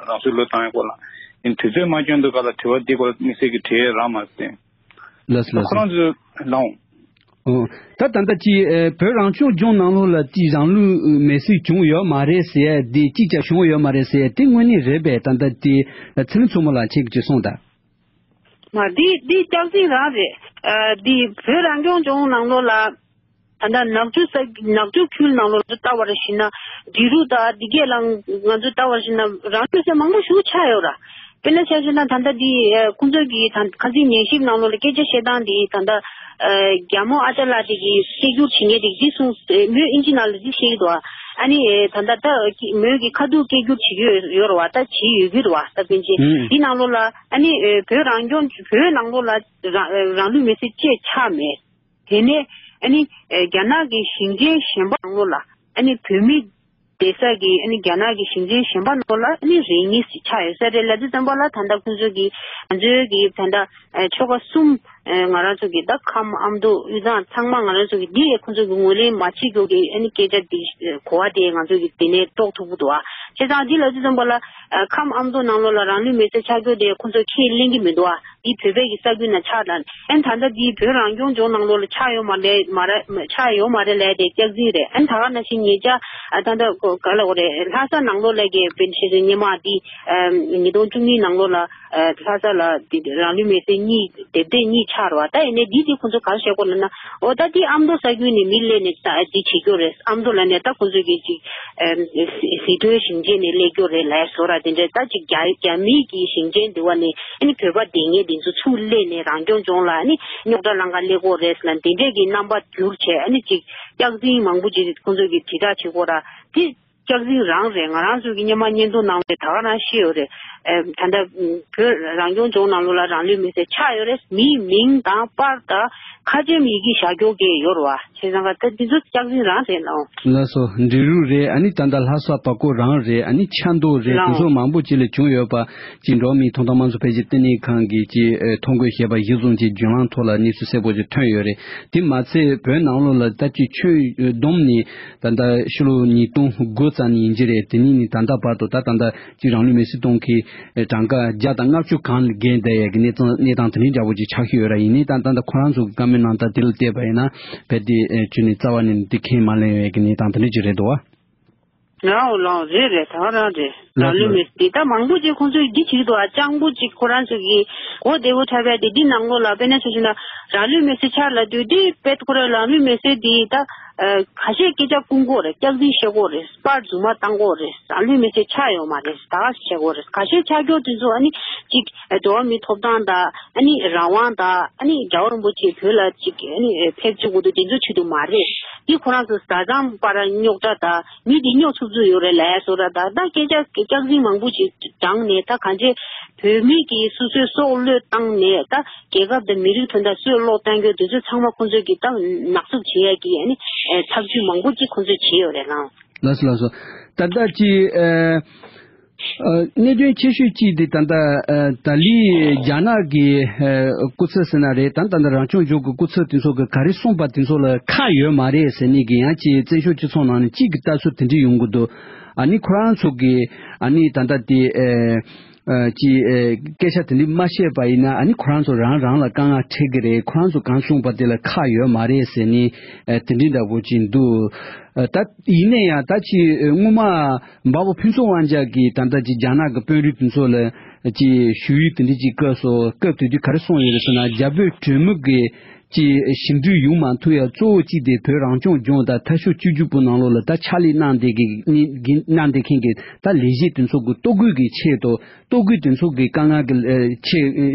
རང་སོའི་ལོ་ཚང་བའི་སྐོར་ལ་ཡིན་དུས་ཚོད་མ་བསྐྱོན་དུས་ག་ལ་དྲི་བ་འདི་སྐོར་དམིགས་བསལ་གྱི་དྲི་ཡས་རག་མ་སོང་། ལགས་སོ་ལགས་ཁོ་སོ། རང་ཚོས་ལའང་། ཨོ། ད་ད་ལྟ་ཅི་ཨ་བོད་རང་སྐྱོང་ལྗོངས་ནང་ལོགས་ལ་ཅི་རང་ལུས་མེར་སྲེག་བྱུང་ཡོད་མ་རེད་ཟེར་ཡས་འདི་ཅིག་ཀྱང་བྱུང་ཡོད་མ་རེད་ཟེར་ཡས་དེ་དངོས་གནས་རེད་པས། ད་ལྟ་དེ་ཚེ་རིང་མཚོ་མོ་ལགས་ཁྱེད་ཀྱིས་གསུངས་དང་། མ་འདི་འདི་སྐྱག་རྫུན་རང་རེད། ཨ་འདི་བོད་རང་སྐྱོང་ལྗོངས་ནང་ལོགས་ལ་ད་ལྟ་ནག་ཆུ་ས་ནག་ཆུ་ཁུལ་ནང་ལོགས་ལ་ལྟ་བར་ཞིག་ན་འབྲི་རུ་དང་འདི་གས་ལ་ང་ཚོ་ལྟ་བར་ཞིག་ན་རང་ལུས་སྲོག་མང་པོ་ཞིག་ཆགས་ཡོད་ར། དཔེར་ན་ཆ་བཞག་ན་ད་ལྟ་འདི་ཨ་ཁོང་ཚོ་གི་ད་ཁ་སང་ཉན་ཞིབ་ནང་ལོགས་ལ་སྐད་ཆ་བཤད་སྟངས་འདི་ད་ལྟ་ཨ་རྒྱ་མོ་ཨ་ཅག་ལགས་དེ་གི་སྐད་སྒྱུར་བྱེད་མཁན་དེ་འདི་གསུངས། མོས་ཨིན་ཇི་ནང་ལ་འདི་བཤད་ཀྱི་འདུག་ཨ་ནི་ཨ་ད་ལྟ་ད་མོས་ཀྱི་ཁ་ཐུག་སྐད་སྒྱུར་བྱེད་ཀྱི་ཡོད་རེད་བ། ད་བྱེད་ཡོད་ཀྱི་རེད་བ། ད་ཕན་ཆད་ཨུམ། འདི་ནང་ལོགས་ལ་ཨ་ནི་ཨ་བོད་རང་སྐྱོང་བོད་ནང་ལོགས་ལ་རང་རང་ལུས་མེར་སྲེག་བཅས་ཆགས་མེད། དེ་ནས་ཨ་ནི་ཨ་རྒྱ་ནག་གི་ཞིང་ཆེན་གཞན་པ་ནང་ལོགས་ལ་ཨ་ནི་བོད་མི་བསྡད་ས་གི་ཨ་ནི་རྒྱ་ནག་གི་ཞིང་ཆེན་གཞན་པ་ནང་ལོགས་ལ་ཨ་ནི་རེ་གཉིས་ཤིག་ཆགས་ཡོད་ས་རེད། ལབ་དུས་ཙམ་པ་ལ་ད་ལྟ་ཁོང་ཚོ་གི་ང་ཚོའི་གི་ད་ལྟ་ཨ་ཆོལ་ཁ་གསུམ་ཨ་ང་རང་ཚོ་གི་ད་ཁམས་ཨ་མདོ་དབུས་གཙང་ཚང་མ་ང་རང་ཚོ་གི་འདི་ཁོང་ཚོ་གི་ངོས་ལེན་མ་བྱེད་རྒྱུ་གི་ཨ་ནི་སྐད་ཆ་འདི་གོ་བ་དེ་ང་ཚོ་གི་འདི་ནས་རྟོགས་ཐུབ་ཀྱི་འདུག་ཨ་བྱས་ཙང་འདི་ལབ་དུས་ཙམ་པ་ལ་ཨ་ཁམས་ཨ་མདོ་ནང་ལོགས་ལ་རང་ལུས་མེར་སྲེག་ཆགས་རྒྱུ་དེ་ཁོང་ཚོ་ཁས་ལེན་གྱི་མི་འདུག་ཨ། འདི་བོད་པའི་གི་ས་ཁུལ་ན་ཆགས་དང་། ཨན་ད་ལྟ་འདི་བོད་རང་སྐྱོང་ལྗོངས་ནང་ལོགས་ལ་ཆགས་ཡོད་མ་རེད་མ་རེད་ཆགས་ཡོད་མ་རེད་ལབ་དེ་སྐྱག་རྫུན་རེད། ཨན་ད་ག་ནང་བཞིན་ཉེ་ཆར་ཨ་ད་ལྟ་ག་ལ་འོ་རེད། ལྷ་ས་ནང་ལོགས་ལ་གི་དཔེར་ན་ཆ་བཞག་སྔོན་མ་འདི་ཉིས་སྟོང་བཅུ་གཉིས་ནང་ལོགས་ལ་ལྷ་ས་ལ་འདི་རང་ལུས་མེར་སྲེག་གཉིས་སྡེབ་སྡེབ་གཉིས་ཆགས་རེད་བ། ད་ཡིན་ནའི་འདི་འདི་ཁོང་ཚོ་ག་རེ་བཤད་གོ་ལབ་ན། འོ་ད་འདི་ཨ་མདོ་ས་ཁུལ་ནས་མི་སླེབས་ནས་ད་འདི་བྱེད་རྒྱུ་རེད། ཨ་མདོ་ལ་ནས་ད་ཁོང་ཚོ་གི་ཅིག་ཟི་ཁྲོན་ཞིང་ཆེན་ནས་སླེབས་རྒྱུ་རེད་ལབ་བཟོ་ར། དེ་འདྲ་ད་ཅིག་རྒྱ་རྒྱ་མིའི་གི་ཞིང་ཆེན་འདི་བ་ནས་ཨ་ནི་བོད་པ་སྡོད་མཁན་འདི་ཚོ་ཚུར་སླེབས་ནས་རང་སྐྱོང་ལྗོངས་ལ་ཨ་ནི་རྙོག་དྲ་ལང་ག་སླེབས་ཀྱི་ཡོད་རེད་ལབ་དེ་འདྲས་ཀྱི་རྣམ་པ་བསྒྱུར་བྱས། ཨ་ནི་ཅིག་སྐྱག་རྫུན་མང་པོ་ཅིག་ཁོང་ཚོ་གི་དྲིལ་བསྒྲགས་བྱེད་ཀྱི་ཡོད་ར། དེ་སྐྱག་རྫུན་རང་རེད། ང་རང་ཚོ་གི་སྔོན་མ་བརྙན་ཐུང་ནང་ལ་ད་ག་རང་བཤད་ཡོད་རེད། ཨེ་ད་ལྟ་བོད་རང་སྐྱོང་ལྗོངས་ནང་ལོགས་ལ་རང་ལུས་མེར་སྲེག་ཆགས་ཡོད་རེད། མིའི་མིང་དང་པར་དང་ཁ་ཆེམས་ཡི་གེ་བཞག་རྒྱུ་གི་ཡོད་རེད་བ། བྱས་ཙང་ཀ་ད་འདི་ཚོ་སྐྱག་རྫུན་རང་རེད་ལགས། ལགས་སོ། འབྲི་རུ་རེད། ཨ་ནི་ད་ལྟ་ལྷ་ས་བར་སྐོར་རང་རེད། ཨ་ནི་ཆབ་མདོ་རེད། ལགས། དེ་ཚོ་མང་པོ་ཅིག་ལ་བྱུང་ཡོད་པ་ཅིག་འགྲོ་བ་མིའི་ཐོབ་ཐང་དམངས་གཙོ་འཕེལ་རྒྱས་ལྟེ་གནས་ཁང་གིས་ཅིག་ཨེ་ཐོ་འགོད་བྱས་པ་གཞིར་བཟུང་ཅིག་བརྒྱུད་ལམ་ཐོག་ལ་གནས་ཚུལ་གསལ་པོ་ཅིག་ཐོན་ཡོད་རེད། དེ་མ་ཚད་བོད་ནང་ལོགས་ལ་ད་ཅིག་ཁྱོན་བསྡོམས་ནས་ད་ལྟ་ཕྱི་ལོ་ཉིས་སྟོང་དགུ་ཙམ་ནས་ཡིན་གྱི་རེད། དེ་ནས་ནི་ད་ལྟ་བར་དུ་ད་ད་ལྟ་ཅིག་རང་ལུས་མེར་སྲེག་གཏོང་མཁན་གྲངས་ཀ་བརྒྱ་དང་ལྔ་བཅུ་གང་ལ་བརྒལ་བསྡད་ཡས་ཀྱི་གནས་སྟངས་གནས་སྟངས་དེ་འདྲའི་འདྲ་པོ་ཅིག་ཆགས་ཀྱི་ཡོད་ར། ཡིན་ནའི་ད་ད་ལྟ་ཁོ་རང་ཚོ་གི་བཀའ་མོལ་ནང་ལྟར་དེ་ལ་བལྟས་པ་ཡིན་ན་རྦད་དེ་ཨེ་ཁྱོན་ནས་རྩ་བ་ནས་དེ་ཁས་མ་ལེན་ཡས་ཀྱི་གནས་སྟངས་དེ་འདྲ་ཅིག་རེད་འདུག་བ། ལའོ་ལའོ་རེད་རེད། ད་ག་རང་རེད། ལགས་རང་ལུས་མེར་སྲེག་ད་མང་པོ་ཅིག་ཁོང་ཚོས་འདི་བྱེད་ཀྱི་འདུག་ཨ། སྤྱང་པོ་ཅིག་ཁོ་རང་ཚོ་གི་གོ་བདེ་པོ་འཁྲབ་པའི་དེ་འདི་ནང་ལོགས་ལ་དཔེར་ན་ཆ་བཞག་ན་རང་ལུས་མེར་སྲེག་ཆགས་ལབ་དུས་འདི་དཔེ་ཁོ་རང་རང་ལུས་མེར་སྲེག་འདི་ད་ཁ་ཤས་སྐད་ཆ་སྐུང་གི་ཡོད་རེད། སྐྱག་རྫུན་བཤད་ཀྱི་ཡོད་རེད། པར་རྫུན་མ་བཏང་གི་ཡོད་རེད། རང་ལུས་མེར་སྲེག་ཆགས་ཡོད་མ་རེད། ད་ག་བཤད་ཀྱི་ཡོད་རེད། ཁ་ཤས་ཆགས་ཀྱོག་དེ་ཚོ་ཨ་ནི་ཅིག་འགྲོ་བ་མིའི་ཐོབ་ཐང་དང་ཨ་ནི་རང་དབང་དང་ཨ་ནི་རྒྱལ་བ་རིན་པོ་ཆེ་བོད་ལ་ཅིག་ཨ་ནི་ཕེབས་བཅུག་དགོས་འདུག་དེ་ཚོའི་ཆེད་དུ་མ་རེད། འདི་ཁོ་རང་ཚོ་བཟའ་ཚང་བར་རྙོག་དྲ་དང་མི་འདི་རྙོག་ཚུགས་ཚུགས་ཡོད་རེད་ལབ་ཡ་བཟོ་འདྲ་དང་ད་སྐད་ཆ་སྐྱག་རྫུན་མང་པོ་ཅིག་བགྲངས་ནས་ད་གང་ཅི་བོད་མི་གིས་སོ་སོའི་སྲོག་བློས་བཏང་ནས་ད་རྒྱལ་ཁབ་དང་མི་རིགས་དོན་དག་སྲོག་བློས་བཏང་རྒྱུ་དེ་ཚོ་ཚང་མ་ཁོང་ཚོས་ཀྱིས་ད་ནག་འཛུགས་བྱེད་ཡ་གི་ཨ་ནི་ཐབས་ཇུས་མང་པོ་ཅིག་ཁོང་ཚོས་བྱས་ཡོད་རེད་ལགས། ལགས་སོ་ལགས་སོ། ད་ལྟ་ཅི་ཨ། ཨ། གནད་དོན་ཆེ་ཤོས་གཅིག་དེ་ད་ལྟ་ཨ། ད་ལི་རྒྱ་ནག་གི་ཨ། སྐུ་ཚབ་ཟེར་ན་རེད། ད་ད་ལྟ་རང་སྐྱོང་ལྗོངས་ཀྱི་སྐུ་ཚབ་དེ་ཚོ་གི་ག་རེ་གསུངས་པ་དེ་ཚོ་ལ་ཁག་ཡོད་མ་རེད་ཟེར་ནས་གི་ཡང་ཅིག་བཙན་བྱོལ་སྤྱི་ཚོགས་ནང་ནས་གཅིག་གི་ལྟ་ཚུལ་དེ་འདྲ་ཡོང་གི་འདུག་ཨ་ནི་ཁོ་རང་ཚོ་གི་ཨ་ནི་ད་ལྟ་དེ་ཨ། ཨ། ཅིག་ཨ། སྐད་ཆ་དེ་འདྲ་མ་བཤད་པ་ཡིན་ན་ཨ་ནི་ཁོ་རང་ཚོ་རང་རང་ལ་དཀའ་ངལ་འཕྲད་ཀྱི་རེད། ཁོ་རང་ཚོ་གང་གསུངས་པ་དེ་ལ་ཁག་ཡོད་མ་རེད་ཟེར་ནས་ཨ། དེ་འདྲ་འདྲ་པོ་ཅིག་འདུག་ཨ། ད་ཡིན་ན་ཡང་ད་ཅིག་སྔོན་མ་འབའ་པོ་ཕུན་ཚོགས་དབང་རྒྱལ་གྱིས་ད་ལྟ་ཅིག་རྒྱ་ནག་གི་དཔོན་རིགས་དེ་ཚོ་ལ་ཅིག་ཞུ་ཡིག་དེ་འདྲ་ཅིག་བཀོད་སོང་། བཀོད་དུས་དུས་ག་རེ་གསུངས་ཡོད་རེད་ཟེར་ན་རྒྱ་བོད་གྲོས་མོལ་གྱི་ ཅིག་ཞི་འགྲིག་ཡོང་མ་ཐུབ་ཡ་གཙོ་བོ་གཅིག་དེ་བོད་རང་སྐྱོང་ལྗོངས་དང་འཐབ་ཕྱོགས་བཅུ་བཅུ་པོ་ནང་ལོགས་ལ་ད་ཕྱག་ལས་གནང་བསྡད་མཁན་གྱི་གནང་བསྡད་མཁན་གྱི་ད་ལས་བྱེད་དེ་ཚོ་གི་ལྟོ་གོས་ཀྱི་ཆེད་དུ་ལྟོ་གོས་དེ་ཚོ་གི་དཀའ་ངལ་གྱི་ཆེད་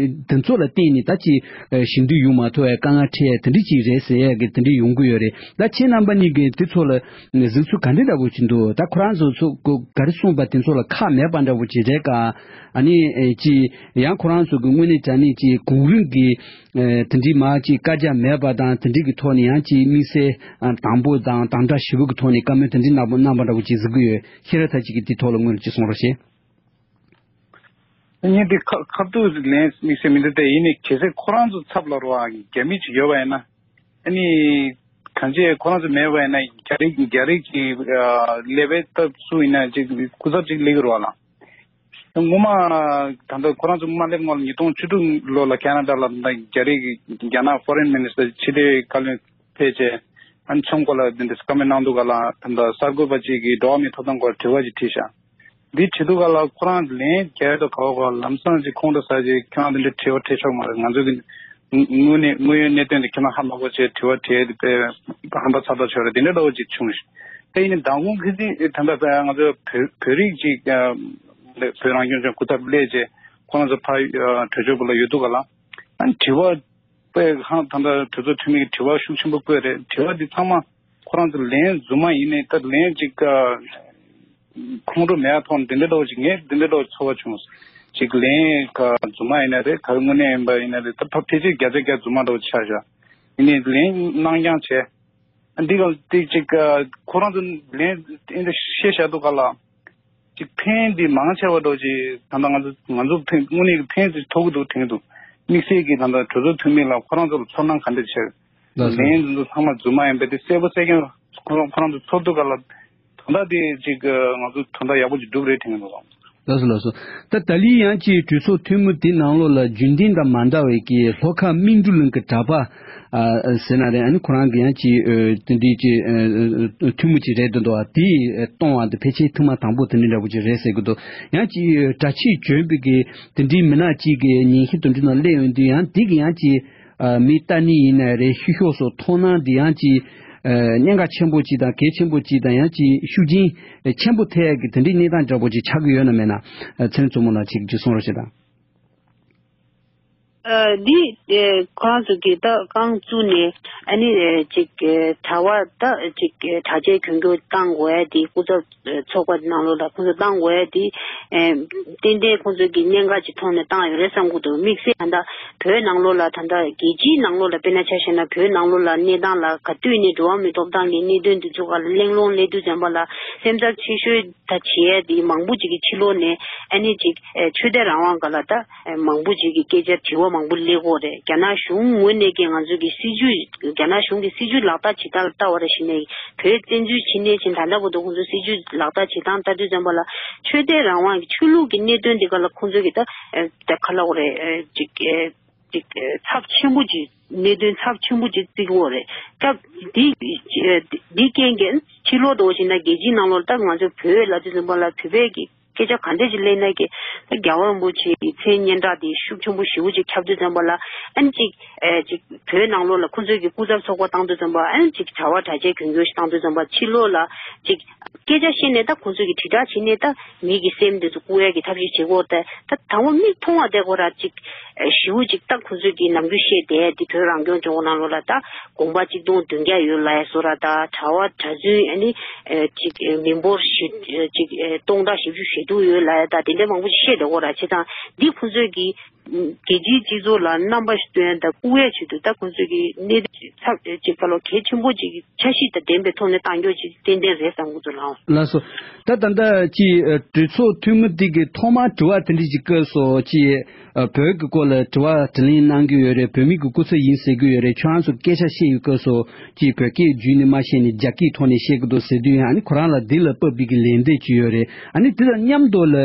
དེ་ཚོ་ལ་བརྟེན་ནས་ད་ཅིག་ཞི་འགྲིག་ཡོང་མ་ཐུབ་ཡ་དཀའ་ངལ་འཕྲད་ཡ་དེ་འདྲ་ཅིག་རེད་ཟེར་ཡ་གི་དེ་འདྲ་ཡོང་གི་ཡོད་རེད། ད་ཁྱེད་རྣམ་པ་གཉིས་ཀྱིས་དེ་ཚོ་ལ་གཟིགས་ཚུལ་ག་འདྲ་འདྲ་པོ་ཅིག་འདུག་ད་ཁོ་རང་ཚོ་ཚོ་ག་རེ་གསུངས་པ་དེ་ཚོ་ལ་ཁག་མེད་པ་འདྲ་པོ་ཅིག་རེད་ག་ཨ་ནི་ཅིག་ཡང་ཁོ་རང་ཚོ་གི་དངོས་གནས་དྲང་གནས་ཅིག་གོང་རིམ་གྱི་དེ་འདྲའི་མ་ཅིག་བཀའ་རྒྱ་མེད་པ་དང་དེ་འདྲའི་གི་ཐོག་ནས་ཡང་ཅིག་དམིགས་བསལ་དང་པོ་དང་དམ་དྲག་ཞེ་པོ་གི་ཐོག་ནས་བཀའ་མོལ་དེ་འདྲའི་གནང་པ་གནང་པ་འདྲ་པོ་ཅིག་གཟིགས་གི་ཡོད། ཤེས་རབ་མཐར་ཕྱིན་གྱིས་དེའི་ཐོག་ལ་དངོས་གནས་ཅིག་གསུང་རོགས་བྱེད། ངས་འདི་ཁ་ཁ་ཐུག་ལན་དམིགས་བསལ་མི་འདུག་སྟེ། ཡིན་ནའི་གལ་སྲིད་ཁོ་རང་ཚོ་ཚབ་ལ་རོགས་རྒྱ་མི་ཅིག་ཡོད་པ་ཡིན་ན། ཨ་ནི་གང་ཅི་ཁོ་རང་ཚོ་མེད་པ་ཡིན་ན་རྒྱ་རིགས་རྒྱ་རིགས་ཀྱི་ཀླད་པའི་སྟབས་སུ་ཡིན་ན་ཅིག་སྐུ་ཚབ་ཅིག་སླེབས་ཀྱི་རེད་བ་ལ། སྔོན་མ་ད་ལྟ་ཁོ་རང་ཚོ་མ་སླེབས་སྔོན་ལ་ཉིས་སྟོང་བཅུ་དྲུག་ལོ་ལ་ཁ་ན་ཌ་ལ་ད་རྒྱ་རིགས་རྒྱ་ནག་ཕོ་རེན་མི་ནི་སི་ཊར་ཕྱི་སྡོད་བཀའ་བློན་ཕེབས་བྱས་ཨ་ནི་ཆོམ་སྐོར་ལ་འདི་འདྲ་བཀའ་མོལ་གནང་འདུག་ག་ལ། ད་ལྟ་གསར་འགོད་པ་ཅིག་གིས་འགྲོ་བ་མིའི་ཐོབ་ཐང་སྐོར་དྲི་བ་ཅིག་དྲིས་ཤག་འདི་བྱེད་དུས་ག་ལ་ཁོ་རང་ལན་རྒྱག་ཡ་དང་ག་བ་ག་ལམ་སང་ཅིག་ཁོང་ཁྲོ་ཟ་ཅིག་ཁྱོད་རང་དེ་འདྲའི་དྲི་བ་དྲི་ཆོག་མ་རེད། ང་ཚོ་གི་དངོས་གནས་དངོས་ཡོད་གནད་དོན་དེ་ཁྱོད་རང་ཧ་མ་གོ་བྱས་དྲི་བ་དྲིས་ཏེ་དཔེ་ཧམ་པ་ཚ་ཐག་ཆོད་རེད། དེ་འདྲ་འདྲ་བོ་ཅིག་བྱུང་ཞིང་། དེ་ཡིན་ནི་མདང་དགོང་ཁི་ཙི་ད་ལྟ་ང་ཚོ་བོད་བོད་རིགས་ཅིག་བོད་རང་སྐྱོང་ལྗོངས་སྐུ་ཚབ་སླེབས་རྗེས་ཁོ་རང་ཚོ་ཕར་གྲོས་ཚོགས་སྐོར་ལ་ཡོད་དུས་ག་ལ་ཨ་དྲི་བ་དཔེ་ཧང་ད་ལྟ་གྲོས་ཚོགས་འཐུས་མི་གི་དྲི་བ་ཤུགས་ཆེན་པོ་བཀོད་རེད། དྲི་བ་འདི་ཚང་མ་ཁོ་རང་ཚོ་ལན་རྫུན་མ་ཡིན་ནའི་ད་ལན་ཅིག་ཁོང་ཁྲོ་མེད་པ་ཐོག་ནས་འདི་འདྲ་འདྲ་བོ་ཅིག་ངས་འདི་འདྲ་འདྲ་བོ་ཚོར་བ་བྱུང་། ཅིག་ལན་ག་རྫུན་མ་ཡིན་ན་རེད། ག་རེ་དངོས་གནས་ཡིན་པ་ཡིན་ན་རེད། ད་ཕ་ཕལ་ཆེར་བརྒྱ་ཆ་བརྒྱ་རྫུན་མ་འདྲ་བོ་ཆགས་བཞག་ཡིན་ནའི་ལན་གནང་རྐྱང་བྱས། འདི་ག་དེ་ཅིག་ཁོ་རང་ཚོ་ལན་འདི་འདྲ་བཤད་བཞག་འདུག་ག་ལ། ཅིག་ཕན་འདི་མང་ཆེ་བ་འདྲ་ཅིག་ད་ལྟ་ང་ཚོ་ང་ཚོ་ཕན་དངོས་གནས་ཀྱི་ཕན་ཅིག་ཐོགས་ཀྱི་འདུག་དྲན་གྱི་འདུག་དམིགས་བསལ་གྱིས་ད་ལྟ་གྲོས་ཚོགས་འཐུས་མི་ལ་ཁོ་རང་ཚོ་ལ་ཚོར་སྣང་ག་འདྲ་བྱས། ལགས་སོ། ལན་འདི་ཚོ་ཚང་མ་རྫུན་མ་ཡིན་པས་དེ་གསལ་པོ་གསལ་རྐྱང་ཁོ་རང་ཁོ་རང་ཚོ་ཚོར་འདུག་ག་ལ། ད་ལྟ་དེ་ཅིག་ང་ཚོ་དོན་དག་ཡག་པོ་ཅིག་འགྲུབ་རེད་དྲན་གྱི་འདུག་ལགས་སོ། ལགས་སོ། ད་ད་ལི་ཡང་ཅིག་གྲོས་ཚོགས་འཐུས་མི་དེ་ནང་ལོགས་ལ་རྒྱུན་ལྡན་དང་མ་འདྲ་བའི་གི་ལྷོ་ཁ་སྨིན་གྲོལ་གླིང་གི་གྲྭ་པ་ཨ་ཟེར་ན་རེད། ཨ་ནི་ཁོ་རང་གི་ཡང་ཅིག་ཨ་དེ་འདྲའི་ཅིག་ཨ་འཐུས་མི་ཅིག་རེད་འདུག་འདུག་དེ་གཏོང་བ་དེ་ཕལ་ཆེར་ཐེངས་མ་དང་པོ་དེ་འདྲ་འདྲ་པོ་ཅིག་རེད་ཟེར་གི་འདུག་ཡང་ཅིག་གྲྭ་ཆས་གྱོན་པའི་གི་དེ་འདྲའི་མི་སྣ་ཅིག་གི་ཉན་ཞིབ་དོན་འགྲུལ་ནང་སླེབས་ཡོང་དུས་ཡང་དེ་གི་ཡང་ཅིག་ཨ་མི་ལྟ་ནི་ཡིན་ན་རེད། ཤུ་ཤོག་སོགས་མཐོང་སྣང་འདི་ཡང་ཅིག་ཨ་གནད་འགག་ཆེན་པོ་ཅིག་དང་གལ་ཆེན་པོ་ཅིག་དང་ཡང་ཅིག་ཤུགས་རྐྱེན་ཆེན་པོ་ཐེབས་ཡག་གི་དེ་འདྲའི་གནས་སྟངས་འདྲ་པོ་ཅིག་ཆགས་ཀྱི་ཡོད་ན་མེད་ན། ཨ་ཚེ་རིང་མཚོ་མོ་ལགས་ཅིག་ཅིག་གསུང་རོགས་བྱེད་དང་། ཨ་འདི་ཨ་ཁོ་རང་ཚོ་གིས་ད་རྐང་བཙུགས་ནས་ཨ་ནི་ཨ་ཅིག་ཨ་གྲྭ་བ་ད་ཅིག་ཨ་གྲྭ་ཆས་གྱོན་གྱོན་བཏང་དགོས་ཡ་དེ་སྐུ་ཚབ་ཚོགས་པ་ནང་ལོགས་ལ་ཁོང་ཚོ་བཏང་དགོས་ཡ་དེ། ཨེ་ཏན་ཏན་ཁོང་ཚོ་གི་གནད་འགག་ཅིག་མཐོང་ནས་བཏང་ཡོད་རེད་བསམ་གྱི་འདུག་དམིགས་བསལ་ད་ལྟ་བོད་ནང་ལོགས་ལ་ད་ལྟ་རྒྱལ་སྤྱིའི་ནང་ལོགས་ལ་དཔེར་ན་ཆ་བཞག་ན་བོད་ནང་ལོགས་ལ་གནས་སྟངས་ལ་ག་དུས་ནས་འགྲོ་བ་མིའི་ཐོབ་ཐང་གི་གནད་དོན་འདི་ཚོ་ག་ལ་གླེང་སློང་སླེབས་དུས་ཙམ་པ་ལ་སེམས་འཚབ་ཆེ་ཤོས་ད་བྱེད་ཡ་དེ་མང་པོ་ཅིག་གི་ཕྱི་ལོགས་ནས་ཨ་ནི་ཅིག་ཨེ་ཆོས་དད་རང་དབང་སྒང་ལ་ད་ཨེ་མང་པོ་ཅིག་གི་སྐད་ཆ་དྲི་བ་མང་པོ་སླེབས་ཀྱི་ཡོད་རེད། རྒྱ་ནག་གཞུང་ངོས་ནས་ཀྱི་ང་ཚོ་གི་སྲིད་ཇུས་རྒྱ་ནག་གཞུང་གི་སྲིད་ཇུས་ལག་བསྟར་བྱེད་སྟངས་ལ་ལྟ་བ་རེ་བྱས་ནས། བོད་བཙན་འཛུལ་བྱེད་ནས་ཕྱིན་ད་ལྟ་བར་དུ་ཁོང་ཚོ་སྲིད་ཇུས་ལག་བསྟར་བྱེད་སྟངས་ལྟ་དུས་ཙམ་པ་ལ་ཆོས་དད་རང་དབང་གི་ཆོས་ལུགས་ཀྱི་གནད་དོན་འདི་ག་ལ་ཁོང་ཚོ་གི་ད་ཨེ་ད་ག་ལབ་དགོས་རེད། ཨེ་ཅིག་ཨེ་ཅིག་ཨེ་ཚབས་ཆེན་པོ་ཅིག་གནད་དོན་ཚབས་ཆེན་པོ་ཅིག་བརྩི་གི་ཡོད་རེད། སྐབས་འདི་ཨེ་འདི་རྐྱེན་གྱིས་ཕྱི་ལོགས་དུ་འོ་བྱས་ན་རྒྱལ་སྤྱིའི་ནང་ལོགས་ད་ང་ཚོ་བོད་ལབ་དུས་ཙམ་པ་ལ་བོད་པའི་གི་སྐད་ཆ་ག་འདྲ་ཞིག་གླེང་ན་གི་ད་རྒྱལ་བ་རིན་པོ་ཆེ་གི་མཚན་སྙན་གྲགས་དེ་ཤུགས་ཆེན་པོ་ཞེ་པོ་ཅིག་ཁྱབ་དུས་ཙམ་པ་ལ་ཨ་ནི་ཅིག་ཨེ་ཅིག་བོད་ནང་ལོགས་ལ་ཁོང་ཚོས་ཀྱི་སྐུ་ཚབ་ཚོགས་པ་བཏང་དུས་ཙམ་པ་ཨ་ནི་ཅིག་གྲྭ་བ་གྲྭ་ཆས་གྱོན་གྱོན་ཞིག་བཏང་དུས་ཙམ་པ་ཕྱི་ལོགས་ལ་ཅིག་སྐད་ཆ་བཤད་ནས་ད་ཁོང་ཚོས་ཀྱི་དྲིལ་བསྒྲགས་བྱས་ནས་ད་མི་གི་སེམས་དེ་ཚོ་བཀུག་ཡས་ཀྱི་ཐབས་ཤེས་བྱེད་དགོས་ཏེ་ད་དང་པོ་མིག་མཐོང་བ་དེ་ཁོ་ར་ཅིག་ཨེ་ཞེ་པོ་ཅིག་ད་ཁོང་ཚོས་ཀྱི་ནམ་རྒྱུན་བཤད་བསྡད་དེ་བོད་རང་སྐྱོང་ལྗོངས་ནང་ལོགས་ལ་ད་དགོན་པ་གཅིག་སྟོང་བདུན་བརྒྱ་ཡོད་ལབ་ཡ་བཟོ་འདྲ་ད་གྲྭ་བ་གྲྭ་བཙུན་ཨ་ནི་ཨེ་ཅིག་ཨེ་མི་འབོར་བཞི་ཨེ་ཅིག་ཨེ་སྟོང་ཕྲག་བཞི་བཅུ་ཞེ་དྲུག་ཡོད་ལབ་ཡ་ད་དེ་འདྲ་མང་པོ་ཞིག་བཤད་བསྡད་ཁོ་ར་བྱས་ཙང་འདི་ཁོང་ཚོས་ཀྱི་རྒྱལ་སྤྱིའི་སྤྱི་ཚོགས་ལ་རྣམ་པ་ཞིག་སྟོན་ཡ་དང་བཀུག་ཡ་ཆེད་དུ་ད་ཁོང་ཚོས་ཀྱི་གནད་དོན་ཚབས་ཅིག་ཁ་ལོ་གལ་ཆེན་པོ་ཅིག་འཆར་གཞི་དང་ལྡན་པའི་ཐོག་ནས་བཏང་རྒྱུ་ཅིག་ཏན་ཏན་རེད་བསམ་གྱི་འདུག་ལགས། ལགས་སོ། ད་ད་ལྟ་ཅིག་གྲོས་ཚོགས་འཐུས་མི་དེ་གི་ཐོག་མར་དྲི་བ་དེ་འདྲ་ཅིག་བཀོད་སོང་། ཅིག་བོད་ཀྱི་སྐོར་ལ་དྲི་བ་དྲིས་ལན་གནང་གི་ཡོད་རེད། བོད་མི་གི་སྐུ་ཚབ་ཡིན་ཟེར་གི་ཡོད་རེད། ཁྱོད་རང་ཚོ་སྐད་ཆ་བཤད་ཡོད་སྐབས་སུ་ཅིག་བོད་སྐད་བརྒྱུད་ནས་མ་བཤད་ནས་རྒྱ་སྐད་ཐོག་ནས་བཤད་གི་འདུག་ཟེར་དུས་ཡང་ཨ་ནི་ཁོ་རང་ལ་འདི་ལ་དཔག་པའི་གི་ལན་འདེབས་ཅིག་ཡོད་རེད། ཨ་ནི་དེ་དང་མཉམ་དུ་ལ་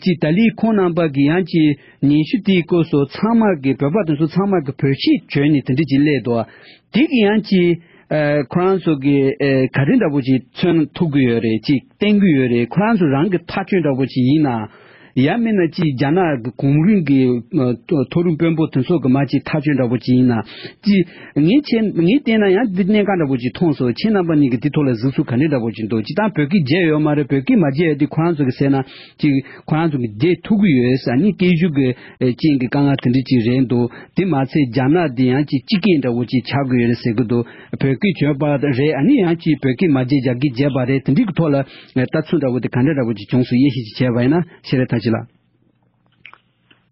ཅིག་ད་ལི་ཁོང་རྣམ་པ་གི་ཡང་ཅིག་ཉན་ཞུ་དེའི་སྐབས་སུ་ཚང་མ་གི་བོད་པ་དེ་ཚོ་ཚང་མ་གི་བོད་ཆས་གྱོན་ནས་དེ་འདྲ་ཅིག་སླེབས་འདུག་དེ་གི་ཡང་ཅིག་ཨ་ཁོ་རང་ཚོ་གི་ཨ་ག་རེ་འདྲ་པོ་ཅིག་མཚོན་ཐུབ་གི་ཡོད་རེད། ཅིག་བསྟན་གི་ཡོད་རེད། ཁོ་རང་ཚོ་རང་གི་ཐག་གཅོད་འདྲ་པོ་ཅིག་ཡིན་ན། ཡང་མིན་ན་ཅིག་རྒྱ་ནག་གི་གོང་རིམ་གྱི་ཨ་མཐོ་མཐོ་རིམ་དཔོན་པོ་དེ་ཚོ་གི་མ་ཅིག་ཐག་གཅོད་འདྲ་པོ་ཅིག་ཡིན་ན། ཅིག་ངས་བྱས་ངས་བལྟས་ན་ཡང་འདི་གནད་འགག་འདྲ་པོ་ཅིག་མཐོང་སོང་། ཁྱེད་རྣམ་པ་གཉིས་ཀྱིས་འདི་ཐོག་ལ་གཟིགས་ཚུལ་ག་འདྲ་འདྲ་པོ་ཅིག་འདུག་སྤྱིར་བཏང་བོད་སྐད་བརྗེད་ཡོད་མ་རེད། བོད་སྐད་མ་བརྗེད་ཡ་དེ་ཁོ་རང་ཚོ་གིས་ཟེར་ན་ཅིག་ཁོ་རང་ཚོ་གིས་བརྗེད་ཐུབ་ཀྱི་ཡོད་ཟེར། ཨ་ནི་སྐད་ཤུགས་ཀྱི་ཨེ་རྐྱེན་གྱི་དཀའ་ངལ་དེ་འདྲ་ཅིག་རེད་འདུག་དེ་མ་ཚད་རྒྱ་ནག་དེ་ཡང་ཅིག་སྤྱི་སྐད་འདྲ་པོ་ཅིག་ཆགས་ཀྱི་ཡོད་རེད་ཟེར་གྱི་འདུག་བོད་སྐད་བྱས་པ་རེད། ཨ་ནི་ཡང་ཅིག་བོད་སྐད་མ་བརྗེད་རྒྱ་སྐད་བརྗེད་པ་རེད། དེ་འདྲའི་གི་ཐོག་ལ་ལྟ་ཚུལ་འདྲ་པོ་དེ་ག་འདྲ་འདྲ་པོ་ཅིག་བྱུང་སོང་། དབྱེ་ཞིབ་ཅིག་བྱས་པ་ཡིན་ན་ཤེས་རེ་ཐག་ཆོད་ལགས།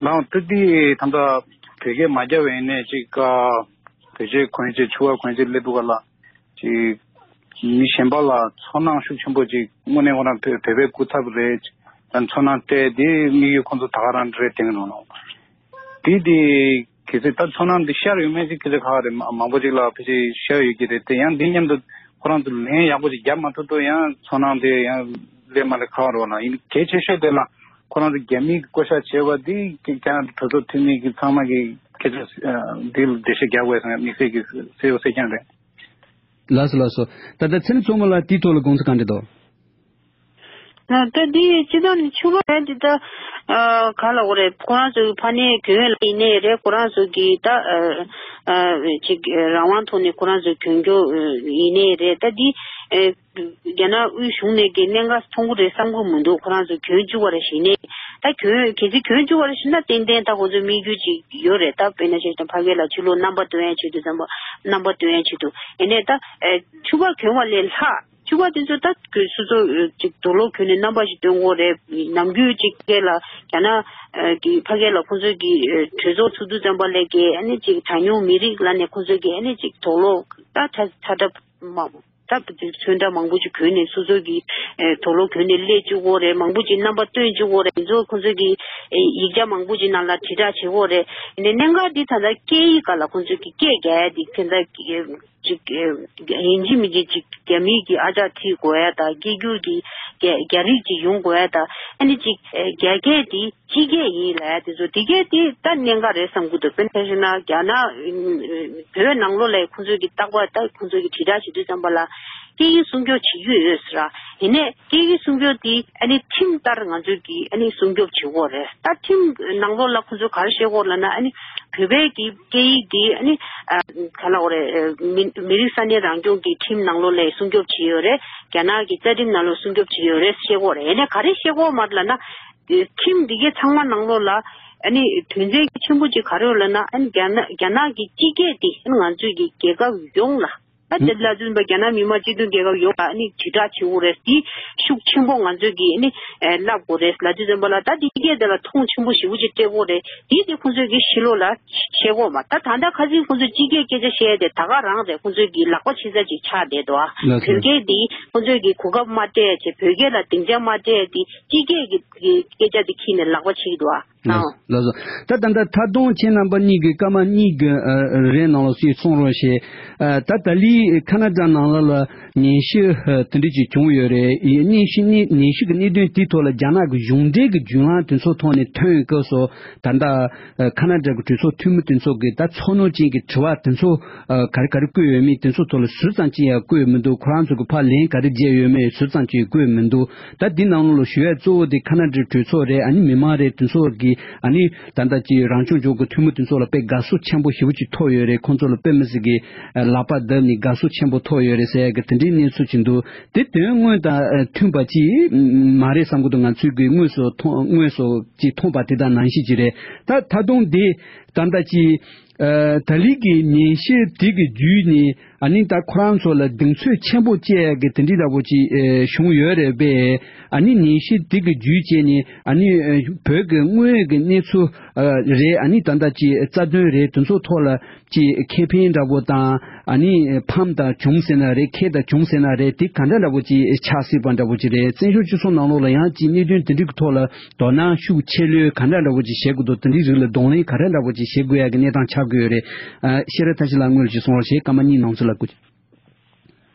ལགས་ད་འདི་ད་ལྟ་བོད་སྐད་མ་བརྒྱབ་པའི་ནས་ཅིག་བོད་ཆས་གོན་ཆས་ཕྱུ་པ་གོན་ཆས་སླེབས་འདུག་ག་ལ། ཅིག་མི་གཞན་པ་ལ་ཚོར་སྣང་ཤུགས་ཆེན་པོ་ཅིག་དངོས་གནས་ཁོ་རང་བོད་བོད་པའི་སྐུ་ཚབ་རེད། ད་ཚོར་སྣང་སྤྲད་དེ་དམིགས་ཡུལ་ཁོང་ཚོ་ད་ག་རང་རེད་དེ་ནོ། དེ་དེ་གལ་སྲིད་ད་ཚོར་སྣང་འདི་ཤར་ཡོད་མེད་ཅིག་གལ་སྲིད་ཁག་རེད། མ་མང་པོ་ཅིག་ལ་ཕལ་ཆེར་ཤར་ཡོད་ཀྱི་རེད་དེ། ཡང་འདི་མཉམ་དུ་ཁོ་རང་ཚོ་ལན་ཡག་པོ་ཅིག་རྒྱབ་མ་ཐུབ་ཐུབ་ཡང་ཚོར་སྣང་དེ་ཡང་སླེབས་མ་སླེབས་ཁག་རེད་བ་ལ། ཡིན་གལ་ཆེ་ཤོས་དེ་ལ་ཁོ་རང་ཚོ་རྒྱ་མིའི་བསྐོ་བཞག་བྱས་པ་འདི་རྒྱ་ནག་གྲོས་ཚོགས་འཐུས་མི་གི་ཚང་མ་གི་སྐད་ཆ་འདི་ལ་འགྲེལ་བཤད་རྒྱག་དགོས་ཟེར་དམིགས་བསལ་གྱི་གསལ་པོ་གསལ་རྐྱང་རེད། ལགས་སོ་ལགས་སོ། ད་ལྟ་ཚེ་རིང་མཚོ་མོ་ལགས་དེའི་ཐོག་ལ་དགོངས་ཚུལ་གང་འདྲ་འདུག་ད་ལྟ་འདི་སྤྱི་བཏང་ནས་ཕྱུ་པ་རེད་འདི་ད། ཨ་ག་ལ་འོ་རེད། ཁོ་རང་ཚོའི་ཕ་ནས་གྱོན་ལ་ཡིན་ནའི་རེད། ཁོ་རང་ཚོ་གི་ད་ཨ་ཅིག་རང་དབང་ཐོག་ནས་ཁོ་རང་ཚོ་གྱོན་རྒྱུ་ཡིན་ནའི་རེད། ད་འདི་ཨ་རྒྱ་ནག་དབུས་གཞུང་ནས་ཀྱི་གནད་འགག་མཐོང་གི་རེད་བསམ་གི་མི་འདུག་ཁོ་རང་ཚོ་གྱོན་བཅུག་པ་རེད་ཞེས་ནས། ད་གྱོན་གལ་སྲིད་གྱོན་བཅུག་པ་རེད་ཞེ་ན་ཏན་ཏན་ད་ཁོ་ཚོའི་དམིགས་ཡུལ་ཅིག་ཡོད་རེད། ད་དཔེར་ན་བཤད་ན་ཕ་གི་ལ་ཕྱི་ལོགས་རྣམ་པ་སྟོན་ཡ་ཆེད་དུ་ཙམ་པ་རྣམ་པ་སྟོན་ཡ་ཆེད་དུ་ཡིན་ནའི་ད་ཨ་ཕྱུ་པ་གྱོན་པ་ལས་ལྷག་ཕྱུ་པ་དེ་ཚོ་ད་ཁོས་སོ་སོ་ཨ་ཅིག་དུག་ལོག་གྱོན་ནས་རྣམ་པ་ཞིག་སྟོན་དགོས་རེད། ནམ་རྒྱུན་ཅིག་སྐད་ལ་རྒྱ་ནག་ཨ་གི་ཕ་གི་ལ་ཁོ་ཚོའི་གི་ཨ་གྲོས་ཚོགས་ཚུགས་དུས་ཙམ་པ་ལས་ཀྱི་ཨ་ནི་ཅིག་གྲངས་ཉུང་མི་རིགས་ལ་ནས་ཁོ་ཚོའི་གི་ཨ་ནི་ཅིག་དུག་ལོག་ད་ཚ་ཚ་གྲབས་མ་ད་ཚོན་ཁྲ་མང་པོ་ཅིག་གྱོན་ནས་སོ་སོའི་གི་ཨ་དུག་ལོག་གྱོན་ནས་སླེབས་བཅུག་དགོས་རེད། མང་པོ་ཅིག་རྣམ་པ་སྟོན་བཅུག་དགོས་རེད། ཡིན་ཚོ་ཁོ་ཚོའི་གི་ཨ་ཡིག་ཆ་མང་པོ་ཅིག་ནང་ལ་དྲིལ་བསྒྲགས་བྱེད་དགོས་རེད། ཡིན་ནའི་གནད་འགག་འདི་ད་ལྟ་སྐད་ཡིག་སྒང་ལ་ཁོ་ཚོའི་གི་སྐད་རྒྱག་ཡ་འདི་ཁྱེད་ཚོ་གི་ཅིག་ཡིན་གཅིག་མིན་གཅིག་ཅིག་རྒྱ་མིའི་གི་ཨ་ཅག་ཁྲིད་དགོས་ཡ་དང་། སྐད་སྒྱུར་གྱི་རྒྱ་རྒྱ་རིགས་ཅིག་ཡོང་དགོས་ཡ་དང་། ཨ་ནི་ཅིག་རྒྱ་སྐད་དེ་སྤྱི་སྐད་ཡིན་ལབ་ཡ་དེ་ཚོ་དེ་སྐད་དེ་ད་གནད་འགག་རེད་བསམ་གི་འདུག་དཔེར་ན་ཆ་བཞག་ན་རྒྱ་ནག་བོད་ནང་ལོགས་ལ་ཁོང་ཚོས་ཀྱི་རྟག་པར་ད་ཁོང་ཚོས་ཀྱི་དྲིལ་བསྒྲགས་བྱེད་དུས་ཙམ་པ་ལ་སྐད་ཡིག་སྲུང་སྐྱོབ་བྱེད་རྒྱུ་ཡོད་ཟེར་ར། ཡིན་ནའི་སྐད་ཡིག་སྲུང་སྐྱོབ་དེ་ཨ་ནི་ཁྲིམས་ལྟར་ང་ཚོས་ཀྱི་ཨ་ནི་སྲུང་སྐྱོབ་བྱེད་དགོས་རེད། ད་ཁྲིམས་ནང་ལོགས་ལ་ཁོང་ཚོས་ག་རེ་བཤད་དགོས་ལབ་ན་ཨ་ནི་བོད་པའི་གི་སྐད་ཡིག་འདི་ཨ་ནི་ཨ་ག་ལ་འོ་རེད། མི་མི་རིགས་ས་གནས་རང་སྐྱོང་གི་ཁྲིམས་ནང་ལོགས་ལ་སྲུང་སྐྱོབ་བྱས་ཡོད་རེད། རྒྱ་ནག་གི་རྩ་ཁྲིམས་ནང་ལོགས་སྲུང་སྐྱོབ་བྱས་ཡོད་རེད་བཤད་དགོས་རེད། ཡིན་ནའི་ག་རེ་བཤད་དགོས་མ་རེད་ལབ་ན། ཁྲིམས་འདི་གའི་ཚང་མ་ནང་ལོགས་ལ་ཨ་ནི་དོན་ཚན་ཆེན་པོ་གཅིག་ག་རེ་ཡོད་ལབ་ན་ཨ་ནི་རྒྱ་ནག་རྒྱ་ནག་གི་སྤྱི་སྐད་དེ་ཨ་ནི་ང་ཚོའི་གི་རྒྱལ་ཁབ་ཡོངས་ལ། ད་དེ་ལ་བརྩོན་པ་རྒྱ་ནག་མི་དམངས་སྤྱི་མཐུན་རྒྱལ་ཁབ་ཡོངས་ལ་ཨ་ནི་དྲིལ་བསྒྲགས་བྱེད་དགོས་རེད། དེ་ཤུགས་ཆེན་པོ་ང་ཚོས་ཀྱིས་ཨ་ནི་ཨེ་བསླབ་དགོས་རེད་ལབ་དུས་ཙམ་པ་ལ་ད་དེ་སྐད་དེ་ལ་མཐོང་ཆེན་པོ་ཞེ་པོ་ཅིག་སྤྲད་དགོས་རེད། དེ་དེ་ཁོང་ཚོས་ཀྱིས་ཕྱི་ལོགས་ལ་བཤད་དགོས་མ། ད་ད་ལྟ་ཁ་སང་ཁོང་ཚོས་སྤྱི་སྐད་སྐད་ཆ་བཤད་དེ་ད་ག་རང་རེད། ཁོང་ཚོས་ཀྱིས་ལག་པ་ཕྱི་ས་ཅིག་ཆགས་བསྡད་འདུག་ཨ། ལགས་སོ། བོད་སྐད་དེ་ཁོང་ཚོས་ཀྱིས་གོ་སྐབས་མ་སྤྲད་བྱས་བོད་སྐད་ལ་སྡིངས་ཆ་མ་སྤྲད་དེ་སྤྱི་སྐད་ཀྱི་སྐད་ཆ་དེ་ཁྱེར་ནས་ལག་པ་ཕྱིས་འདུག་ཨ། ལགས་ལགས་སོ། ད་ད་ལྟ་ད་དུང་ཁྱེད་རྣམ་པ་གཉིས་ཀྱིས་སྐར་མ་གཉིས་ཀྱི་ཨ་རིང་ནང་ལ་སུས་གསུང་རོགས་བྱེད། ཨ་ད་ད་ལི་ཁ་ན་ཌ་ནང་ལ་ལ་ཉེན་བཤད་ཨ་དེ་འདྲ་ཅིག་བྱུང་ཡོད་རེད། ཉེན་བཤད་ཉེན་ཉེན་བཤད་ཀྱི་གནད་དོན་དེའི་ཐོག་ལ་རྒྱ་ནག་གི་གཞུང་འབྲེལ་གྱི་བརྒྱུད་ལམ་དེ་ཚོ་ཐོག་ནས་ཐོན་སྐབས་སུ་ད་ལྟ་ཨ་ཁ་ན་ཌ་གི་གྲོས་ཚོགས་འཐུས་མི་དེ་ཚོ་གིས་ད་ཚོར་སྣང་ཅན་གྱི་དྲི་བ་དེ་ཚོ་ཨ་ག་རེ་ག་རེ་བཀོད་ཡོད་མེད་དེ་ཚོ་ཐོག་ལ་ཟུར་ཙམ་ཅིག་ཡང་བཀོད་མི་འདུག་ཁོ་རང་ཚོ་གིས་ཕར་ལན་ག་རེ་བརྒྱབ་ཡོད་མེད་ཟུར་ཙམ་ཅིག་བཀོད་མི་འདུག་ད་འདི་ནང་ལོགས་ལ་ཞུ་ཡས་གཙོ་བོ་དེ་ཁ་ན་ཌའི་གྲོས་ཚོགས་རེད། ཨ་ནི་མི་མང་རེད། དེ་ཚོ་གིས་ཨ་ནི་ད་ལྟ་ཀྱི་རང་སྐྱོང་ལྗོངས་ཀྱི་འཐུས་མི་དེ་ཚོ་ལ་དཔེ་དགའ་བསུ་ཆེན་པོ་ཞེ་པོ་ཅིག་ཐོབ་ཡོད་རེད། ཁོང་ཚོ་ལ་དཔེ་མི་སྲིད་ཀྱི་ལག་པ་བརྡབས་ནས་དགའ་བསུ་ཆེན་པོ་ཐོབ་ཡོད་རེད་ཟེར་ཡ་གི་དེ་འདྲའི་གནས་ཚུལ་ཅིག་འདུག་དེ་དོན་དངོས་དང་མཐུན་པ་ཅིག་མ་རེད་བསམ་གི་འདུག་ང་ཚོས་གི་དངོས་སུ་མཐོང་དངོས་སུ་ཅིག་མཐོང་པ་དེ་དང་ནང་བཞིན་ཅིག་རེད། ད་ད་དུང་དེ་ད་ལྟ་ཅིག་ཨ་ད་ལི་གི་ཉེན་བཤད་དེ་གི་བརྒྱུད་ནས་ཨ་ནི་ད་ཁོ་རང་ཚོ་ལ་གདེང་ཚོད་ཆེན་པོ་བཅས་ཡ་གི་དེ་འདྲའི་འདྲ་པོ་ཅིག་ཨེ་བྱུང་ཡོད་རེད་པས། ཨ་ནི་ཉེན་བཤད་དེ་གི་བརྒྱུད་བྱས་ནས་ཨ་ནི་ཨེ་བོད་ཀྱི་དངོས་ཡོད་ཀྱི་གནས་ཚུལ་ཨ་རེད། ཨ་ནི་ད་ལྟ་ཅིག་རྩ་དོན་རེད། དེ་ཚོ་ཐོག་ལ་ཅིག་ཁེ་ཕན་འདྲ་པོ་དང་ཨ་ནི་ཕམ་དང་བྱུང་ཟེར་ན་རེད། ཁེ་དང་བྱུང་ཟེར་ན་རེད། དེ་ག་འདྲ་འདྲ་པོ་ཅིག་ཆགས་སྲིད་པ་འདྲ་པོ་ཅིག་རེད། བཙན་བྱོལ་སྤྱི་ཚོགས་ནང་ལོགས་ལ་ཡང་ཅིག་གནད་དོན་དེ་འདྲའི་གི་ཐོག་ལ་དོ་སྣང་ཤུགས་ཆེ་ལོས་ག་འདྲ་འདྲ་པོ་ཅིག་བྱེད་དགོས་འདུག་དེ་འདྲའི་རིགས་ལ་གདོང་ལེན་ག་འདྲ་འདྲ་པོ་ཅིག་བྱེད་དགོས་ཡ་གི་གནས་སྟངས་ཆགས་ཀྱི་ཡོད་རེད། ཨ་ཤེས་རབ་མཐའ་བཞི་ལགས་དངོས་སུ་ཅིག་གསུང་རོགས་བྱེད། སྐར་མ་གཉིས་ནང་ཚུད་ལ་སྐུ།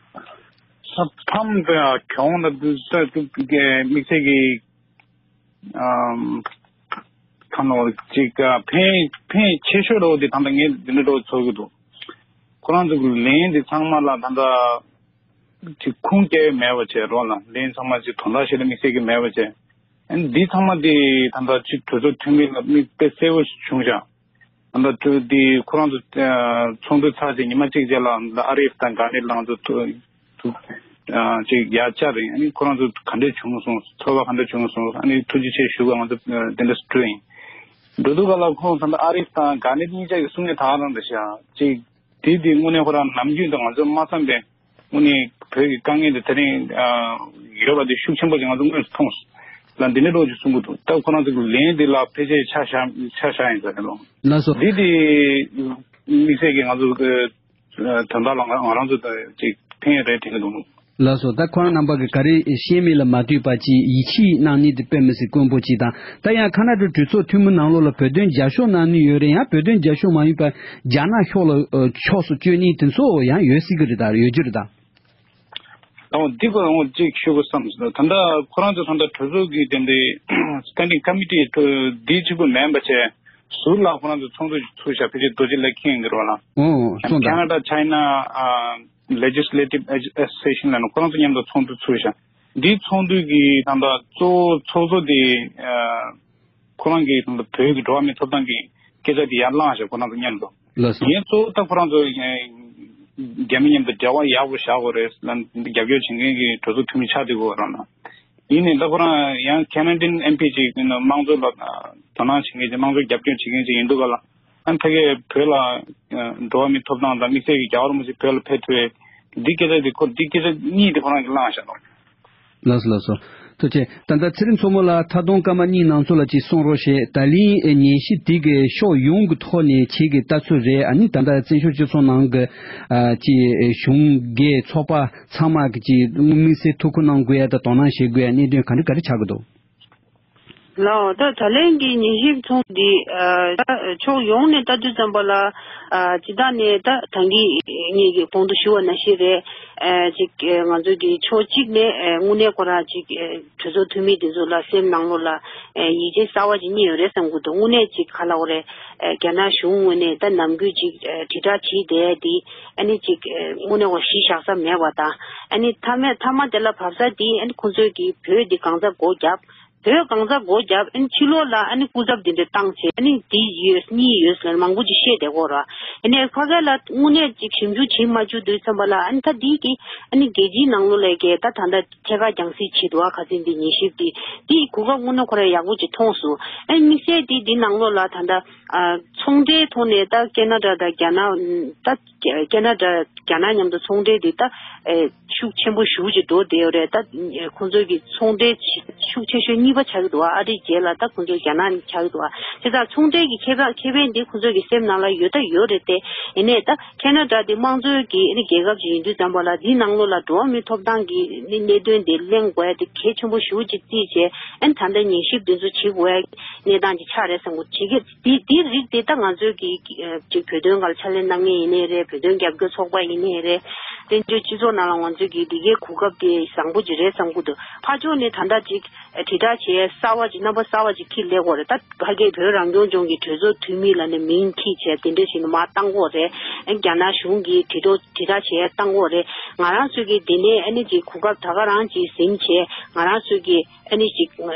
ཕམ་གྱོང་ལ་དུས་ས་དུས་དམིགས་བསལ་གྱི་ཨམ་ཁ་ནོར་ཅིག་ཕན་ཕན་ཆེ་ཤོས་རོགས་དེ་ད་ལྟ་ངས་འདི་འདྲ་རོགས་ཚོར་གྱི་འདུག་ཁོ་རང་ཚོ་གི་ལན་དེ་ཚང་མ་ལ་ད་ལྟ་ཅིག་ཁུངས་སྐྱེལ་མེད་པ་བྱས་རོགས་ལ་ལན་ཚང་མ་ཅིག་དོན་དག་ཞིག་ལ་དམིགས་བསལ་གྱི་མེད་པ་བྱས། ཨ་ནི་འདི་ཚང་མ་དེ་ད་ལྟ་ཅིག་གྲོས་ཚོགས་འཐུས་མི་ལ་དམིགས་དཔེ་གསལ་བོ་ཞིག་བྱུང་ཤག་ད་ལྟ་དུས་འདི་ཁོ་རང་ཚོ་ཨ་ཚོགས་འདུ་ཚར་རྗེས་ཉི་མ་གཅིག་རྗེས་ལ་ཨར་ཨེཕ་དང་ག་ནས་ལང་ཚོ་ཐུག་ཐུག་ཨ་ཅིག་ཡར་བཅར་རིང་ཨ་ནི་ཁོ་རང་ཚོ་ག་འདྲས་བྱུང་སོང་། ཚོར་བ་ག་འདྲས་བྱུང་སོང་། ཨ་ནི་ཐུགས་རྗེ་ཆེ་ཞུ་ག་ང་ཚོ་ཨ་དེ་འདྲ་སྤྲོད་ཡིན། འགྲོ་དུས་ག་ལ་ཁོང་ད་ལྟ་ཨར་ཨེཕ་དང་ག་ནས་གཉིས་ཆ་གི་གསུང་ཡ་ད་ག་རང་འདྲ་ཤག་ཅིག་དེ་དེ་དངོས་གནས་ཁོ་རང་ནམ་རྒྱུན་དང་ང་ཚོ་མ་བསམ་པའི་དངོས་གནས་བོད་ཀྱི་དཀའ་ངལ་དེ་དེ་རིང་ཨ་ཡོད་པ་དེ་ཤུགས་ཆེན་པོ་ཞིག་ང་ཚོ་དངོས་སུ་མཐོང་སོང་། ལ་འདི་འདྲའི་ལོག་ཅིག་གསུང་གི་འདུག་ད་ཁོ་རང་ཚོ་གི་ལན་འདི་ལ་ཕལ་ཆེར་ཆ་བཞག་ཆ་བཞག་ཡིན་ཟེར་ནས་ལོ། ལགས་སོ། འདི་དེ་དམིགས་བསལ་གྱི་ང་ཚོ་གི་དོན་དག་ལ་ང་ང་རང་ཚོ་དང་ཅིག་ཕན་ཡོད་རེད་དྲན་གྱི་འདུག་ལགས་སོ། ད་ཁོ་རང་རྣམ་པ་གིས་ག་རེ་བཤད་མིན་ལ་མ་ལྟོས་པ་ཅིག་ཡིད་ཆེས་གནང་ནི་དེ་དཔེ་མི་སྲིད་དཀོན་པོ་ཅིག་དང་། ད་ཡང་ཁ་ན་ཌ་གྲོས་ཚོགས་འཐུས་མི་ནང་ལོགས་ལ་བོད་དོན་རྒྱབ་སྐྱོར་གནང་ནི་ཡོད་རེད། ཡང་བོད་དོན་རྒྱབ་སྐྱོར་མ་ཡིན་པ་རྒྱ་ནག་ཕྱོགས་ལ་ཨ་ཕྱོགས་སུ་བསྐྱོད་ནི་དེ་ཚོ་ཡང་ཡོད་སྲིད་ཀྱི་རེད། ད་ཡོད་རྒྱུ་རེད་ད། ཨོ་འདི་ཁོ་རང་ཅིག་ཤོད་དགོས་བསམ་སོང་། ད་ལྟ་ཁོ་རང་ཚོ་ད་ལྟ་གྲོས་ཚོགས་ཀྱི་དེ་འདྲའི་Standing Committee འདི་གཅིག་པུ་མིན་པ་བྱས་ཟུར་ལ་ཁོ་རང་ཚོ་ཚོགས་འདུ་ཞིག་ཚུགས་ཤག་ཕལ་ཆེར་རྡོ་རྗེ་ལགས་མཁྱེན་གྱི་རེད་བ་ལ། ཨོ་སོང་ད། Canada China ཨ་Legislative Association ལ་ནི་ཁོ་རང་ཚོ་མཉམ་དུ་ཚོགས་འདུ་ཚུགས་ཤག་འདིའི་ཚོགས་འདུ་གི་ད་ལྟ་གཙོ་བོ་ཚོགས་གཙོ་དེ་ཨ་ཁོ་རང་གིས་ད་ལྟ་བོད་ཀྱི་འགྲོ་བ་མིའི་ཐོབ་ཐང་གི་སྐད་ཆ་དེ་ཡར་བསླངས་ཤག་ཁོ་རང་ཚོ་མཉམ་དུ། ལགས་སོ། ངས་གཙོ་བོ་ད་ཁོ་རང་ཚོ་ཨ་རྒྱ་མི་མཉམ་དུ་འབྲེལ་བ་ཡག་པོ་བཞག་དགོས་རེད་ལ། རྒྱབ་སྐྱོར་བྱེད་མཁན་གྱི་གྲོས་ཚོགས་འཐུས་མི་ཆགས་བསྡད་དགོས་རང་ལ། ཡིན་ནའི་ད་ཁོ་རང་ཡང་Canadian M P ཅིག་ཡིན་ན་དམངས་གཙོ་ལ་དོ་སྣང་བྱེད་མཁན་ཅིག་དམངས་གཙོ་རྒྱབ་སྐྱོར་བྱེད་མཁན་ཅིག་ཡིན་འདུག་ག་ལ། ཨ་ཕ་གིའི་བོད་ལ་འགྲོ་བ་མིའི་ཐོབ་ཐང་དང་དམིགས་བསལ་གྱི་རྒྱལ་བ་རིན་པོ་ཆེ་བོད་ལ་ཕེབས་ཐུབ་པའི་འདི་སྐད་ཆ་དེ་ཁོ་འདི་སྐད་ཆ་གཉིས་དེ་ཁོ་རང་གིས་བསླངས་བཞག་འདུག་ལགས་སོ་ལགས་སོ། ཐུགས་རྗེ་ཆེ། ད་ལྟ་ཚེ་རིང་མཚོ་མོ་ལགས་མཐའ་སྟོང་སྐར་མ་གཉིས་ནང་ཚུད་ལ་ཅིག་གསུང་རོགས་བྱེད། ད་ལན་ཉན་ཞིབ་དེ་གི་ཕྱོགས་ཡོངས་ཀྱི་ཐོག་ནས་ཁྱེད་ཀྱི་ལྟ་ཚུལ་རེད། ཨ་ནི་ད་ལྟ་བཙན་བྱོལ་སྤྱི་ཚོགས་ནང་གི་ཨ་ཅིག་གཞུང་སྒེར་ཚོགས་པ་ཚང་མ་གི་ཅིག་དམིགས་བསལ་ཐུགས་ཁུར་གནང་དགོས་ཡ་དང་དོ་སྣང་བྱེད་དགོས་ཡ་གནད་དོན་ག་འདྲ་ག་འདྲ་ཆགས་ཀྱི་འདུག་ལགས། ད་ད་ལན་གྱི་ཉན་ཞིབ་ཚོགས་འདུ་འདི་ཨ་ད་ཕྱོགས་ཡོངས་ནས་ལྟ་དུས་ཙམ་པ་ལ་ཨ་སྤྱིར་བཏང་ནས་ད་ད་གིན་ངེད་ཀྱིས་གོང་དུ་ཞུ་བ་ནང་བཞིན་རེད། ཨ་ཅིག་ཨ་ང་ཚོ་གི་ཕྱོགས་གཅིག་ནས་ཨ་དངོས་གནས་ཁོ་རང་ཅིག་ཨ་གྲོས་ཚོགས་འཐུས་མི་དེ་ཚོ་ལ་སེམས་ནང་ལོགས་ལ་ཨ་ཡིད་ཆེས་གསར་བ་ཅིག་རྙེད་ཡོད་རེད་བསམ་གྱི་འདུག་དངོས་གནས་ཅིག་ག་ལབ་དགོས་རེད། ཨ་རྒྱ་ནག་གཞུང་ངོས་ནས་ད་ནམ་རྒྱུན་ཅིག་ཨ་དྲིལ་བསྒྲགས་བྱེད་བསྡད་དེ་ཨ་ནི་ཅིག་ཨ་དངོས་གནས་ཁོ་གཞི་བཞག་ས་མེད་པ་དང་། ཨ་ནི་མཐའ་མ་མཐའ་མ་དེ་ལ་བབས་ས་དེ་ཨ་ནི་ཁོང་ཚོས་ཀྱི་བོད་འདི་གང་ཚ་སྒོ་བརྒྱབ། བོད་གང་ཚ་སྒོ་བརྒྱབ། ཨ་ནི་ཕྱི་ལོགས་ལ་ཨ་ནི་སྐུ་ཚབ་དེ་འདྲ་བཏང་བྱས། ཨ་ནི་འདི་ཡོད་གཉིས་ཡོད་ཟེར་མང་པོ་ཅིག་བཤད་བསྡད་ཀྱི་ཡོད་རེད། ཨ་ནི་ཕ་གི་ལ་དངོས་གནས་ཅིག་ཞིབ་འཇུག་བྱེད་མ་བཅུག་དུས་ཙམ་པ་ལ་ཨ་ནི་ད་འདི་གི་ཨ་ནི་རྒྱལ་སྤྱིའི་ནང་ལོགས་ལ་གི་ད་ད་ལྟ་ཐད་ཀར་རྒྱང་སྲིང་བྱེད་འདུག་ཨ། ཁ་སང་འདི་ཉན་ཞིབ་འདི་འདི་གོ་སྐབས་དངོས་གནས་ཁོ་རང་ཡག་པོ་ཅིག་མཐོང་སོང་། ཨ་ནི་དམིགས་བསལ་འདི་འདི་ནང་ལོགས་ལ་ད་ལྟ་ཨ་ཚོང་འབྲེལ་ཐོག་ནས་ད་ཁེ་ན་ཌ་དང་རྒྱ་ནག་ད་ཁེ་ན་ཌ་རྒྱ་ནག་མཉམ་དུ་ཚོང་འབྲེལ་འདི་ད་ཨེ་ཤུགས་ཆེན་པོ་ཞེ་པོ་ཅིག་འགྲོ་བསྡད་ཡོད་རེད། ད་ཁོང་ཚོའི་གི་ཚོང་འབྲེལ་ཤུགས་ཆེ་ཤོས་གཉིས་པ་ཆགས་ཀྱི་འདུག་ཨ། ཨ་རིའི་རྗེས་ལ་ད་ཁོང་ཚོའི་རྒྱ་ནག་ཆགས་ཀྱི་འདུག་ཨ། བྱས་ཙང་ཚོང་འབྲེལ་གྱི་ཁེ་ཕན་ཁེ་ཕན་འདི་ཁོང་ཚོའི་གི་སེམས་ནང་ལ་ཡོད་ད་ཡོད་རེད་དེ། ཡིན་ནའི་ད་ཁེ་ན་ཌ་འདི་དམངས་གཙོའི་གི་ཨ་ནི་རྒྱལ་ཁབ་ཅིག་ཡིན་དུས་ཙམ་པ་ལ་འདིའི་ནང་ལོགས་ལ་འགྲོ་བ་མིའི་ཐོབ་ཐང་གི་ཨ་ནི་གནད་དོན་འདི་གླེང་དགོས་ཡ་འདི་གལ་ཆེན་པོ་ཞེ་པོ་ཅིག་བརྩིས་བྱས། ཨ་ནི་ད་ལྟ་ཉན་ཞིབ་འདི་ཚོ་བྱེད་དགོས་ཡ་གནས་སྟངས་ཅིག་ཆགས་རེད་བསམ་གི་འདུག་བྱེད་ཀྱི། དེ་དེ་རིགས་དེ་ད་ང་ཚོའི་གི་ཅིག་བོད་དོན་སྒང་ལ་ཕྱག་ལས་གནང་མཁན་ཡིན་ནའི་རེད། བོད་དོན་རྒྱབ་སྐྱོར་ཚོགས་པ་ཡིན་ནའི་རེད། བཙན་བྱོལ་སྤྱི་ཚོགས་ནང་ལ་ང་ཚོའི་གི་འདི་གའི་གོ་སྐབས་དེ་བཟང་པོ་ཅིག་རེད་བསམ་གི་འདུག་ཕར་ཕྱོགས་ནས་ད་ལྟ་ཅིག་དྲིལ་བསྒྲགས་བྱེད་ཡས་གསར་བ་ཅིག་རྣམ་པ་གསར་བ་ཅིག་འཁྱེར་སླེབས་ཀྱི་ཡོད་རེད། ད་ཕ་གིའི་བོད་རང་སྐྱོང་ལྗོངས་ཀྱི་གྲོས་ཚོགས་འཐུས་མི་ལབ་ནས་མིང་འཁྱེར་བྱས་དེ་འདྲ་ཞིག་ནས་མར་བཏང་གི་ཡོད་རེད། རྒྱ་ནག་གཞུང་གིས་དྲིལ་བསྒྲགས་དྲིལ་བསྒྲགས་བྱེད་ཡས་བཏང་གི་ཡོད་རེད། ང་རང་ཚོས་གི་དེ་ནས་ཨ་ནི་ཅིག་གོ་སྐབས་ད་ག་རང་ཅིག་ཟིན་བྱས་ང་རང་ཚོས་གི་ཨ་ནི་ཅིག་ང་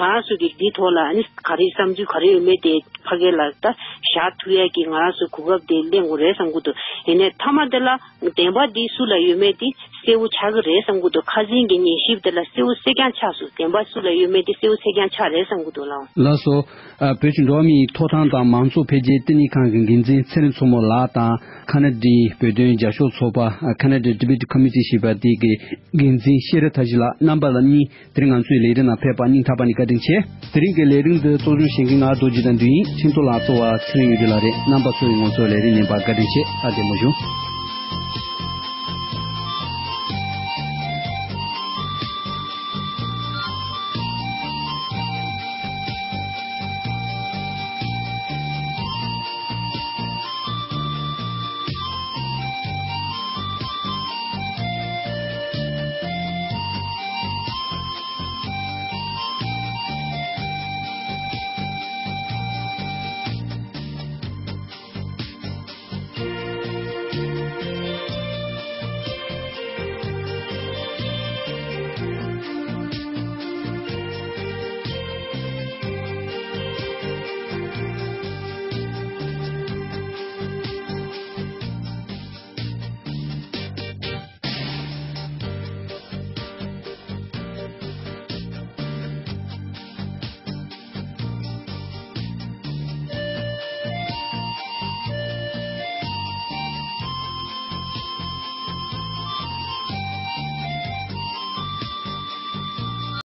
རང་ཚོ་གི་འདི་ཐོག་ལ་ཨ་ནི་ག་རེ་བསམ་ཚུལ་ག་རེ་ཡོད་མེད་དེ་ཕ་གི་ལ་ད་བཞག་ཐུབ་ཡས་ཀྱི་ང་རང་ཚོ་གོ་སྐབས་དེ་ལེན་དགོས་རེད་བསམ་གི་འདུག་ཡིན་ནའི་མཐའ་མ་དེ་ལ་བདེན་པ་འདི་སུ་ལ་ཡོད་མེད་དེ་གསལ་བོ་ཆགས་ཀྱི་རེད་བསམ་གི་འདུག་ཁ་སང་གི་ཉན་ཞིབ་དེ་ལ་གསལ་བོ་གསལ་རྐྱང་ཆགས་སོང་། བདེན་པ་སུ་ལ་ཡོད་མེད་དེ་གསལ་བོ་གསལ་རྐྱང་ཆགས་རེད་བསམ་གི་འདུག་ལགས། ལགས་སོ། ཨ་བོད་ཀྱི་འགྲོ་བ་མིའི་ཐོབ་ཐང་དང་མང་གཙོ་འཕེལ་རྒྱས་བསྟི་གནས་ཁང་གི་འགན་འཛིན་ཚེ་རིང་མཚོ་མོ་ལགས་དང་། ཁ་ན་ཌའི་བོད་དོན་རྒྱབ་སྐྱོར་ཚོགས་པ་ཁ་ན་ཌའི་ཊི་བེ་ཊི་ཁོ་མི་ཊི་ཞེས་པ་དེ་གི་འགན་འཛིན་ཤེས་རབ་མཐའ་བཞི་ལགས། རྣམ་པ་ལ་གཉིས། དེ་རིང་ང་ཚོའི་ལས་རིམ་ནང་ཕེབས་པར་སྙིང་ཐག་པ་ནས་བཀའ་དྲིན་ཆེ། དེ་རིང་གི་ལས་རིམ་འདི་གཙོ་སྐྱོང་བྱེད་མཁན་ང་རྡོ་རྗེ་དང་འདུས་ཡིན། ཁྱེད་ཚོ་ལ་གཙོ་བོ་ཚེ་རིང་གཡུ་སྒྲོན་ལགས་རེད། རྣམ་པ་ཚོས་ང་ཚོའི་ལས་རིམ་ཉན་པར་བཀའ་དྲིན་ཆེ། ཨ་བདེ་མོ་བྱུང་།